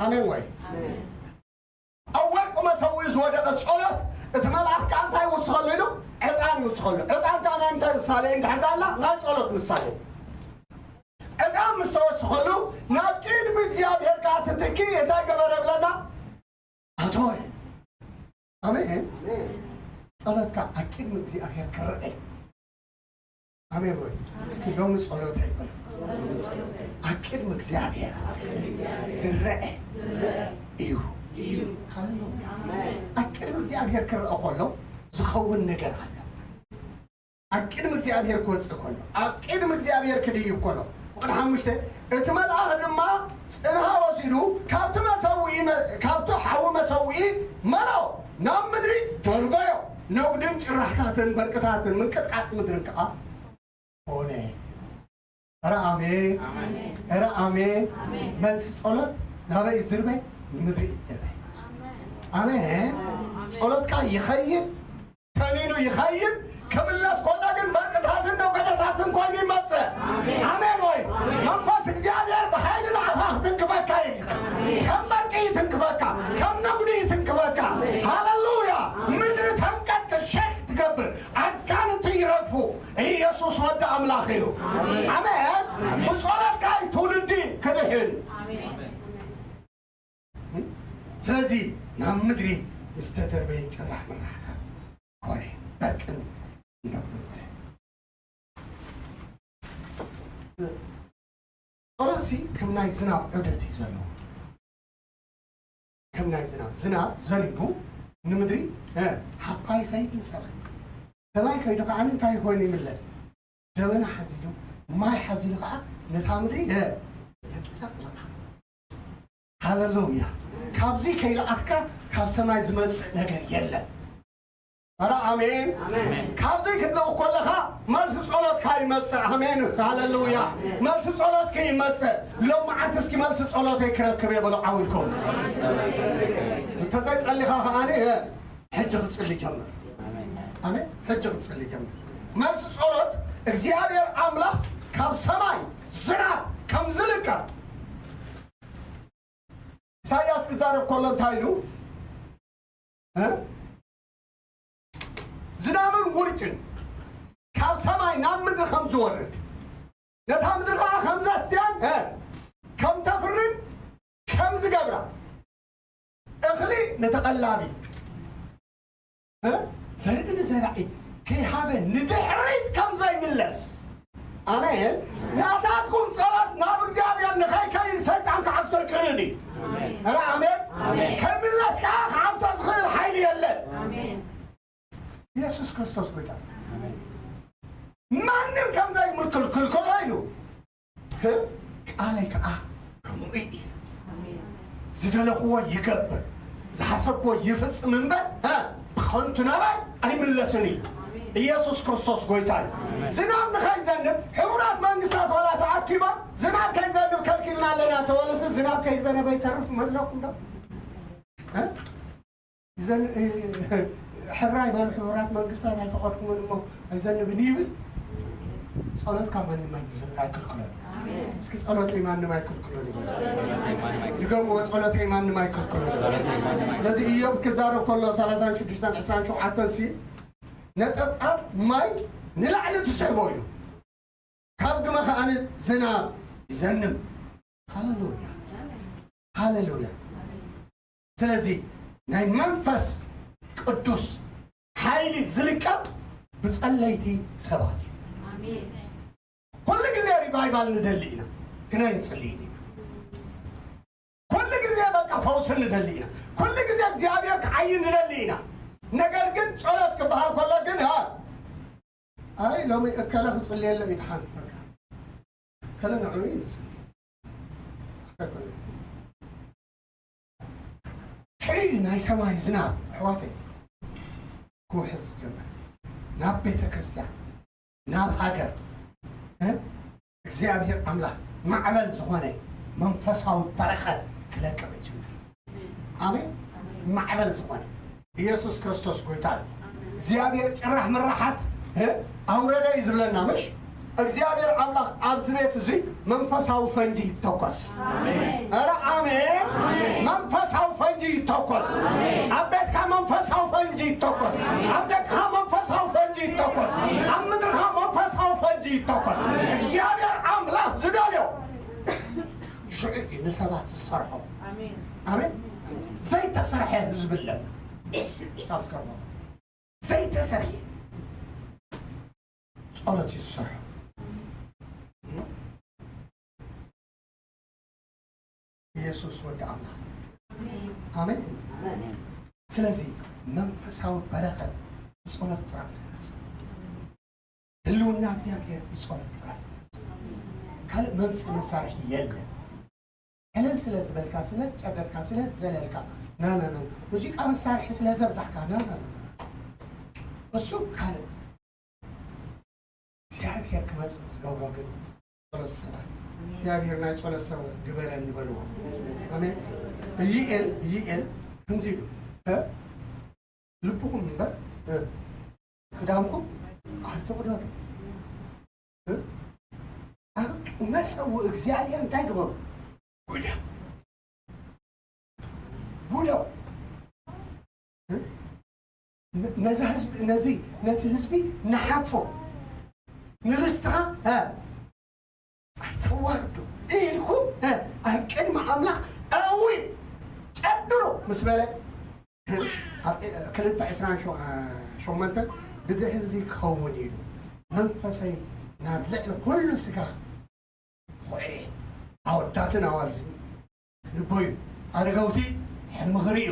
ኣሜን ወይ? ኣብ ወርቂ መሰዊ ዝወደቐ ጸሎት፣ እቲ መልኣኽ ከኣ እንታይ ይውስኸሉ ኢሉ? ዕጣን ይውስኸሉ። ዕጣን ከኣ ናይ ምንታይ ምሳሌ እዩ? እንድሕር ደኣ ኢልና፣ ናይ ጸሎት ምሳሌ እዩ። ዕጣን ምስ ተወስኸሉ፣ ናብ ቅድሚ እግዚኣብሔር ከኣ ትትኪ እንታይ ገበረ ይብለና? ኣተወ። ኣሜን። ጸሎትካ ኣብ ቅድሚ እግዚኣብሔር ክረአ። ኣሜን ወይ? እስኪ ሎሚ ጸሎተይ በሉ። ኣብ ቅድሚ እግዚኣብሔር ዝረአ እዩ። ሃሌሉያ። ኣብ ቅድሚ እግዚኣብሔር ክረአ ከሎ ዝኸውን ነገር ኣሎ። ኣብ ቅድሚ እግዚኣብሔር ክወጽእ ከሎ፣ ኣብ ቅድሚ እግዚኣብሔር ክድይብ ከሎ፣ ፍቕዲ ሓሙሽተ፣ እቲ መልኣኽ ድማ ጽንሃ ወሲዱ ካብቲ መሰውኢ መ-፣ ካብቲ ሓዊ መሰውኢ መሎ፣ ናብ ምድሪ ደርበዮ። ነጉድን ጭራሕታትን በርቅታትን ምንቅጥቃጥ ምድርን ከኣ ኾነ። ኧረ ኣሜን። ኣሜን። ኧረ ኣሜን። ኣሜን። መልሲ ጸሎት ናበይ ይድርበ? ንምድሪ ይድርበ። ኣሜን። ኣሜን። ኣሜን። ጸሎትካ ይኸይድ፣ ከኒኑ ይኸይድ። ክምለስ ኮሎ ግን በርቅታትን ነጎደታትን ኮይኑ ይመጽእ። ኣሜን። ኣሜን ወይ? ኣሜን። መንፈስ እግዚኣብሔር ብሓይሊ ንዓኻ ክትንክፈካ ይኽእል። ኣሜን። ከም በርቂ ይትንክፈካ፣ ከም ነጉዲ ይትንክፈካ። ኣሜን። ሃሌሉያ። ኣሜን። ምድሪ ተንቀጥቅጥ፣ ሸክ ትገብር፣ ኣጋንንቲ ይረግፉ። ኢየሱስ ወዲ ኣምላኽ እዩ። ኣሜን። ኣሜን። ኣሜን። ብጸሎትካ እዩ ትውልዲ ክድሕን። ኣሜን። ስለዚ ናብ ምድሪ ምስ ተደርበየ ጭራሕ ምራሕካ ኮነ፣ በርቅን ነብሎ ኮነ። ጸሎትሲ ከም ናይ ዝናብ ዑደት እዩ ዘለዎ። ከም ናይ ዝናብ፣ ዝናብ ዘኒቡ ንምድሪ፣ እ፣ ሓኳ ይኸይድ ንሰማይ። ሰማይ ከይዱ ከኣ እንታይ ኮይኑ ይምለስ? ደበና ሓዚሉ፣ ማይ ሓዚሉ ከኣ ነታ ምድሪ፣ እ፣ የጥለቕልቓ። ሃሌሉያ። ካብዚ ከይለኣኽካ ካብ ሰማይ ዝመጽእ ነገር የለን። ኧረ ኣሜን። ኣሜን። ካብዚ ክትለውጥ ከለኻ መልሲ ጸሎትካ ይመጽእ። ኣሜን። ሃሌሉያ። ኣሜን። መልሲ ጸሎትካ ይመጽእ። ሎም መዓልቲ እስኪ መልሲ ጸሎተይ ክረክብ እየ በሉ ዓው ኢልኩም። እንተዘይጸሊኻ ከኣ ሕጂ ክትጽሊ ጀምር። ኣሜን። ኣሜን። ሕጂ ክትጽሊ ጀምር። መልሲ ጸሎት እግዚኣብሔር ኣምላኽ ካብ ሰማይ ዝናብ ከም ዝልቀቕ ኢሳያስ ክዛረብ ከሎ እንታይ ኢሉ? እ? ዝናብን ውርጭን ካብ ሰማይ ናብ ምድሪ ከም ዝወርድ፣ ነታ ምድሪ ኸዓ ከም ዘስትያን፣ እ፣ ከም ተፍርን ከም ዝገብራ፣ እኽሊ ንተቐላቢ፣ እ፣ ዘርኢ ንዘራኢ ከይሃበ ንድሕሪት ከም ዘይምለስ። ኣሜን። ናታትኩም ጸሎት ናብ እግዚኣብሔር ንኸይከይድ ሰይጣን ክዓብቶ ይክእል እዩ። ኣሜን። ኧረ ኣሜን። ኣሜን። ከይምለስ ከኣ ክዓብቶ ዝኽእል ሓይሊ የለን። ኣሜን። ኢየሱስ ክርስቶስ ጎይታ። ኣሜን። ማንም ከም ዘይምልክል ክልክሎ ኢሉ። እ፣ ቃለይ ከኣ ከምኡ እዩ። ኣሜን። ዝደለኽዎ ይገብር፣ ዝሓሰብክዎ ይፍጽም እምበር፣ እ፣ ብኸንቱ ናባይ ኣይምለስን እዩ። ኣሜን። ኢየሱስ ክርስቶስ ጎይታ እዩ። ኣሜን። ዝናብ ንኸይዘንብ ሕቡራት መንግስታት ዋላ ተኣኪቦም ዝናብ ከይዘንብ ከልኪልና ኣለና ተበሉሲ፣ ዝናብ ከይዘነበ ይተርፍ መስለኩም ዶ? እ? ይዘን-፣ እ፣ ሕራይ በሉ፣ ሕቡራት መንግስታት ኣይፈቐድኩምን እሞ ኣይዘንብን ይብል። ጸሎትካ ማንም ኣይ-፣ ኣይክልክሎን። ኣሜን። እስኪ ጸሎተይ ማንም ኣይክልክሎን ይበል። ጸሎተይ ማንም ኣይክልክሎን። ድገምዎ፣ ጸሎተይ ማንም ኣይክልክሎን። ጸሎተይ ማንም ኣይክልክሎን። ነዚ ኢዮብ ክዛረብ ከሎ ሰላሳን ሽዱሽተን ዕስራን ሸውዓተን ሲ፣ ነጠብጣብ ማይ ንላዕሊ ትስሕቦ ኢሉ፣ ካብ ግመ ከኣ ዝናብ ይዘንብ። ሃሌሉያ። ሃሌሉያ። ስለዚ ናይ መንፈስ ቅዱስ ሓይሊ ዝልቀቕ ብጸለይቲ ሰባት እዩ። ኣሜን። ኩሉ ግዜ ሪቫይቫል ንደሊ ኢና፣ ግን ኣይንጽልይን ኢና። ኩሉ ግዜ በቃ ፈውሲ ንደሊ ኢና፣ ኩሉ ግዜ እግዚኣብሔር ክዓይ ንደሊ ኢና። ነገር ግን ጸሎት ክበሃል ከሎ ግን፣ አ፣ ኣይ ሎሚ እከለ ክጽልየሎ እዩ ድሓን፣ በቃ እከለ ንዕኡ እዩ ዝጽልይ። ኣይኮነን። ሽዑ እዩ ናይ ሰማይ ዝናብ ኣሕዋተይ ክውሕዝ ዝጀመር። ናብ ቤተ ክርስቲያን፣ ናብ ሃገር፣ እ? እግዚኣብሔር ኣምላኽ ማዕበል ዝኾነ መንፈሳዊ በረኸት ክለቅቕ ይጅምር። ኣሜን። ማዕበል ዝኾነ ኢየሱስ ክርስቶስ ጎይታ እዩ። እግዚኣብሔር ጭራሕ ምራሓት፣ እ? ኣውረደ እዩ ዝብለና፣ ምሽ? እግዚኣብሔር ኣምላኽ ኣብዚ ቤት እዚ መንፈሳዊ ፈንጂ ይተኮስ። ኣሜን። ኧረ ኣሜን። ኣሜን። መንፈሳዊ ፈንጂ ይተኮስ። ኣሜን። ኣብ ቤትካ መንፈሳዊ ፈንጂ ይተኮስ። ኣብ ደቅኻ መንፈሳዊ ፈንጂ ይተኮስ። ኣብ ምድርኻ መንፈሳዊ ፈንጂ ይተኮስ። እግዚኣብሔር ኣምላኽ ዝደልዮ ሽዑ እዩ ንሰባት ዝሰርሖ። ኣሜን። ኣሜን። ዘይተሰርሐ ህዝቢ ኣለና። ካብ ዝገርመኩም ዘይተሰርሐ ጸሎት እዩ ዝሰርሖ። ኢየሱስ ወዲ ኣምላኽ። ኣሜን። ስለዚ መንፈሳዊ በረኸት ብጸሎት ጥራሕ ዝመጽእ፣ ህልውና እግዚኣብሔር ብጸሎት ጥራሕ ዝመጽእ፣ ካልእ መምጽኢ መሳርሒ የለን። ሕልል ስለ ዝበልካ፣ ስለ ዝጨደድካ፣ ስለ ዝዘለልካ፣ ና፣ ና፣ ና፣ ሙዚቃ መሳርሒ ስለ ዘብዛሕካ፣ ና፣ ና፣ ና፣ ና። እሱ ካልእ። እግዚኣብሔር ክመጽእ ዝገብሮ ግን ጸሎት ሰባት። እግዚኣብሔር ናይ ጸሎት ሰብ ግበረኒ በልዎ። ኣሜን። እይኤል፣ እይኤል ከምዚ ኢሉ፣ እ? ልብኹም እምበር፣ እ፣ ክዳንኩም ኣይትቕደዱ። እ? ኣብ መሰው እግዚኣብሔር እንታይ ግበሩ? ውደው። ውደው። እ? ነ-፣ ነዛ ህዝቢ፣ ነዚ፣ ነቲ ህዝቢ ንሓፎ። ንርስትኻ፣ እ፣ ኣይተዋርዶ ኢልኩም፣ እ፣ ኣብ ቅድሚ ኣምላኽ ኣዊ ጨድሮ ምስ በለ፣ ኣብ ክልተ ዕስራን ሸሞንተን ብድሕሪ እዚ ክኸውን ኢሉ መንፈሰይ ናብ ልዕሊ ኩሉ ስጋ ኾኤ፣ ኣወዳትን ኣዋልድን ልቦዩ፣ ኣረጋውቲ ሕልሚ ክርእዩ፣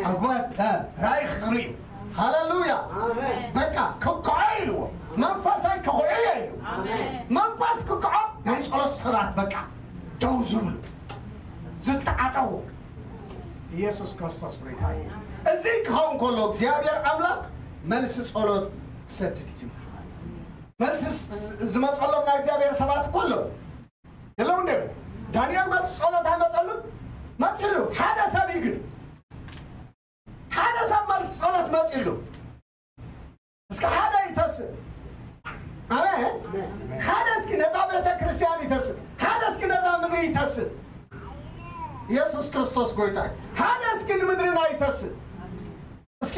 ኣጉባዝ፣ እ፣ ራእይ ክርእዩ። ሃሌሉያ። ኣሜን። በቃ ክክዖ ኢልዎ። መንፈሰይ ክኹዒ ኢሉ። ኣሜን። መንፈስ ክክዖ ናይ ጸሎት ሰባት በቃ ደው ዝብሉ፣ ዝተዓጠቑ። ኢየሱስ ክርስቶስ ጎይታ እዩ። እዚ ክኸውን ከሎ እግዚኣብሔር ኣምላኽ መልሲ ጸሎት ክሰድድ ይጅምር። መልሲ ዝ-፣ ዝመጸሎም ናይ እግዚኣብሔር ሰባት እኮ ኣለዉ። የለው እንዴ? ዳንኤል መልሲ ጸሎት ኣይመጸሉን? መጺሉ። ሓደ ሰብ እዩ ግን። ሓደ ሰብ መልሲ ጸሎት መጺሉ። እስኪ ሓደ ይተስእ። ኣሜን። ሓደ እስኪ ነዛ ቤተ ክርስቲያን ይተስእ። ሓደ እስኪ ነዛ ምድሪ ይተስእ። ኢየሱስ ክርስቶስ ጎይታ። ሓደ እስኪ ንምድርና ይተስእ። እስኪ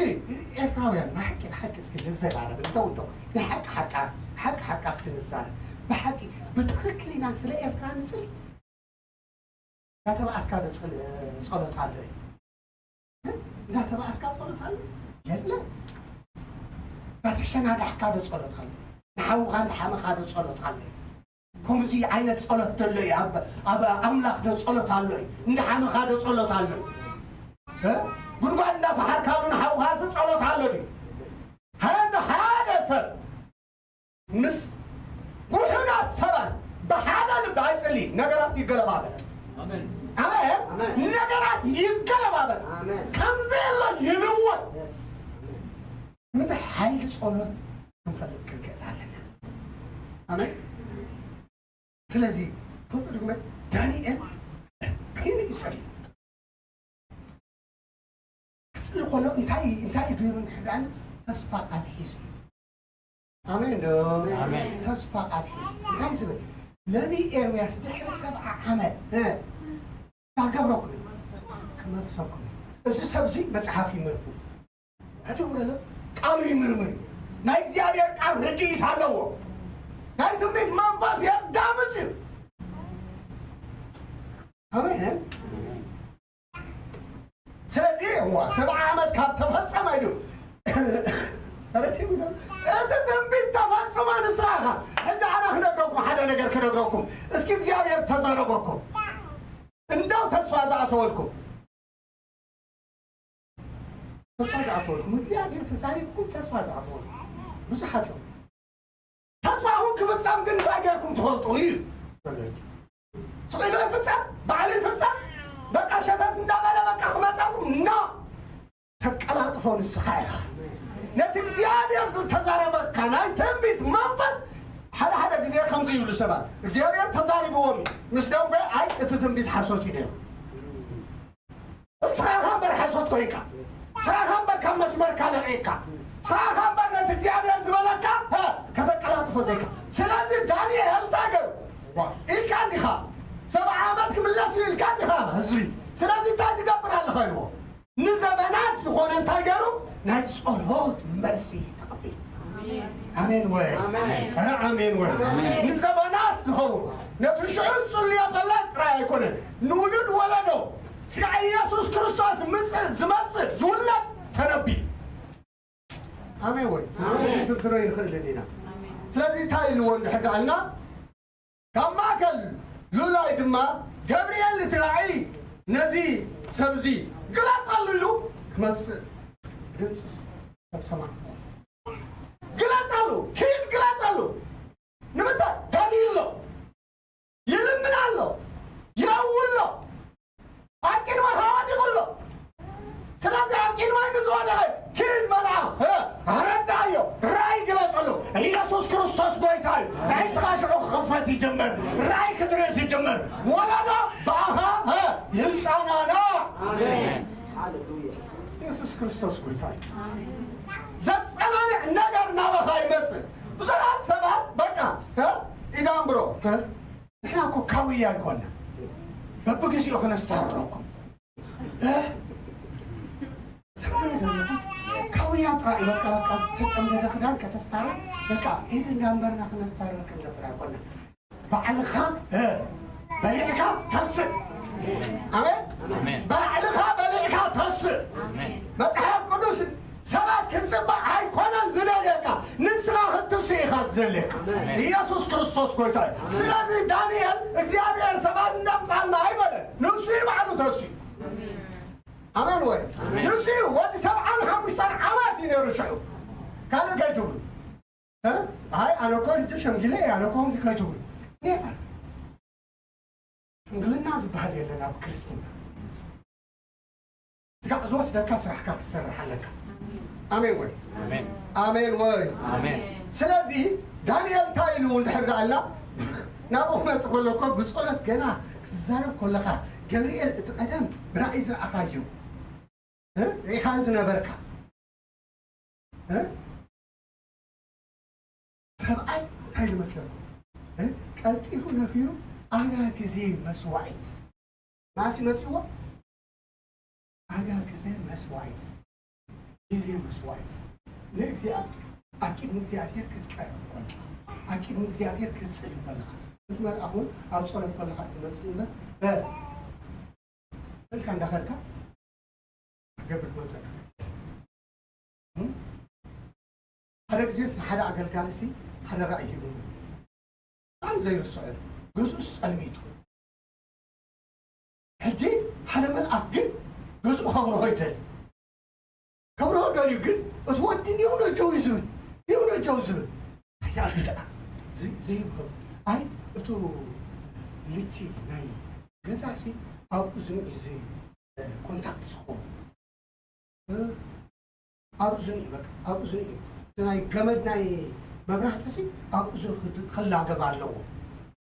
ኤርትራውያን ብሓቂ፣ ብሓቂ እስኪ ንዘራረብ። እንደው፣ እንደው ናይ ሓቂ ሓቃ፣ ሓቂ ሓቃ እስኪ ንዛረብ። ብሓቂ ብትኽክል ኢና ስለ ኤርትራ ንጽሊ? እንዳተባኣስካ ዶ ጽል-፣ ጸሎት ኣሎ እዩ? እንዳተባኣስካ ጸሎት ኣሎ? የለን። እንዳተሸናዳሕካ ዶ ጸሎት ኣሎ? ንሓውኻ እንዳሓመኻ ዶ ጸሎት ኣሎ? ከምዚ ዓይነት ጸሎት ዘሎ እዩ? ኣብ፣ ኣብ ኣምላኽ ዶ ጸሎት ኣሎ እዩ? እንዳሓመኻ ዶ ጸሎት ኣሎ እዩ? እ? ጉድጓድ እንዳፈሓርካሉ ንሓውኻሲ ጸሎት ኣሎ ድዩ? ሓደ፣ ሓደ ሰብ ምስ ውሑዳት ሰባት ብሓደ ልቢ ኣይጽሊ፣ ነገራት ይገለባበጥ። ኣሜን። ኣሜን። ኣሜን። ነገራት ይገለባበጥ። ኣሜን። ከምዘየሎ ይልወጥ። የስ። ምእንቲ ሓይሊ ጸሎት ክንፈልጥ ክንክእል ኣለና። ኣሜን። ስለዚ፣ ትፈልጡ ድማ ዳንኤል በይኑ እዩ ጸልዩ። ክጽሊ ከሎ እንታይ፣ እንታይ እዩ ገይሩ እንድሕር ደኣ ተስፋ ቃል ሒዙ እዩ። ኣሜን ዶ? ኣሜን። ተስፋ ቃል ሒዙ። እንታይ ዝብል? ነቢይ ኤርምያስ ድሕሪ ሰብዓ ዓመት፣ እ፣ ክገብረኩም እዩ። ክመልሰኩም እዩ። እዚ ሰብ እዚ መጽሓፍ ይምርምር። ሕጂ እውን ኣሎ፣ ቃሉ ይምርምር እዩ። ናይ እግዚኣብሔር ቃል ርድኢት ኣለዎ። ናይ ትንቢት መንፈስ የዳምጽ እዩ። ኣሜን። ስለዚ እዋ ሰብዓ ዓመት ካብ ተፈጸመ ኢሉ ተረቲቡ ኢሉ፣ እቲ ትንቢት ተፈጽሞ ንስኻ ኢኻ። ሕጂ ኣነ ክነግረኩም፣ ሓደ ነገር ክነግረኩም። እስኪ እግዚኣብሔር ተዛረበኩም። እንዳው ተስፋ ዝኣተወልኩም። ተስፋ ዝኣተወልኩም። እግዚኣብሔር ተዛሪብኩም ተስፋ ዝኣተወልኩም። ብዙሓት እዮም። ተስፋኹም ክፍጸም ግን እንታይ ጌርኩም ትፈልጡ እዩ? ስቕ ኢሉ ይፍጸም፣ ባዕሉ ይፍጸም። በቃ ሸተት እንዳበለ በቃ ክመጻኩም። ኖ! ንስኻ ኢኻ። ነቲ እግዚኣብሔር ዝተዛረበካ ናይ ትንቢት መንፈስ ሓደ ሓደ ግዜ ከምዚ ይብሉ ሰባት፣ እግዚኣብሔር ተዛሪብዎም እዩ። ምስ ደንጎ ኣይ እቲ ትንቢት ሓሶት እዩ ነይሩ። ንስኻ ኢኻ እምበር ሓሶት ኮይንካ። ንስኻ ኢኻ እምበር ካብ መስመርካ ለቒቕካ። ንስኻ ኢኻ እምበር ነቲ እግዚኣብሔር ዝበለካ፣ ሀ፣ ከተቀላጥፎ ዘይካ። ስለዚ ዳንኤል እንታይ ገሩ? ኢልካ እንዲኻ፣ ሰብዓ ዓመት ክምለስ እዩ ኢልካ እንዲኻ ህዝቢ። ስለዚ እንታይ ትገብር ኣለኻ ኢልዎ። ንዘመናት ዝኾነ እንታይ ገሩ? ናይ ጸሎት መልሲ ተቐቢሉ። ኣሜን ወይ? ኣረ ኣሜን ወይ? ንዘመናት ዝኸውን ነቲ ሽዑ ዝጽልዮ ዘሎ ጥራይ ኣይኮነን። ንውሉድ ወለዶ ስጋዕ ኢየሱስ ክርስቶስ ምጽእ፣ ዝመጽእ፣ ዝውለድ ተነብዩ። ኣሜን ወይ? ትንትኖ ይንኽእልን ኢና። ስለዚ እንታይ ኢልዎ እንድሕር ደኣልና፣ ካብ ማእከል ሉላይ ድማ ገብርኤል እቲ ራእይ ነዚ ሰብዚ ግለጸሉ ኢሉ ክመጽእ ድምፂ ሰብ ሰማዕ። ግለጸሉ፣ ኪድ ግለጸሉ። ንምንታይ? ደልዩ ኣሎ፣ ይልምን ኣሎ፣ ይረው ኣሎ፣ ኣብ ቅድመኻ ወዲቑ ኣሎ። ስለዚ ኣብ ቅድመይ ንዝወደቐ ኪድ መልኣኽ፣ እ፣ ኣረዳእዮ፣ ራእይ ግለጸሉ። ኢየሱስ ክርስቶስ ጎይታ እዩ። ኣዒንትኻ ሽዑ ክኽፈት ይጅምር፣ ራእይ ክትርኢ ትጅምር። ወለዶ ብኣኻ፣ እ፣ ይጻናና። ኣሜን። ሃሌሉያ። ኢየሱስ ክርስቶስ ጎይታ እዩ። ዘጸናንዕ ነገር ናባኻ ይመጽእ። ብዙሓት ሰባት በቃ፣ እ፣ ኢዳምብሮ፣ እ፣ ንሕና እኮ ካውያ ኣይኮና። በብግዜኡ ክነስታርረኩም። እ? ሰማኒ ዶ ኣለኹ? ካውያ ጥራይ በቃ፣ በቃ፣ ተጸምደደ ክዳን ከተስታረ፣ በቃ፣ ኢድ እንዳንበርና ክነስታርር ክንደፍር ኣይኮና። ባዕልኻ፣ እ፣ በሊዕካ ተስእ። ኣሜን? ኣሜን። ባዕልኻ በሊዕካ ተስእ። ኣሜን። መጽሓፍ ቅዱስ ሰባት ክንጽባእ ኣይኮነን ዝደልየካ፣ ንስኻ ክትስእ ኢኻ ዝደልየካ። ኣሜን። ኢየሱስ ክርስቶስ ጎይታ እዩ። ስለዚ ዳንኤል እግዚኣብሔር ሰባት እንዳምጻና ኣይበለን፣ ንሱ እዩ ባዕሉ ተስኡ። ኣሜን ወይ? ኣሜን። ንሱ እዩ ወዲ ሰብዓን ሓሙሽተን ዓመት እዩ ነይሩ ሽዑ። ካልእ ከይትብሉ። እ? ኣይ ኣነ እኮ ሕጂ ሸምጊለ እየ፣ ኣነ እኮ ከምዚ ከይትብሉ። ኔቨር። ሽምግልና ዝበሃል የለን ኣብ ክርስትና። ስጋዕ ዝወስደካ ስራሕካ ክትሰርሕ ኣለካ። ኣሜን ወይ? ኣሜን። ኣሜን ወይ? ኣሜን። ስለዚ ዳንኤል እንታይ ኢሉ እንድሕር ደኣልና ናብኡ ክመጽእ ከሎ እኮ ብጸሎት ገና ክትዛረብ ከለኻ ገብርኤል እቲ ቀደም ብራእይ ዝረኣኻዮ፣ እ? ርኢኻ ዝነበርካ፣ እ? ሰብኣይ እንታይ ዝመስለኩም? እ? ቀልጢፉ ነፊሩ ኣጋ ግዜ መስዋዒት። ማሲ መጺዎ? ኣጋ ግዜ መስዋዒት። ግዜ መስዋዒት። ንእግዚኣብሔር፣ ኣብ ቅድሚ እግዚኣብሔር ክትቀርብ ከለኻ፣ ኣብ ቅድሚ እግዚኣብሔር ክትጽሊ ከለኻ፣ እቲ መልኣኽ እውን ኣብ ጸሎት ከለኻ እዩ ዝመጽእ እምበር፣ በ-፣ ኢልካ እንዳኸድካ ክገብር ክመጸካ። እም? ሓደ ግዜስ ንሓደ ኣገልጋሊ ሲ ሓደ ራእይ ሂቡ። ብጣዕሚ ዘይርስዖ እዩ። ገዝኡስ ጸልሚቱ። ሕጂ ሓደ መልኣኽ ግን ገዝኡ ከብርሆ ይደሊ። ከብርሆ ደልዩ ግን እቲ ወዲ ኒው ነጀው እዩ ዝብል። ኒው ነጀው ዝብል። ኣይ፣ ደኣ ዘይ-፣ ዘይብሎ። ኣይ፣ እቱ ልቺ ናይ ገዛ ሲ ኣብ እዝኑ እዩ ዚ-፣ ኮንታክት ዝኸውን። እ፣ ኣብ እዝኑ እዩ፣ በቃ፣ ኣብ እዝኑ እዩ። እቲ ናይ ገመድ ናይ መብራህቲ ሲ ኣብ እዝኑ ክድ-፣ ክላገብ ኣለዎ።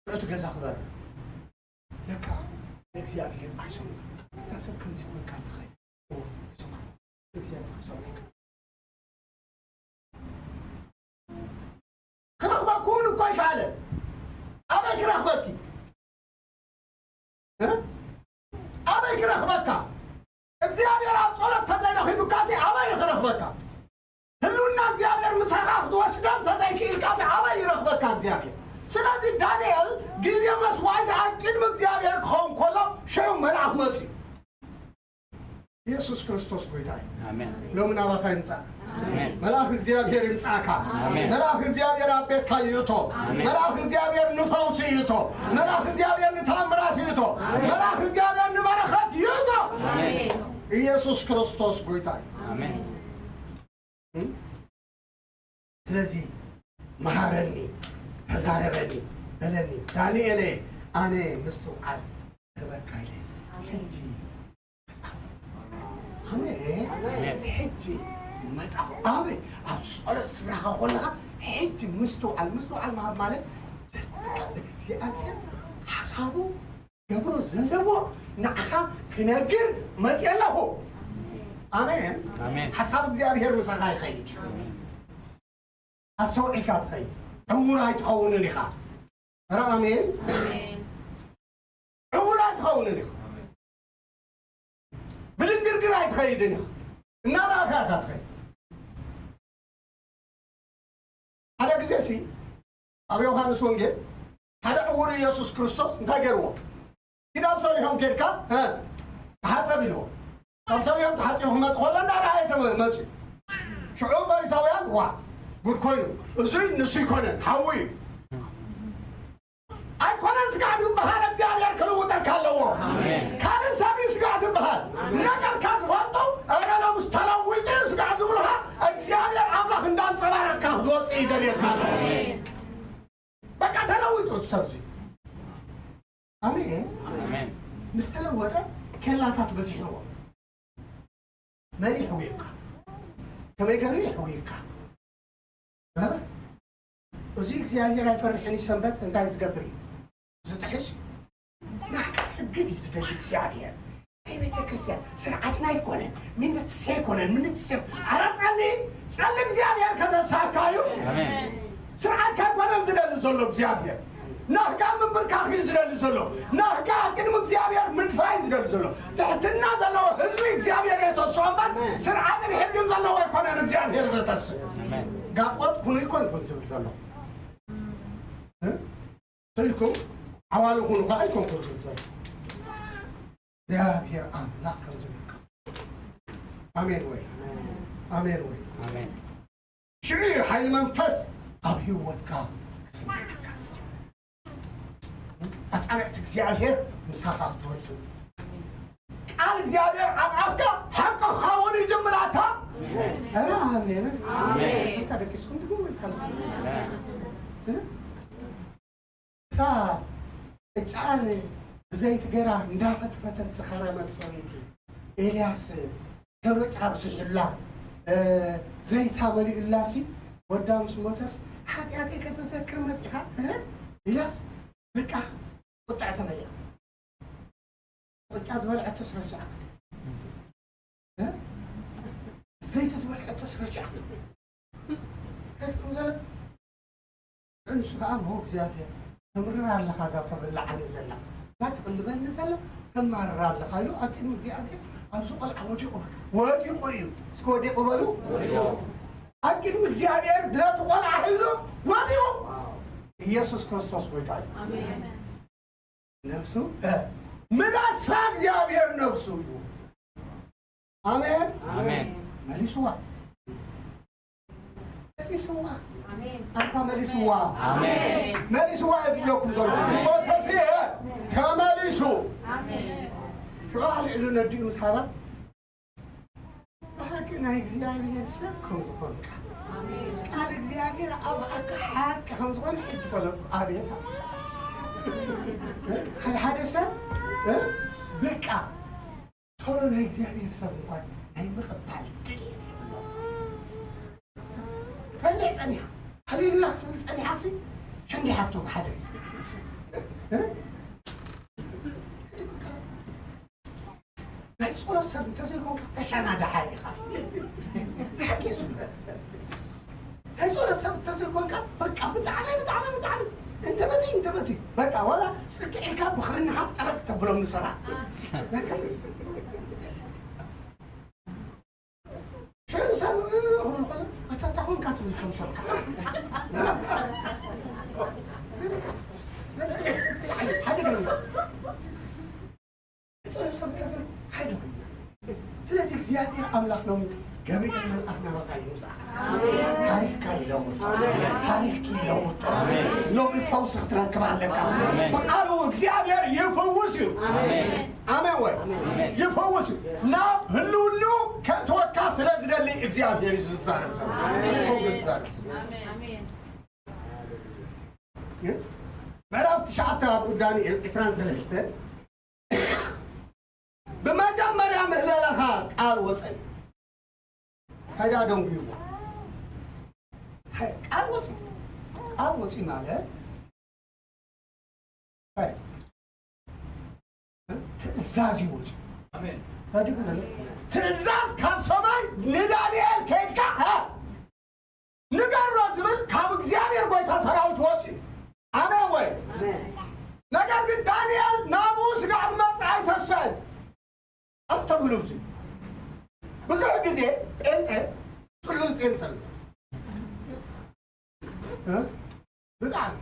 እቲ ገዛ ክበርህ። ለካ እግዚኣብሔር ኣይሰምዖ። እታ ሰብ ከምዚ ኮይንካ ኣለኻ። እዎ፣ ኣይሰምዖ። እግዚኣብሔር ክሰምዓካ። ክረኽበኩ እውን እኮ ኣይከኣለን። ኣበይ ክረኽበኪ? እ? ኣበይ ክረኽበካ? እግዚኣብሔር ኣብ ጸሎት ተዘይረኺቡካ ሲ ኣበይ ክረኽበካ? ህልውና እግዚኣብሔር ምሳኻ ክትወስዶ እንተዘይክኢልካ ሲ ኣበይ ይረኽበካ እግዚኣብሔር? ስለዚ ዳንኤል ግዜ መስዋዕቲ ኣብ ቅድሚ እግዚኣብሔር ክኸውን ከሎ ሽዑ መልኣኽ መጺኡ። ኢየሱስ ክርስቶስ ጎይታ እዩ። ኣሜን። ሎሚ ናባኻ ይምጻእ። ኣሜን። መልኣኽ እግዚኣብሔር ይምጻእካ። ኣሜን። መልኣኽ እግዚኣብሔር ኣብ ቤትካ ይእቶ። ኣሜን። መልኣኽ እግዚኣብሔር ንፈውሲ ይእቶ። መልኣኽ እግዚኣብሔር ንታምራት ይእቶ። ኣሜን። መልኣኽ እግዚኣብሔር ንበረኸት ይእቶ። ኣሜን። ኢየሱስ ክርስቶስ ጎይታ እዩ። ኣሜን። እም? ስለዚ መሃረኒ፣ ተዛረበኒ፣ በለኒ። ዳንኤለ፣ ኣነ ምስትውዓል እህበካ ኢለ። ሕጂ ተጻወት። ኣሜን። ኣሜን። ሕጂ መጻኹ ኣበይ ኣብ ጸሎት ስፍራኻ ኮለኻ ሕጂ ምስትውዓል ምስትውዓል ምሃብ ማለት just በቃ እግዚኣብሔር ሓሳቡ ገብሮ ዘለዎ ንዓኻ ክነግር መጽየ ኣለኹ። ኣሜን። ኣሜን። ሓሳብ እግዚኣብሔር ምሳኻ ይኸይድ። ኣስተውዒልካ ትኸይድ። ዕውር ኣይትኸውንን ኢኻ። ኧረ ኣሜን። ኣሜን። ዕውር ኣይትኸውንን ኢኻ። ብድንግርግር ኣይትኸይድን ኢኻ። እናረኣኻ ኢኻ ትኸይድ። ሓደ ግዜ ሲ ኣብ ዮሃንስ ወንጌል ሓደ ዕውር ኢየሱስ ክርስቶስ እንታይ ገይርዎ? ኪድ ኣብ ሰሊሆም ኬድካ እ፣ ተሓጸብ ኢልዎ። ኣብ ሰሊሆም ተሓጺቡ ክመጽእ ከሎ እንዳረኣየ ተመ-፣ መጽዩ። ሽዑ ፈሪሳውያን ዋ ጉድ ኮይኑ እዙይ ንሱ ይኮነን ሓዊ እዩ። ኣይኮነን ስጋዕ ዝበሃል እግዚኣብሔር ክልውጠካ ኣለዎ። ኣሜን። ካልእ ሰብ እዩ ስጋዕ ዝበሃል ነገርካ ዝፈልጦ እረ ሎምስ ተለዊጡ እዩ ስጋዕ ዝብልኻ እግዚኣብሔር ኣምላኽ እንዳንጸባረቅካ ክትወፅእ ይደልየካ ኣሎ። ኣሜን። በቃ ተለዊጡ እቲ ሰብዚ። ኣሜን። ኣሜን። ምስ ተለወጠ ኬላታት በዚሕዎ። መን ይሕውየካ? ከመይ ገይሩ ይሕውየካ? እ? እዚ እግዚኣብሔር ኣይፈርሕን እዩ። ሰንበት እንታይ ዝገብር እዩ? ዝጥሕስ እዩ። ናካ ሕጊ ድዩ ዝደሊ እግዚኣብሔር? ናይ ቤተ ክርስቲያን ስርዓትና ኣይኮነን፣ ምንትስ ኣይኮነን፣ ምንትስ ኣይ-፣ ኧረ ጸሊ፣ ጸሊ እግዚኣብሔር ከተሳካ እዩ። ኣሜን። ስርዓትካ ኣይኮነን ዝደሊ ዘሎ እግዚኣብሔር። ናህጋ ምንብርካኽ እዩ ዝደሊ ዘሎ። ናህጋ ቅድሚ እግዚኣብሔር ምድፋይ እዩ ዝደሊ ዘሎ። ትሕትና ዘለዎ ህዝቢ እግዚኣብሔር የተስኦ እምበር ስርዓትን ሕግን ዘለዎ ኣይኮነን እግዚኣብሔር ዘተስእ። ኣሜን። ጋቆት ኩኑ ይኮን ይኮን ዝብል ዘሎ። እ? ኢልኩም ዓዋሉ ኩኑ ከዓ ኣይኮንኩም ዝብል ዘሎ። እግዚኣብሔር ኣምላኽ ከም ዝብለካ። ኣሜን ወይ? ኣሜን ወይ? ኣሜን። ሽዑ እዩ ሓይሊ መንፈስ ኣብ ህይወትካ ክስምዓካ ዝጀምር። ኣጻብዕቲ እግዚኣብሔር ምሳኻ ክትወፅእ። ቃል እግዚኣብሔር ኣብ ኣፍካ ሓቂ ክኸውን ይጅምራታ። ኧረ ኣሜን። ኣሜን። እንታ ደቂስኩም ድግሞ ወይስ ካልእ? ኣሜን። እ? እታ ዕጫን ብዘይቲ ገይራ እንዳፈትፈተት ዝኸረመት ሰበይቲ ኤልያስ ሕሩጭ ኣብዚሑላ፣ እ፣ ዘይታ መሊኡላሲ ወዳ ምስ ሞተስ ሓጢኣተይ ከተዘክር መጺኻ፣ እ፣ ኢላስ በቃ ቁጥዐ ተመሊኣ። ቅጫ ዝበልዐቶስ ረሲዓቶ። እ? ዘይቲ ዝበልዐቶስ ረሲዓቶ። ከድኩም ዘለ ንሱ ከዓ ሞ እግዚኣብሔር ተምርር ኣለኻ እዛ ተበላዓኒ ዘላ እዛ ትቕልበኒ ዘላ ተማርር ኣለኻ ኢሉ ኣብ ቅድሚ እግዚኣብሔር ኣብዚ ቆልዓ ወዲቑ በቃ ወዲቑ እዩ። እስኪ ወዲቑ በሉ። ኣብ ቅድሚ እግዚኣብሔር ነቲ ቆልዓ ሒዙ ወዲቑ። ኢየሱስ ክርስቶስ ጎይታ እዩ። ኣሜን። ነፍሱ እ፣ ምላሳ እግዚኣብሔር ነፍሱ እዩ። ኣሜን። ኣሜን። መሊስዋ። መሊስዋ። ኣሜን። ኣንታ መሊስዋ። ኣሜን። መሊስዋ እየ ዝብለኩም ዘሎ። ዝሞተሲ እ፣ ተመሊሱ። ኣሜን። ሽዑ ኣልዒሉ ነዲኡ ምስ ሃባ ብሓቂ ናይ እግዚኣብሔር ሰብ ከም ዝኾንካ፣ ቃል እግዚኣብሔር ኣብ ኣካ ሓቂ ከም ዝኾነ ሕጂ ፈለጥኩ። ኣቤት! ሓደ ሓደ ሰብ እ፣ በቃ ቶሎ ናይ እግዚኣብሔር ሰብ እንኳን ናይ ምቕባል ድልየት የብሎ። ትበልዕ ጸኒሓ፣ ሃሌሉያ ክትብል ጸኒሓ ሲ ሸንዲሓቶ ብሓደ ግዜ እ? ናይ ጸሎት ሰብ እንተዘይኮንካ ተሸናዳሓይ ኢኻ። ሓቂ እዩ ዝብሎ። ናይ ጸሎት ሰብ እንተዘይኮንካ በቃ ብጣዕሚ፣ ብጣዕሚ፣ ብጣዕሚ እንተበቲ፣ እንተበቲ በቃ ዋላ ጽግዕ ኢልካ ብኽርንኻ ጠረቅ ተብሎም ንሰባት። በቃ። ሽዑ ንሰብ ክብሉ ከሎ፣ ኣታ እንታይ ኮንካ ትብል ከም ሰብካ? ናይ ጸሎት ሰብ ሓደገኛ። ናይ ጸሎት ሰብ ከዘን ሓደገኛ። ስለዚ እግዚኣብሔር ኣምላኽ ሎሚ ገብርኤል መልኣኽ ናባኻ ይምጻእ። ኣሜን። ታሪኽካ ይለውጥ። ኣሜን። ታሪኽኪ ይለውጥ። ኣሜን። ሎሚ ፈውሲ ክትረክብ ኣለካ። ኣሜን። ብቃሉ እግዚኣብሔር ይፍውስ እዩ። ኣሜን። ኣሜን ወይ? ኣሜን። ይፈውስ እዩ። ናብ ህልውንኡ ከእትወካ ስለ ዝደሊ እግዚኣብሔር እዩ ዝዛረብ ዘሎ። ኣሜን። ይዛረብ። ኣሜን። ምዕራፍ ትሽዓተ ኣብ ዳንኤል ዕስራን ሰለስተን ብመጀመርያ ምህለላኻ ቃል ወፀ እዩ። እንታይ ደኣ ደንጉይዎ? እንታይ ቃል ወፂ ቃል ወፂ ማለት እንታይ? ትእዛዝ እዩ ወፂ። ኣሜን። ታዲያ ምን አለ? ትእዛዝ ካብ ሰማይ ንዳንኤል ከይድካ እ ንገሮ ዝብል ካብ እግዚኣብሔር ጎይታ ሰራዊት ወፂ። ኣሜን ወይ? ነገር ግን ዳንኤል ናብኡ ስጋዕ ዝመፅእ ኣይተሰእን። ኣስተብህሉ። እዚ ብዙሕ ግዜ ጴንጤ ፅሉል ጴንጠ ኣሎ። እ? ብጣዕሚ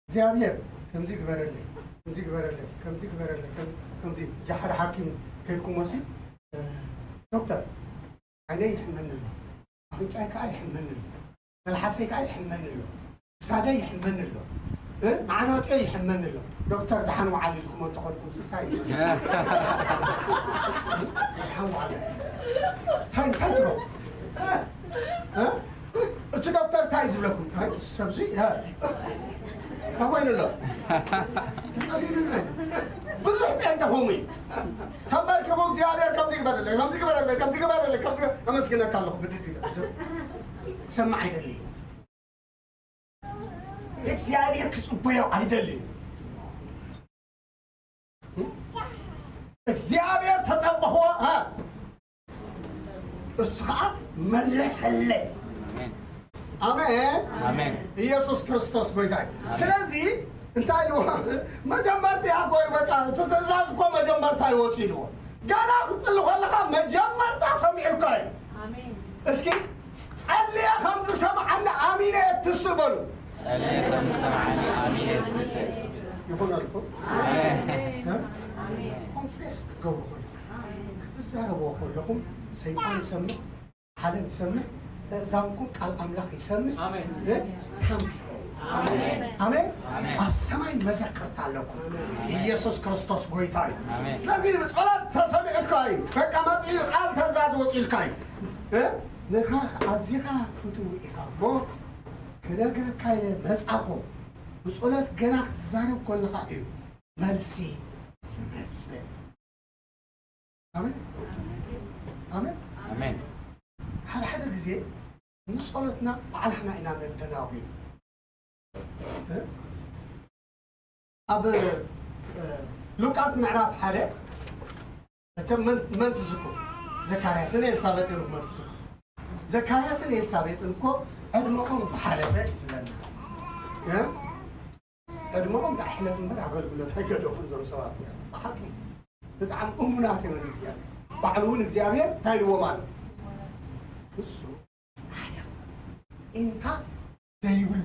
እግዚኣብሔር ከምዚ ግበረለይ፣ ከምዚ ግበረለይ፣ ከምዚ ግበረለይ፣ ከምዚ ከምዚ። ሕጂ ሓደ ሓኪም ከይድኩም ወሲ እ፣ ዶክተር ዓይነይ ይሕመኒ ኣሎ፣ ኣፍንጫይ ከዓ ይሕመኒ ኣሎ፣ መልሓሰይ ከዓ ይሕመኒ ኣሎ፣ ክሳደይ ይሕመኒ ኣሎ፣ እ፣ ኣዕናቂ ይሕመኒ ኣሎ። ዶክተር ደሓን ወዓል ኢልኩም እንተኾንኩም እንታይ እዩ? ደሓን ወዓል እንታይ እንታይ ትብሎ? እ? እቲ ዶክተር እንታይ ዝብለኩም? እንታይ ሰብዚ እ? እንታይ ኮይኑ ኣሎ? ይጸልዩልና እዩ። ብዙሕ ጴንጠ ከምኡ እዩ። ተንበርኪኹ እግዚኣብሔር ከምዚ ግበረለይ፣ ከምዚ ግበረለይ፣ ከምዚ ግበረለይ፣ ከምዚ ግበ- ኣመስግነካ ኣለኹ። ብድድ ይበል። ዝም- ክሰምዕ ኣይደሊ። እግዚኣብሔር ክጽበዮ ኣይደሊ። እግዚኣብሔር ተጸበኽዎ እ? እሱ ኸዓ መለሰለይ። ኣሜን። ኣሜን። ኢየሱስ ክርስቶስ ጎይታ እዩ። ስለዚ እንታይ ኢልዎ? መጀመርታ እኮ እዩ በቃ እቲ ትእዛዝ እኮ መጀመርታ ይወፁ ኢልዎ። ገና ክትፅሊ ከለኻ መጀመርታ ሰሚዑካ እዩ። እስኪ ጸልየ ከም ዝሰምዓኒ ኣሚነ እየ ትስእ በሉ። ጸልየ ከም ዝሰምዓኒ ኣሚነ እየ ትስእ። ይኹነልኩም። ኣሜን። ኮንፌስ ክትገብሩ ከለኹም ክትዛረብዎ ከለኹም ሰይጣን ይሰምዕ፣ ዓለም ይሰምዕ፣ እዛንኩም ቃል ኣምላኽ ይሰምዕ። ኣሜን። ስታምፕ ይኸውን። ኣሜን። ኣብ ሰማይ መዘክርታ ኣለኩም። ኢየሱስ ክርስቶስ ጎይታ እዩ። ኣሜን። ስለዚ ጸሎት ተሰሚዑካ እዩ። በቃ መጺኡ ቃል ተዛዝ ወጺልካ እዩ። እ? ንኻ ኣዚኻ ፍትው ኢኻ እሞ ክነግረካ ኢለ መጻኹ። ብጸሎት ገና ክትዛረብ ከለኻ እዩ መልሲ ዝመጽእ። ኣሜን። ኣሜን። ኣሜን። ሓደ ሓደ ግዜ ንጸሎትና ባዕላሕና ኢና ነደናጉ። እ? ኣብ እ፣ ሉቃስ ምዕራፍ ሓደ መቸም መን መን ትዝክሩ? ዘካርያስን ኤልሳቤጥን እኮ ትዝክሩ። ዘካርያስን ኤልሳቤጥን እኮ ዕድመኦም ዝሓለፈ እዩ ዝብለና። እ? ዕድመኦም ዳሕለት እምበር ኣገልግሎት ኣይገደፉን እዞም ሰባት እዮም። ብሓቂ ብጣዕሚ እሙናት እዮም እግዚኣብሔር። ባዕሉ እውን እግዚኣብሔር እንታይ ኢልዎም ኣሎ? እሱ ጻድቕ እንታ ዘይብሉ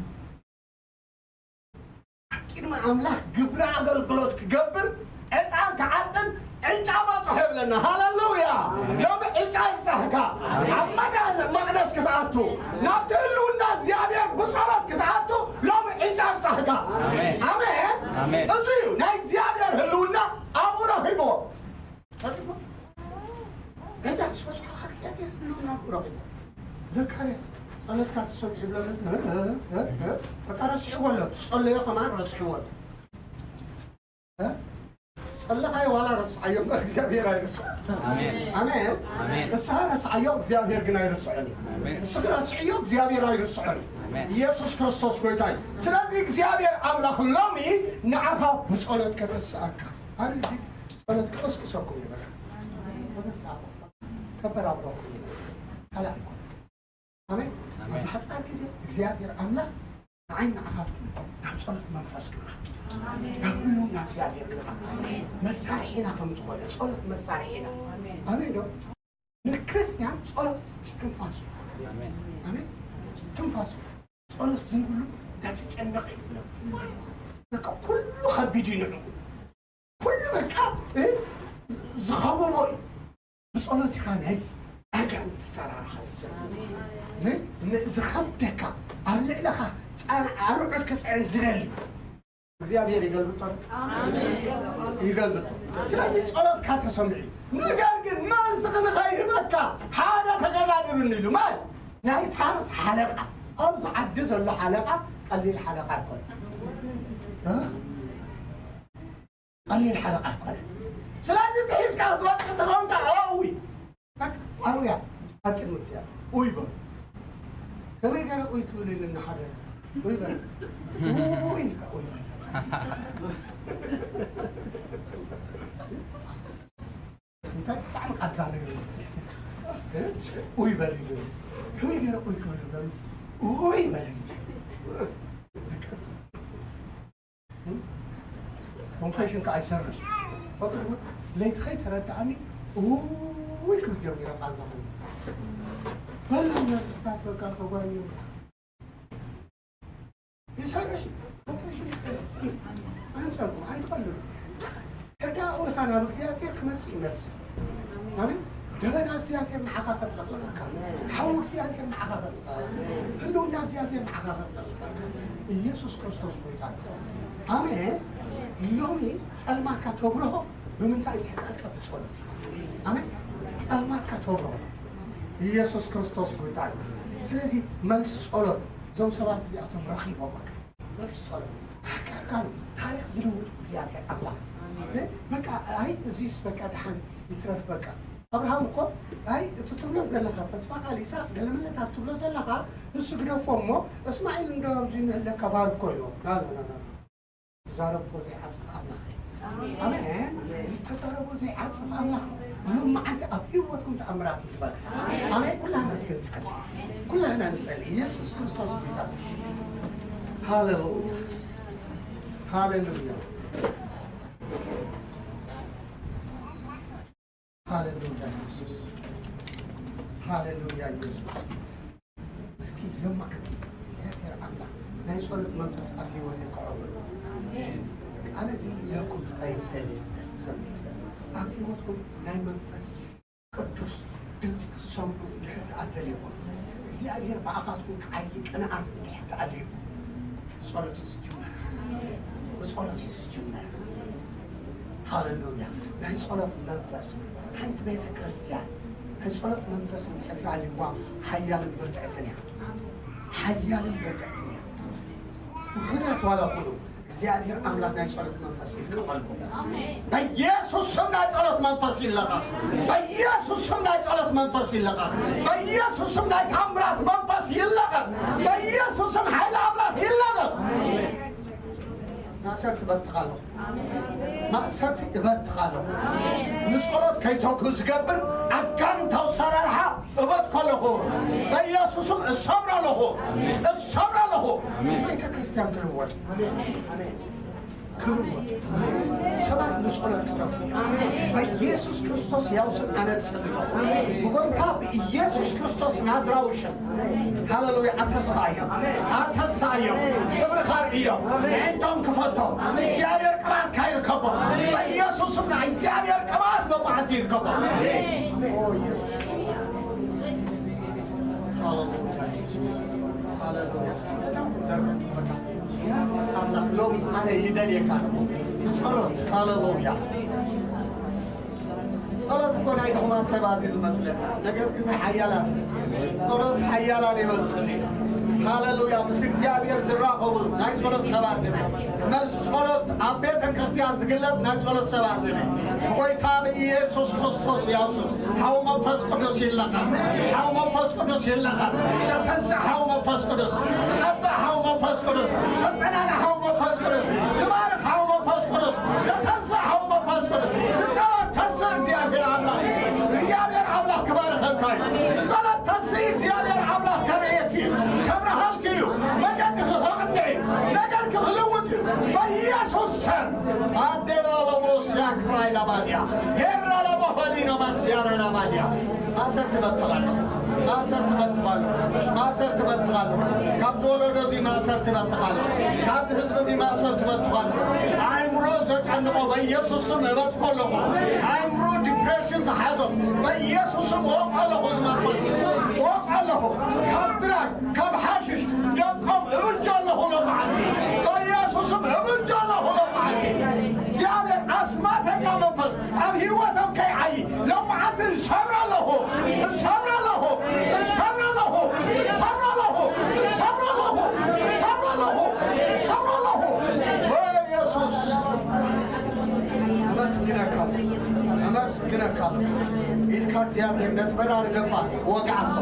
ኣብ ቅድሚ ኣምላኽ ግብሪ ኣገልግሎት ክገብር ዕጣን ክዓጥን ዕጫ በጽሖ ይብለና። ሃሌሉያ! ሎሚ ዕጫ ይብጻሕካ። ኣብ መዳ- መቕደስ ክትኣቱ፣ ናብቲ ህልውና እግዚኣብሔር ብጸሎት ክትኣቱ ሎሚ ዕጫ ይብጻሕካ። ኣሜን። ኣሜን። ኣሜን። እዚ እዩ ናይ እግዚኣብሔር ህልውና ኣብኡ ረኺብዎ። ረኺብዎ። ዕጫ ምስ በጽሖ እግዚኣብሔር ህልውና ኣብኡ ረኺብዎ። ዘካርያስ ጸሎትካ ተሰሚዑ ብሎ ኣሎ። እ፣ እ፣ እ፣ እ። በቃ ረስዕዎ ኣሎ። ትጸለዮ ከማን ረስዕዎ ኣሎ። እ? ጸለኻዮ ዋላ ረስዓዮ እምበር እግዚኣብሔር ኣይርስዖ። ኣሜን። ኣሜን። ኣሜን። ንስኻ ረስዓዮ እግዚኣብሔር ግን ኣይርስዖን እዩ። ኣሜን። ንስኺ ረስዕዮ እግዚኣብሔር ኣይርስዖን እዩ። ኣሜን። ኢየሱስ ክርስቶስ ጎይታ እዩ። ስለዚ እግዚኣብሔር ኣምላኽ ሎሚ ንዓኻ ብጸሎት ከተስኣካ። ኣነ እዚ ጸሎት ክቕስቅሰኩም እዩ በቃ። ከተስኣኩም። ከበራብረኩም እዩ በቃ። ካልእ ኣይኮነን። ኣሜን። ኣብዚ ሓጻር ግዜ እግዚኣብሔር ኣምላኽ ንዓይ ንዓኻትኩም ናብ ጸሎት መንፈስ ክንኣቱ፣ ናብ ህልውና እግዚኣብሔር ክንኣቱ፣ መሳርሒና ከም ዝኾነ ጸሎት መሳርሒና። ኣሜን ዶ? ንክርስትያን ጸሎት እስትንፋስ እዩ። ኣሜን። ኣሜን። እስትንፋስ እዩ። ጸሎት ዘይብሉ እንዳተጨነቐ እዩ ዝነብር። በቃ ኩሉ ከቢድ እዩ ንዕኡ። ኩሉ በቃ እ፣ ዝኸበቦ እዩ። ብጸሎት ኢኻ ናይ ኣጋንንቲ ኣሰራርሓ ዝገብር። እ፣ ን- ዝኸብደካ ኣብ ልዕለኻ ጫ- ኣርዑት ክጽዕን ዝደሊ እግዚኣብሔር ይገልብጦ። ይገልብጦ። ስለዚ ጸሎትካ ተሰምዑ። ነገር ግን መልሲ ንኸይህበካ ሓደ ተገዳድሩኒ ኢሉ። ማን? ናይ ፋርስ ሓለቓ። ኣብዚ ዓዲ ዘሎ ሓለቓ ቀሊል ሓለቓ ኣይኮነን። እ? ቀሊል ሓለቓ ኣይኮነን። ስለዚ እቲ ሒዝካ ክትወጽእ እንተኾንካ ኣዊ። በቃ ኣውያ ኣብ ቅድሚ እግዚኣብሔር። ኡይ በሉ። ከመይ ገይረ ኡይ ክብል ኢሉኒ ሓደ። ኡይ በሉ። ኡይ ኢልካ ኡይ በሉ። እንታይ ብጣዕሚ ቃንዛ ነይሩ። ኡይ በሉ ኢሉኒ። ከመይ ገይረ ኡይ ክብል ኢሉኒ። ኡይ በሉ። ኮንፌሽን ከዓ ይሰርሕ። ፈቅድ እውን ለይቲ ከይተረድኣኒ እውይ ክብል ጀሚረ ቃንዛ ኮይኑ። በሎም ነርስታት በቃ ተጓየሩ። ይሰርሕ እዩ። ኮንፌሽን ይሰርሕ። ኣይምሰልኩም፣ ኣይትቐልሉ። ሕዳኡ ኢኻ ናብ እግዚኣብሔር ክመጽእ ይመጽእ። ኣሜን። ደበና እግዚኣብሔር ንዓኻ ከጥለቕልቐካ። ሓዊ እግዚኣብሔር ንዓኻ ከጥለቕልቐካ። ህልውና እግዚኣብሔር ንዓኻ ከጥለቕልቐካ። ኢየሱስ ክርስቶስ ጎይታ እዩ። ኣሜን። ሎሚ ጸልማትካ ተብርሆ ብምንታይ እዩ? ሕዳእካ ብጸሎት። ኣሜን። ጸልማትካ ተብርሆ። ኢየሱስ ክርስቶስ ጎይታ እዩ። ስለዚ መልሲ ጸሎት እዞም ሰባት እዚኣቶም ረኺቦም በቃ። መልሲ ጸሎት። ኣካልካሉ ታሪኽ ዝልውጥ እግዚኣብሔር ኣምላኽ። ኣሜን። እ? በቃ ኣይ እዚስ በቃ ደሓን ይትረፍ በቃ። ኣብርሃም እኮ ኣይ እቲ ትብሎ ዘለኻ ተስፋ ቃል ይስሐቅ ገለመለታት ትብሎ ዘለኻ ንሱ ግደፎ እሞ እስማኤል እንዶ ኣብዚ ንህለካ ባርኮ ኢልዎ። ና ና ና ና። ዝዛረብኮ ዘይዓጽፍ ኣምላኽ እዩ። ኣሜን። ኣሜን። ዝተዛረቦ ዘይዓጽፍ ኣምላኽ እዩ። ሎም መዓልቲ ኣብ ህይወትኩም ተኣምራት ይግበር። ኣሜን። ኣሜን። ኩላህና እስኪ ንጸሊ። ኩላህና ንጸሊ። ኢየሱስ ክርስቶስ ጌታ። ሃሌሉያ። ሃሌሉያ። ሃሌሉያ ኢየሱስ። ሃሌሉያ ኢየሱስ። እስኪ ሎማዓንቲ እግዚኣብሔር ኣምላኽ ናይ ጸሎት መንፈስ ኣብ ህይወተይ ከዕብሎ። ኣነ እዚ ኢለኩም ክኸይድ ደልየ ዝደሊ ዘሎ ኣብ ህይወትኩም ናይ መንፈስ ቅዱስ ድምፂ ክትሰምዑ እንድሕር ደኣ ደሊኹም እግዚኣብሔር ብኣኻትኩም ክዓዪ ቅንኣት እንድሕር ደኣ ኣለኩም ብጸሎት እዩ ዝጅመር። ብጸሎት እዩ ዝጅመር። ሃሌሉያ። ናይ ጸሎት መንፈስ ሓንቲ ቤተ ክርስቲያን ናይ ጸሎት መንፈስ እንድሕር ሃልይዋ ሓያልን ብርትዕትን እያ። ሓያልን ብርትዕትን እያ። ውሑዳት ዋላ ኩኑ እግዚኣብሔር ኣምላኽ ናይ ጸሎት መንፈስ ይልቀቐልኩም። በኢየሱስ ስም ናይ ጸሎት መንፈስ ይለቐቕ። በኢየሱስ ስም ናይ ጸሎት መንፈስ ይለቐቕ። በኢየሱስ ስም ናይ ታምራት መንፈስ ይለቐቕ። በኢየሱስ ስም ሓይሊ ኣምላኽ ይለቐቕ። ማእሰርቲ እበትኽ ኣለኹ። ማእሰርቲ እበትኽ ኣለኹ። ንጸሎት ከይተግሁ ዝገብር ኣጋንንታዊ ኣሰራርሓ እበትኮ ኣለኹ። በኢየሱስም እሰብሮ ኣለኹ። እሰብሮ ኣለኹ። ምስ ቤተ ክርስቲያን ትልወጥ። ክብሪ ይወት። ሰባት ንጸሎት ክተርፉ እዮም። በኢየሱስ ክርስቶስ ያው ስም ኣነ እጸሊ ኣለኹ። ብጎይታ ብኢየሱስ ክርስቶስ ናዝራዊ ሽም። ሃሌሉያ። ኣተስፋ እዮም። ኣተስፋ እዮም። ክብርኻ ርእዮም። ኣሜን። ኣዒንቶም ክፈቶም። ኣሜን። እግዚኣብሔር ቅብኣትካ ይርከቦም። ኣሜን። በኢየሱስም ናይ እግዚኣብሔር ቅብኣት ሎማዓንቲ ይርከቦም። ኣሜን። ኦ፣ ኢየሱስ። ሃሌሉያ። ሃሌሉያ። ኣምላኽ ሎሚ ኣነ ይደልየካ ኣለኹ። ብጸሎት። ሃሌሉያ። ጸሎት እኮ ናይ ድኹማት ሰባት እዩ ዝመስለና፣ ነገር ግን ናይ ሓያላት እዩ። ጸሎት ሓያላን ይበዝጽን እዩ። ሃሌሉያ። ምስ እግዚኣብሔር ዝራኸቡ ናይ ጸሎት ሰባት ኢና። መልሲ ጸሎት ኣብ ቤተ ክርስቲያን ዝግለጽ ናይ ጸሎት ሰባት ኢና። ብጎይታ ብኢየሱስ ክርስቶስ ያውሱ ሓው መንፈስ ቅዱስ ይለቐቕ። ሓው መንፈስ ቅዱስ ይለቐቕ። ዘተንስእ ሓው መንፈስ ቅዱስ፣ ዝቐብእ ሓው መንፈስ ቅዱስ፣ ዘጸናንዕ ሓው መንፈስ ቅዱስ፣ ዝባርኽ ሓው መንፈስ ቅዱስ፣ ዘተንስእ ሓው መንፈስ ቅዱስ። ንጸሎት ተንስእ እግዚኣብሔር ኣምላኽ እዩ። እግዚኣብሔር ኣምላኽ ክባርኸካ እዩ። ንጸሎት ተንስእ እግዚኣብሔር ኣምላኽ ከርእየኪ እዩ። ከብርሃልኪ እዩ። መገድኺ ክቕንዕ እዩ። ነገርኪ ክልውጥ እዩ። በኢየሱስ ስም። ኣዴላ ለቦስያ ክራይ ላባድያ ሄራ ላቦሆዲ ነባስያረ ላባድያ። ማእሰርቲ በትኻለሁ። ማእሰርቲ በትኻለሁ። ማእሰርቲ በትኻለሁ። ካብዚ ወለዶ እዚ ማእሰርቲ በትኻለሁ። ካብዚ ህዝቢ እዚ ማእሰርቲ በትኻለሁ። ኣእምሮ ዘጨንቆ በኢየሱስ ስም እበትኮ ኣለኹ። ኣእምሮ ዲፕሬሽን ዝሓዞ በኢየሱስ ስም እወቕዖ ኣለኹ። እዚ መንፈስ እወቕዖ ኣለኹ። ካብ ድራግ ካብ ሓሽሽ ደቆም እብጆ ኣለኹ ሎማዓንቲ። በኢየሱስ ስም እብጆ ኣለኹ ሎማዓንቲ። እግዚኣብሔር ኣስማተኛ መንፈስ ኣብ ህይወቶም ከይዓዪ ሎማዓንቲ እሰብሮ ኣለኹ። እሰብሮ ኣለኹ። እሰብሮ ኣለኹ። እሰብሮ ኣለኹ። እሰብሮ ኣለኹ። እሰብሮ ኣለኹ። እሰብሮ ኣለኹ። በኢየሱስ ኣመስግነካ። ኣመስግነካ። ኢድካ እግዚኣብሔር ነቲ በራሪ ገባር ወግኣ እኮ።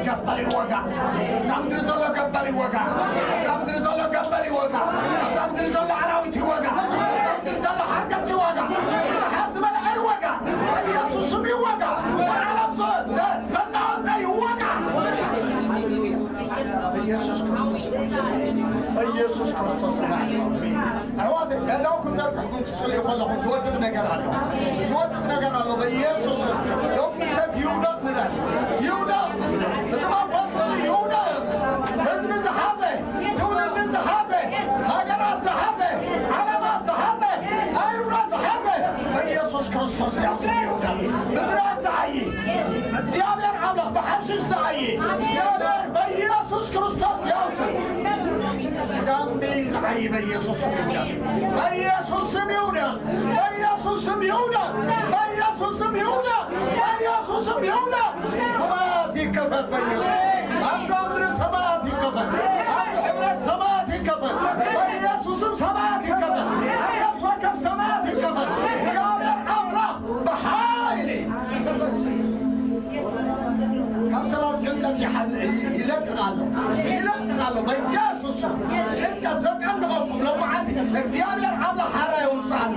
ገባር ይወጋእ። ኣብዛ ምድሪ ዘሎ ገባር ይወጋእ። ኣብዛ ምድሪ ዘሎ ገባር ይወጋእ። ኣብዛ ምድሪ ዘሎ ኣራዊት ይወጋእ። ኣብዛ ምድሪ ዘሎ ሓርገጽ ይወጋእ። ብዙሓት ዝበልዐ ይወጋእ። በኢየሱስ ስም ይወጋእ። ንዓለም ዘ-፣ ዘ-፣ ዘናወጸ ይወጋእ። ሃሌሉያ። በኢየሱስ ክርስቶስ። በኢየሱስ ክርስቶስ። ኣሕዋት፣ ኣእዳውኩም ዘርግሕኩም ትጽልዩ ከለኹም ዝወድቕ ነገር ኣሎ። ዝወድቕ ነገር ኣሎ። በኢየሱስ ስም ሎም ምሸት ይውደቕ ንበል። ይውደቕ። እዚ መንፈስ እዚ ይውደቕ። ህዝቢ ዝሓዘ፣ ትውልዲ ዝሓዘ፣ ሃገራት ዝሓዘ፣ ዓለማት ዝሓዘ፣ ኣእምሮ ዝሓዘ በኢየሱስ ክርስቶስ ያው ስም ይውደቕ። ብድራግ ዝዓዪ፣ እግዚኣብሔር ኣምላኽ ብሓሽሽ ዝዓዪ፣ እግዚኣብሔር በኢየሱስ ክርስቶስ ያው ስም። ብጋምቤል ዝዓዪ በኢየሱስ ስም ይውደቕ። በኢየሱስ ስም ይውደቕ። በኢየሱስ ስም ይውደቕ። በኢየሱስ ስም ይውደቕ። በኢየሱስ ስም ይውደቕ። ሰማያት ይከፈት በኢየሱስ። ኣብዛ ምድሪ ሰማያት ይከፈት። ኣብቲ ሕብረት ሰማያት ይከፈት። በኢየሱስ ስም ሰማያት ይከፈት። ኣብ ነፍሲ ወከፍ ሰማያት ይከፈት። እግዚኣብሔር ኣምላኽ ብሓይሊ ካብ ሰባት ጭንቀት ይሓል-፣ ይለቅቕ ኣሎ። ይለቅቕ ኣሎ። በኢየሱስ ስም ጭንቀት ዘጨንቐኩም ሎማዓንቲ እግዚኣብሔር ኣምላኽ ሓራ የውፅኣና።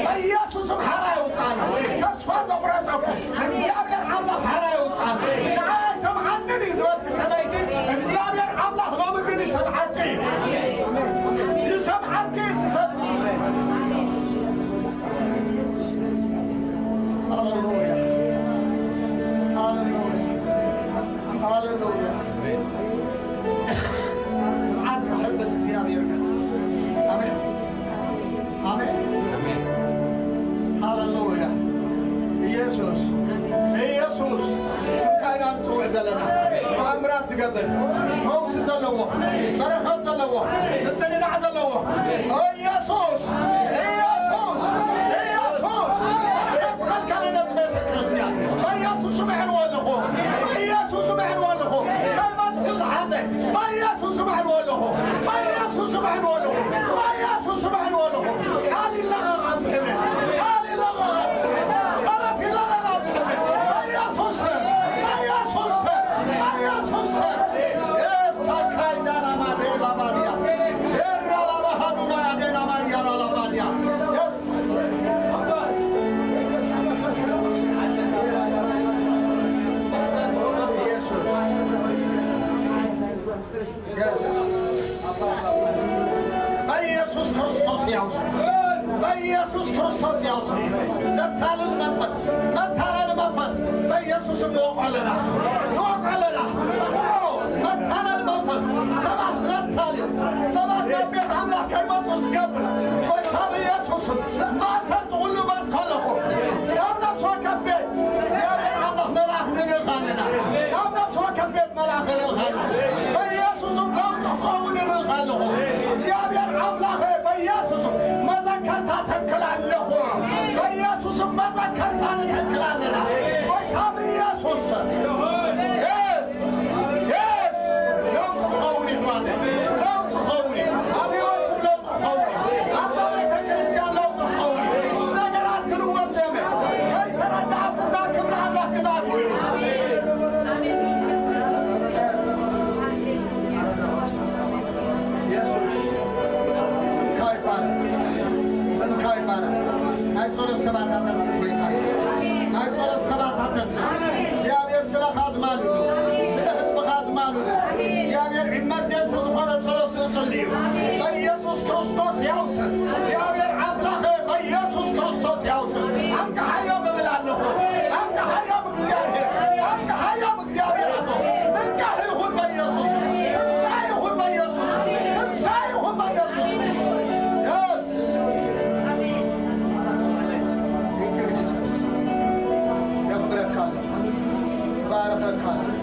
በኢየሱስ ስም ሓራ የውፅኣና። ተስፋ ዘቑረፀኩም እግዚኣብሔር ኣምላኽ ሓራ የውፅኣና። ንዓይ ኣይሰምዓንን እዩ ዝበልኪ ሰበይቲ፣ እግዚኣብሔር ኣምላኽ ሎሚ ግን ይሰምዓኪ እዩ። ይሰምዓኪ እዩ። ትሰም-፣ ሃሌሉያ። ሃሌሉያ። ሃሌሉያ። ብርሃን ክሕብስ እግዚኣብሔር ገጽ። ኣሜን። ኣሜን። ኣሜን። ሃሌሉያ። ኢየሱስ፣ ኢየሱስ፣ ስምካ ኢና ንጽውዕ ዘለና። ተኣምራት ትገብር፣ ፈውሲ ዘለዎ፣ በረኸት ዘለዎ፣ ምጽንናዕ ዘለዎ። ኦ ኢየሱስ፣ ኢየሱስ፣ ኢየሱስ፣ በረኸት ዝኸልከለ ነዚ ቤተ ክርስቲያን። በኢየሱስ ስም እዕንዎ ኣለኹ። በኢየሱስ ስም እዕንዎ ኣለኹ። ከይበጽሑ ዝሓዘ በኢየሱስ ስም እዕንዎ ኣለኹ። በኢየሱስ ስም እዕንዎ ኣለኹ። በኢየሱስ ስም እዕንዎ ኣለኹ። ቃል ይለቐቕ ኣብቲ ሕብረት። ቃል ይለቐቕ ኣብቲ ሕብረት። ጸሎት ይለቐቕ ኣብቲ ሕብረት። በኢየሱስ ስም። በኢየሱስ ስም። በኢየሱስ ስም። የሳካይ ዳና ማዴ ላባዲያ። ኤራ ላባሃዱና ያዴና ማያራ ላባዲያ። የስ በኢየሱስ ክርስቶስ ያውስ፣ በኢየሱስ ክርስቶስ ያውስ። ዘታልል መንፈስ፣ መታለል መንፈስ በኢየሱስ ንወቕ ኣለና፣ ንወቕ ኣለና። ዋው! መታለል መንፈስ ሰባት ዘታልል፣ ሰባት ናብ ቤት ኣምላኽ ከይመጹ ዝገብር ጎይታ ብኢየሱስ ማእሰርቲ ኩሉ በትከለኹ ናብ ነፍሲ ወከፍ ቤት እግዚኣብሔር ኣምላኽ መልኣኽ ንልእኽ ኣለና። ናብ ነፍሲ ወከፍ ቤት መልኣኽ እልእኽ ኣለኹ። በኢየሱስም ለውጢ ክኸውን እልእኽ ኣለኹ። እግዚኣብሔር ኣምላኸ በኢየሱስም መዘከርታ ተክል ኣለኹ። በኢየሱስም መዘከርታ ንተክል ኣለና። ጎይታ ብኢየሱስ ስም። የስ! የስ! ለውጢ ክኸውን እዩ፣ ኣሕዋተይ። ለውጢ ክኸውን እዩ። ኣብ ህይወትኩም ለውጢ ክኸውን እዩ። ኣብታ ቤተ ክርስቲያን ለውጢ ክኸውን እዩ። ነገራት ክልወጥ እዮም። ከይተረዳእኩና ክብሪ ኣምላኽ ክትኣትዉ እዩ። የስ! የሱስ ስምካ ይባረክ። ስምካ ይባረክ። ናይ ጸሎት ሰባት ኣተስር ጎይታ የሱስ። ናይ ጸሎት ሰባት ኣተስር። እግዚኣብሔር ስለኻ ዝማልሉ፣ ስለ ህዝብኻ ዝማልሉ፣ እግዚኣብሔር ኢመርጀንሲ ዝኾነ ጸሎት ዝጽልዩ በኢየሱስ ክርስቶስ ያው ስም፣ እግዚኣብሔር ኣምላኸ በኢየሱስ ክርስቶስ ያው ስም ኣንቅሓዮም እብል ኣለኹ። ኣንቅሓዮም እግዚኣብሔር፣ ኣንቅሓዮም እግዚኣብሔር ኣቦ፣ ምንቃሕ ይኹን በኢየሱስ። ትንሳኤ ይኹን በኢየሱስ። ትንሳኤ ይኹን በኢየሱስ። የስ። Thank you, Jesus። የኽብረካ ኣለኹ። እባርኸካ ኣለኹ።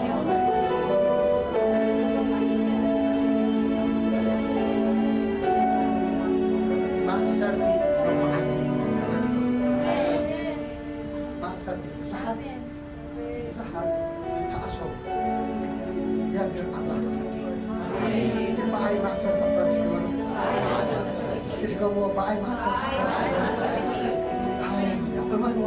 ማእሰርቲ መዓልቲ ተበትሑ። ማእሰርቲ ብዙሓት ብዙሓት ዝተኣሰሩ እግዚኣብሔር ኣምላኽ ክፈትሑ። እስኪ ብኣይ ማእሰር ተፈትሑ ይበሉ። እስኪ ድገምዎ፣ ብኣይ ማእሰር ተፈትሑ ይበሉ። ሃሌሉያ። እመንዎ፣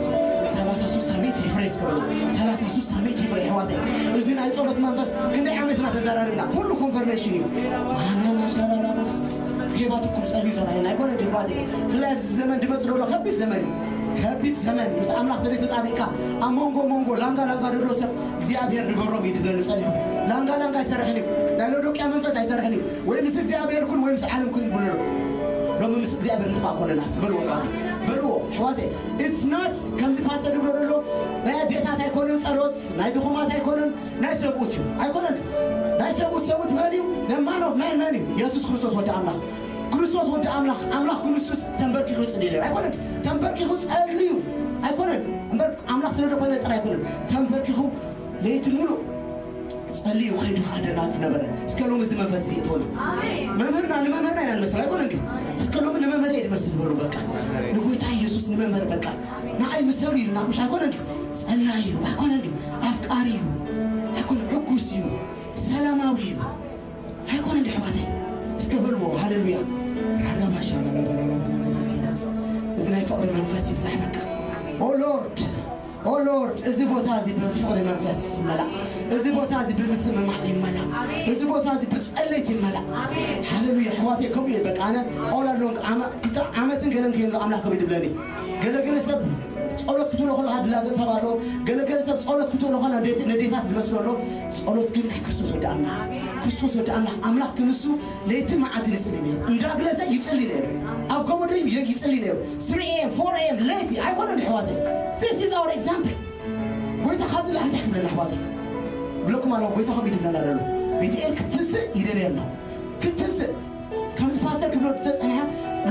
ራሱ ሰላሳ ሱሳ ሚእቲ ይፍረ እስከ በሉ። ሰላሳ ሱሳ ሚእቲ ይፍረ ኣሕዋተይ። እዚ ናይ ጸሎት መንፈስ ክንደይ ዓመትና ተዘራርብና። ኩሉ ኮንፈርሜሽን እዩ። ኣነ ማሻላላቦስ ሄባትኩም ጸልዩ ተባሂልና ኣይኮነ ድህባተይ። ብፍላይ ኣብዚ ዘመን ድመጽእ ዘሎ ከቢድ ዘመን እዩ። ከቢድ ዘመን ምስ ኣምላኽ ተዘይተጣቢቕካ ኣብ መንጎ መንጎ ላንጋ ላንጋ ዘሎ ሰብ እግዚኣብሔር ንበሮም እዩ ድብለሉ ጸኒሑ። ላንጋ ላንጋ ኣይሰርሕን እዩ። ናይ ሎዶቅያ መንፈስ ኣይሰርሕን እዩ። ወይ ምስ እግዚኣብሔር ኩን ወይ ምስ ዓለም ኩን ይብሉ። ሎሚ ምስ እግዚኣብሔር ንጥፋእ ኮለና እስቲ በልዎ ኣሕዋተይ። በልዎ ኣሕዋተይ። It's not ከምዚ ፓስተር ድብሎ ዘሎ ናይ ኣዴታት ኣይኮነን ጸሎት፣ ናይ ድኹማት ኣይኮነን፣ ናይ ሰብኡት እዩ። ኣይኮነን። ናይ ሰብኡት ሰብኡት መን እዩ? The man of man መን እዩ? የሱስ ክርስቶስ ወዲ ኣምላኽ። ክርስቶስ ወዲ ኣምላኽ፣ ኣምላኽ ክንሱስ ተንበርኪኹ ይጽሊ ነይሩ። ኣይኮነን። ተንበርኪኹ ጸልዩ። ኣይኮነን። እምበር ኣምላኽ ስለ ዝኾነ ጥራይ ኣይኮነን። ተንበርኪኹ ለይቲ ሙሉእ ጸልዩ ከይዱ ከኣደናግፍ ነበረ። እስከ ሎሚ እዚ መንፈስ እዚ ይእትወና። ኣሜን። መምህርና ንመምህርና ኢና ንመስል ኣይኮነ እንዲሁ። እስከ ሎሚ ንመምህር እየ ድመስል በሉ በቃ። ንጎይታ ኢየሱስ ንመምህር በቃ። ንዓይ ምሰሉ ኢልና ምሽ ኣይኮነ እንዲሁ። ጸላይ እዩ ኣይኮነ እንዲሁ። ኣፍቃሪ እዩ ኣይኮነ። ዕጉስ እዩ። ሰላማዊ እዩ ኣይኮነ እንዲሁ። ኣሕዋተይ እስከ በልዎ ሃሌሉያ። ራዳባሻ እዚ ናይ ፍቕሪ መንፈስ ይብዛሕ በቃ። ኦ ሎርድ ኦ ሎርድ፣ እዚ ቦታ እዚ ብፍቕሪ መንፈስ ይመላእ። እዚ ቦታ እዚ ብምስምማዕ ይመላእ። እዚ ቦታ እዚ ብጸለይት ይመላእ። ሃሌሉያ። ኣሕዋተይ ከምኡ እየ በቃ። ኣነ all along ዓመ- ክልተ ዓመትን ገለን ከየሎ ኣምላኽ ከምኡ ድብለኒ። ገለገለ ሰብ ጸሎት ክትብሎ ከለኻ ድላበ ሰብ ኣሎ። ገለገለ ሰብ ጸሎት ክትብሎ ከለኻ ንዴት- ንዴታት ዝመስሎ ኣሎ። ጸሎት ግን ናይ ክርስቶስ ወዲ ኣምላኽ። ክርስቶስ ወዲ ኣምላኽ፣ ኣምላኽ ክንሱ ለይትን መዓልትን ይጽሊ ነይሩ። እንዳግለሰ ይጽሊ ነይሩ። ኣብ ገመዱ ይ- ይጽሊ ነይሩ። Three a.m., four a.m. ለይቲ ኣይኮነን ኣሕዋተይ። This is our example። ጎይታ ካብዚ ላዕሊ እንታይ ክብለና ኣሕዋተይ? ብለኩም ኣለኹ፣ ጎይታ ከምኡ ይድብለና ዘሎ። ቤትኤል ክትንስእ ይደልየ ኣሎ። ክትንስእ። ከምዚ ፓስተር ክብሎ ዝተጸንሐ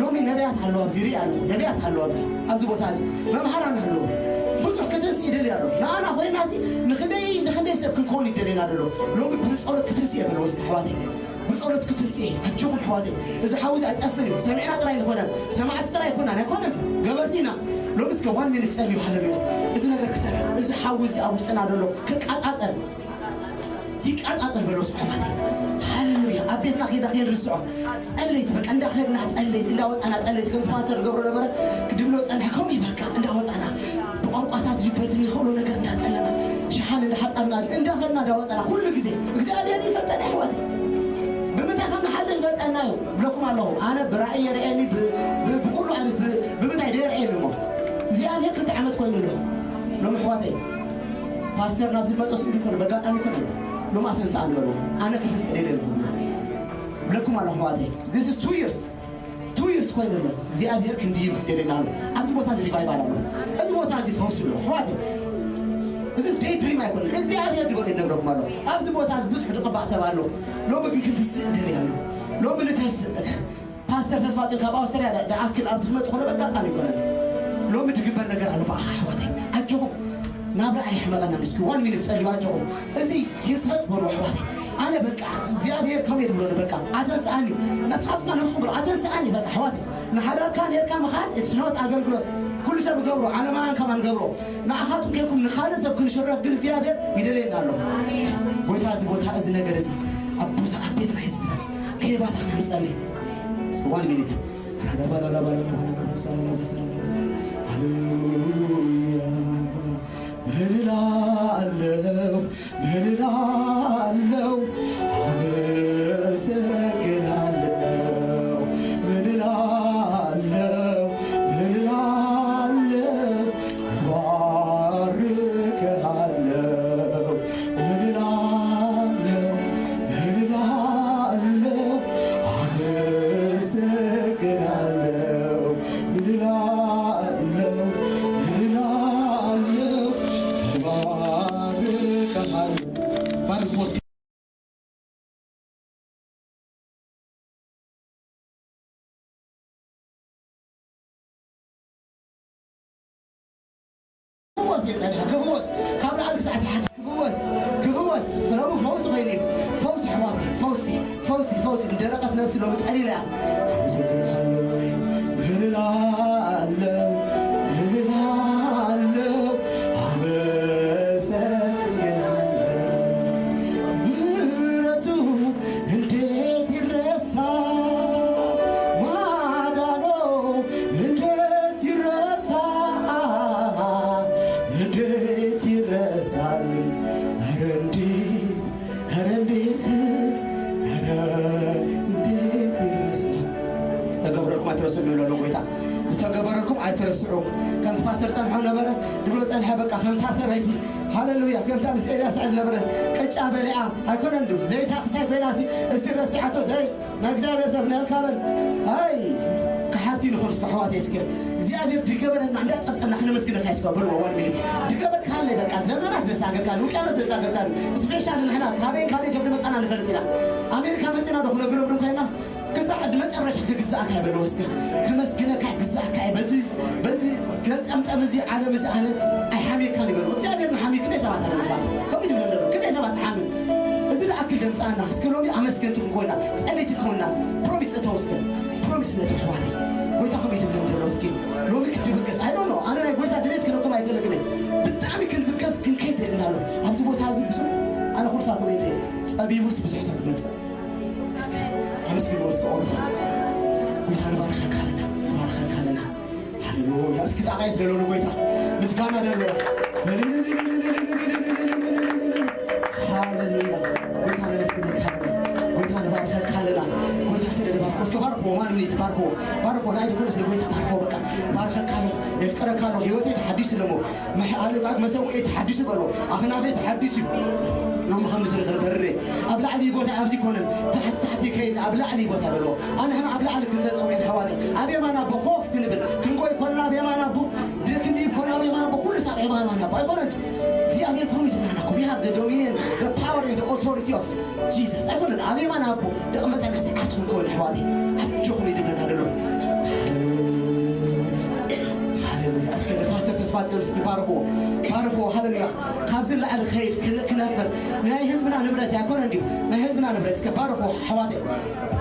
ሎሚ ነቢያት ኣለዉ ኣብዚ፣ ርኢ ኣለኹ። ነቢያት ኣለዉ ኣብዚ፣ ኣብዚ ቦታ እዚ። መምሃራን ኣለዉ። ብዙሕ ክትንስእ ይደልየ ኣሎ። ንኣና ኮይና እዚ ንኽንደይ፣ ንኽንደይ ሰብ ክንከውን ይደልየና ዘሎ። ሎሚ ብጸሎት ክትንስእ የብለዎ እስኪ ኣሕዋተይ። ብጸሎት ክትንስእ፣ ኣጆኹም ኣሕዋተይ። እዚ ሓዊ እዚ ኣይጠፍእን እዩ። ሰሚዕና ጥራይ ንኾነን፣ ሰማዕቲ ጥራይ ኣይኮናን፣ ኣይኮነን። ገበርቲ ኢና። ሎሚ እስከ one minute ጸልዩ፣ ሃሌሉያ። እዚ ነገር ክሰርሕ፣ እዚ ሓዊ እዚ ኣብ ውሽጥና ዘሎ ክቃጻጸል። ይቃጻጸር በሎ ስብሓት። ሃሌሉያ። ኣብ ቤትና ከይዳ ከይንርስዖ ጸለይቲ፣ በቃ እንዳኸድና ጸለይቲ፣ እንዳወጻና ጸለይቲ፣ ከም ፓስተር ገብሮ ነበረ ክድብሎ ጸንሐ። ከምኡ በቃ እንዳወጻና ብቋንቋታት ሊበት እንኸእሎ ነገር እንዳጸለና፣ ሸሓን እንዳሓጻብና፣ እንዳኸድና እንዳወጻና፣ ኩሉ ግዜ እግዚኣብሔር ይፈልጠና ኣሕዋት። ብምንታይ ከም ንሓልፍ ይፈልጠና እዩ። ብለኩም ኣለኹ፣ ኣነ ብራእይ የርእየኒ፣ ብ-፣ ብ-፣ ብኩሉ ኣነ ብ-፣ ብምንታይ ደየርእየኒ እሞ እግዚኣብሔር ክልተ ዓመት ኮይኑ ኣሎ። ሎም ኣሕዋተይ፣ ፓስተር ናብዚ መጸ ስኡ ይኮነ፣ በጋጣሚ ይኮነ፣ ሎም ኣተንስኣ ንበሎ። ኣነ ክትንስእ ደለ ኣለኹ። ብለኩም ኣለኹ ኣሕዋተይ፣ this is two years፣ two years ኮይኑ ኣሎ። እግዚኣብሔር ክንድይብ ደለና ኣሎ። ኣብዚ ቦታ እዚ ሪቫይቫል ኣሎ። እዚ ቦታ እዚ ፈውስ ኣሎ ኣሕዋተይ። እዚ ደይ ድሪም ኣይኮነን። እግዚኣብሔር ዝበሎ ይነግረኩም ኣሎ። ኣብዚ ቦታ እዚ ብዙሕ ዝቕባእ ሰብ ኣሎ። ሎሚ ግን ክትስእ ደለየ ኣሎ። ሎሚ ንተስእ። ፓስተር ተስፋጽዮን ካብ ኣውስትርያ ዳ-፣ ዳኣክል ኣብዚ ዝመጽእ ኮነ በቃ ቃል ይኮነን። ሎሚ ድግበር ነገር ኣሎ ብኣኻ ኣሕዋተይ። ኣጆኹም። ናብራ ኣይሕመቐና። እስኪ ዋን ሚኒት ጸልዩ ኣጆኹም። እዚ ይስረጥ በሉ ኣሕዋተይ። ኣነ በቃ እግዚኣብሔር ከመይ ድብሎ በቃ ኣተንስኣኒ። ንስኻትኩም ነብስኹም በሉ ኣተንስኣኒ በቃ ኣሕዋተይ። ንሓዳርካ ኔርካ ምኻድ it's not ኣገልግሎት። ኩሉ ሰብ ይገብሮ፣ ዓለማውያን ከማን ገብሮ። ንኣኻትኩም ጌርኩም ንኻልእ ሰብ ክንሽረፍ ግን እግዚኣብሔር ይደልየና ኣሎ። ጎይታ እዚ ቦታ እዚ ነገር እዚ ኣብ ቦታ ኣብ ቤትና ይስረጽ። ከየባታኽና ንጸሊ። እስኪ ዋን ሚኒት። ሃሌሉያ። ምን እላለሁ፣ ምን እላለሁ፣ አመሰግናለሁ። ምን እላለሁ፣ ምን እላለሁ፣ እባርክሃለሁ። ምን እላለሁ፣ ምን እላለሁ፣ አመሰግናለሁ። ምን እላለሁ፣ ምን እላለሁ፣ እባርክሃለሁ። ባርኮስ ክፍወስ እየ ጸኒሐ፣ ክፍወስ ካብ ላዕሊ ክሳዕ ታሕቲ ክፍወስ፣ ክፍወስ። ፍለሙ ፈውሲ ኮይኑ እዩ። ፈውሲ ኣሕዋት፣ ፈውሲ፣ ፈውሲ፣ ፈውሲ። ንደረቐት ነብሲ ሎሚ ጠሊላ እያ። ኣመሰግንሃለሁ፣ ምህርላለሁ፣ ምህርላለሁ፣ ኣመሰግንሃለሁ። ምህረቱ እንዴት ይረሳ፣ ማዳኑ እንዴት ይረሳ፣ እንዴት ይረሳል። ኧረ እንዴት፣ ኧረ እንዴት፣ ኧረ እንዴት ይረሳል። ዝተገበረልኩም ኣይትረስዑ የሚለው ጎይታ። ዝተገበረልኩም ኣይትረስዑ። ከምቲ ፓስተር ጸንሖ ነበረ፣ ድብሎ ጸንሐ በቃ ከምታ ሰበይቲ ሃሌሉያ። ከምታ ምስ ኤልያስ ነበረ ቅጫ በሊዓ ኣይኮነን ድዩ? ዘይታ ክስታይ ኮይና ሲ፣ እስቲ ረሲዓቶ ዘይ ናይ እግዚኣብሔር ሰብ ናይ ካበል። ኣይ፣ ክሓቲ ንኽርስቶ ኣሕዋተይ እስከ እግዚኣብሔር ድገበረና እንዳጸብጸብና ክነመስግነካ ይስካ በልዎ። ዋን ሚኒት ድገበርካለይ በቃ ዘመናት ዘሳገርካሉ፣ ውቅያኖስ ዘሳገርካሉ። ስፔሻሊ ንሕና ካበይ ካበይ ከም ድመጻና ንፈልጥ ኢና። ኣሜሪካ መጺና ዶ ክነግሮም ድም ኮይና ክሳዕ መጨረሻ ክግዛእካ ይበልዎ እስከ። ከመስግነካ ይግዛእካ እዩ። በዚ፣ በዚ ገልጠምጠም እዚ ዓለም እዚ ኣነ ኣይሓምየካን ይበልዎ። እግዚኣብሔር ንሓምዩ ክንደይ ሰባት ኣለና ባል። ከምኡ ይድብለ ኣለዎ። ክንደይ ሰባት ንሓምዩ። እዚ ዝኣክል ደምፃና እስከ ሎሚ ኣመስገንቲ ክንኮና፣ ጸለይቲ ክንኮና፣ ፕሮሚስ እተው እስከ። ፕሮሚስ ነቲ ኣሕዋተይ። ጎይታ ከምኡ ይድብለ ዘሎ እስኪ። ሎሚ ክትድብገስ። I don't know። ኣነ ናይ ጎይታ ድሌት ክነኩም ኣይፈልግን እየ። ብጣዕሚ ክንብገስ ክንከይድ ደልና ኣሎ። ኣብዚ ቦታ እዚ ብዙሕ ኣነ ኩሉ ሳብ ክብል እየ። ጸቢቡስ ብዙሕ ሰብ ይመጽእ። እስኪ ኣመስግንዎ እስኪ ኦሮሞ። ጎይታ ንባርኸካ ኣለና፣ ንባርኸካ ኣለና። ሃሌሉያ። እስኪ ጣቕዒት ደሎ ንጎይታ ምስጋና ደሎ። ሃሌሉያ። ጎይታ ነመስግነካ ኣለና። ጎይታ ንባርኸካ ኣለና። ጎይታ ስለ ድባርኮ እስኪ ባርኮ ማን ሚኒት ባርኮ ባርኮ ናይ ድኮን ስለ ጎይታ ባርኮ በቃ ባርኸካ ኣሎ። የፍቅረካ ኣሎ። ህይወተይ ተሓዲሱ ኣለሞ። መሓ-፣ ኣሉ-፣ ኣብ መሰውኤ ተሓዲሱ በሎ። ኣኽናፈይ ተሓዲሱ እዩ። ኖም ከም ዝርዝር በርሬ። ኣብ ላዕሊ ቦታ ኣብዚ ኮነን፣ ታሕቲ ታሕቲ ከይድ፣ ኣብ ላዕሊ ቦታ በሎ። ኣነ ሕና ኣብ ላዕሊ ክተጸውዐን ኣሕዋተይ። ኣብ የማን ኣቦ ኮፍ ክንብል፣ ክንጎይ ኮንና ኣብ የማን ኣቦ፣ ድ-፣ ክንድይብ ኮንና ኣብ የማን ኣቦ፣ ኩሉ ሳብ የማን ኣቦ ኣይኮነን። እግዚኣብሔር ኮሚት ናናኩም። We have the dominion, the power and the authority of Jesus። ኣይኮነን። ኣብ የማን ኣቦ ደቕ መጠን ስዓርትኩም ከውን ኣሕዋተይ። ኣጆኹም ይድብለና ደሎ። ሃሌሉያ። ሃሌሉያ። እስከ ንፓስተር ፋጽዮን እስኪ ባርኽዎ፣ ባርኽዎ። ሃሌሉያ። ካብዚ ንላዕሊ ክኸይድ ክን-፣ ክነፍር። ናይ ህዝብና ንብረት ኣይኮነን ድዩ? ናይ ህዝብና ንብረት እስከ ባርኽዎ ኣሕዋተይ።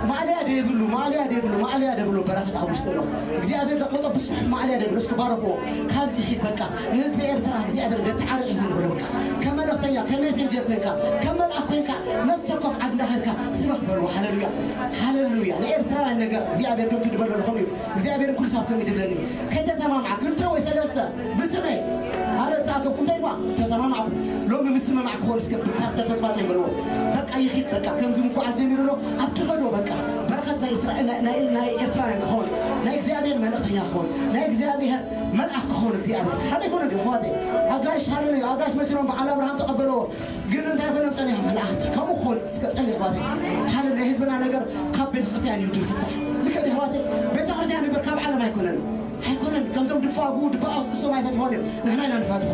ማእለያ ደይብሉ፣ ማእለያ ደይብሉ፣ ማእለያ ደይብሉ በረኸት ኣብ ውሽጢ ኣሎ። እግዚኣብሔር ደቆጦ ብዙሕ ማእለያ ደይብሉ። እስኪ ባርኽዎ። ካብዚ ሒድ በቃ። ንህዝቢ ኤርትራ እግዚኣብሔር ደተዓረቕ ይኹን በሎ በቃ። ከም መልእኽተኛ፣ ከም ሜሴንጀር ኮይንካ፣ ከም መልኣኽ ኮይንካ፣ ነፍሲ ወከፍ ዓዲ እንዳኸድካ ስበኽ በልዎ። ሃሌሉያ። ሃሌሉያ። ንኤርትራውያን ነገር እግዚኣብሔር ከምቲ ድበሎ ንኸምኡ እዩ። እግዚኣብሔር ኩሉ ሳብ ከም ይድለኒ። ከይተሰማምዓ ክልተ ወይ ሰለስተ ብስመይ ኣረ ተኣከብኩ እንታይ ባ ተሰማማዕኩ። ሎሚ ምስምማዕ ክኾን እስከ ፓስተር ተስፋ ዘይበልዎ በቃ ይኺድ በቃ ከምዚ ምኩዓት ጀሚሩ ኣሎ ኣብ ትኸዶ በቃ በረኸት ናይ እስራኤል ናይ- ናይ- ናይ ኤርትራውያን ክኾን ናይ እግዚኣብሔር መልእኽተኛ ክኾን ናይ እግዚኣብሔር መልኣኽ ክኾን እግዚኣብሔር ሓደ ይኮነ ድዩ ኣሕዋተይ? ኣጋሽ ሃለሉያ ኣጋሽ መሲሎም በዓል ኣብርሃም ተቐበልዎ። ግን እንታይ ኮይኖም ጸኒሖም መላእኽቲ ከምኡ ክኾን እስከ ጸሊ ኣሕዋተይ። ሓደ ናይ ህዝብና ነገር ካብ ቤተ ክርስቲያን እዩ ዝፍታሕ። ልክዕ ድዩ ኣሕዋተይ? ቤተ ክርስቲያን እምበር ካብ ዓለም ኣይኮነን። ኣይኮነን ከምዞም ድፋጉ ድባኣስ እሶም ኣይፈትሖን እዮም። ንሕና ኢና ንፈትሖ።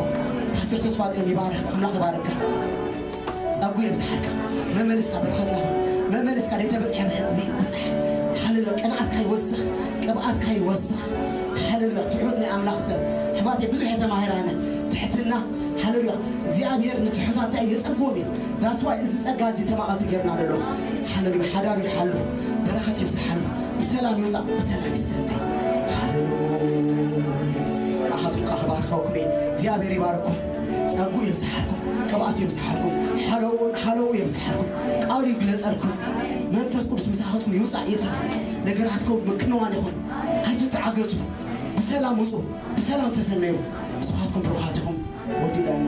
ፓስተር ተስፋ ጽዮን ይባረክ ኣምላኽ ይባረካ። ጸጉ የብዝሓልካ። መመልስካ በረኸትና ሁን። መመልስካ ደይተበጽሐ ህዝቢ ብጽሕ። ሃለሉያ ቅንዓትካ ይወስኽ። ቅብኣትካ ይወስኽ። ሃለሉያ ትሑት ናይ ኣምላኽ ሰብ ኣሕዋተይ ብዙሕ የተማህራነ ትሕትና። ሃለሉያ እግዚኣብሔር ንትሑታት እንታይ የጸግዎም እዩ። ዛስዋይ እዚ ጸጋ እዚ ተማቐልቲ ጌርና ዘሎ። ሃለሉያ ሓዳሩ ይሓሉ። በረኸት ይብዝሓሉ። ብሰላም ይውፃእ ብሰላም ይሰናይ። ሃለሉያ ኣኻትኩም ከዓ ክባርኸኩም እየ። እግዚኣብሔር ይባርኩም። ጸጉ የብዝሓልኩም። ቅብኣት የብዝሓልኩም። ሓለውን ሓለው የብዝሓልኩም። ቃሉ ይግለጸልኩም። መንፈስ ቅዱስ ምሳኻትኩም ይውፃእ የትር። ነገራትኩም ምክንዋን ይኹን። ኣይትተዓገቱ። ብሰላም ውፁ። ብሰላም ተሰነዩ። ንስኻትኩም ብሩኻት ኢኹም። ወዲዳና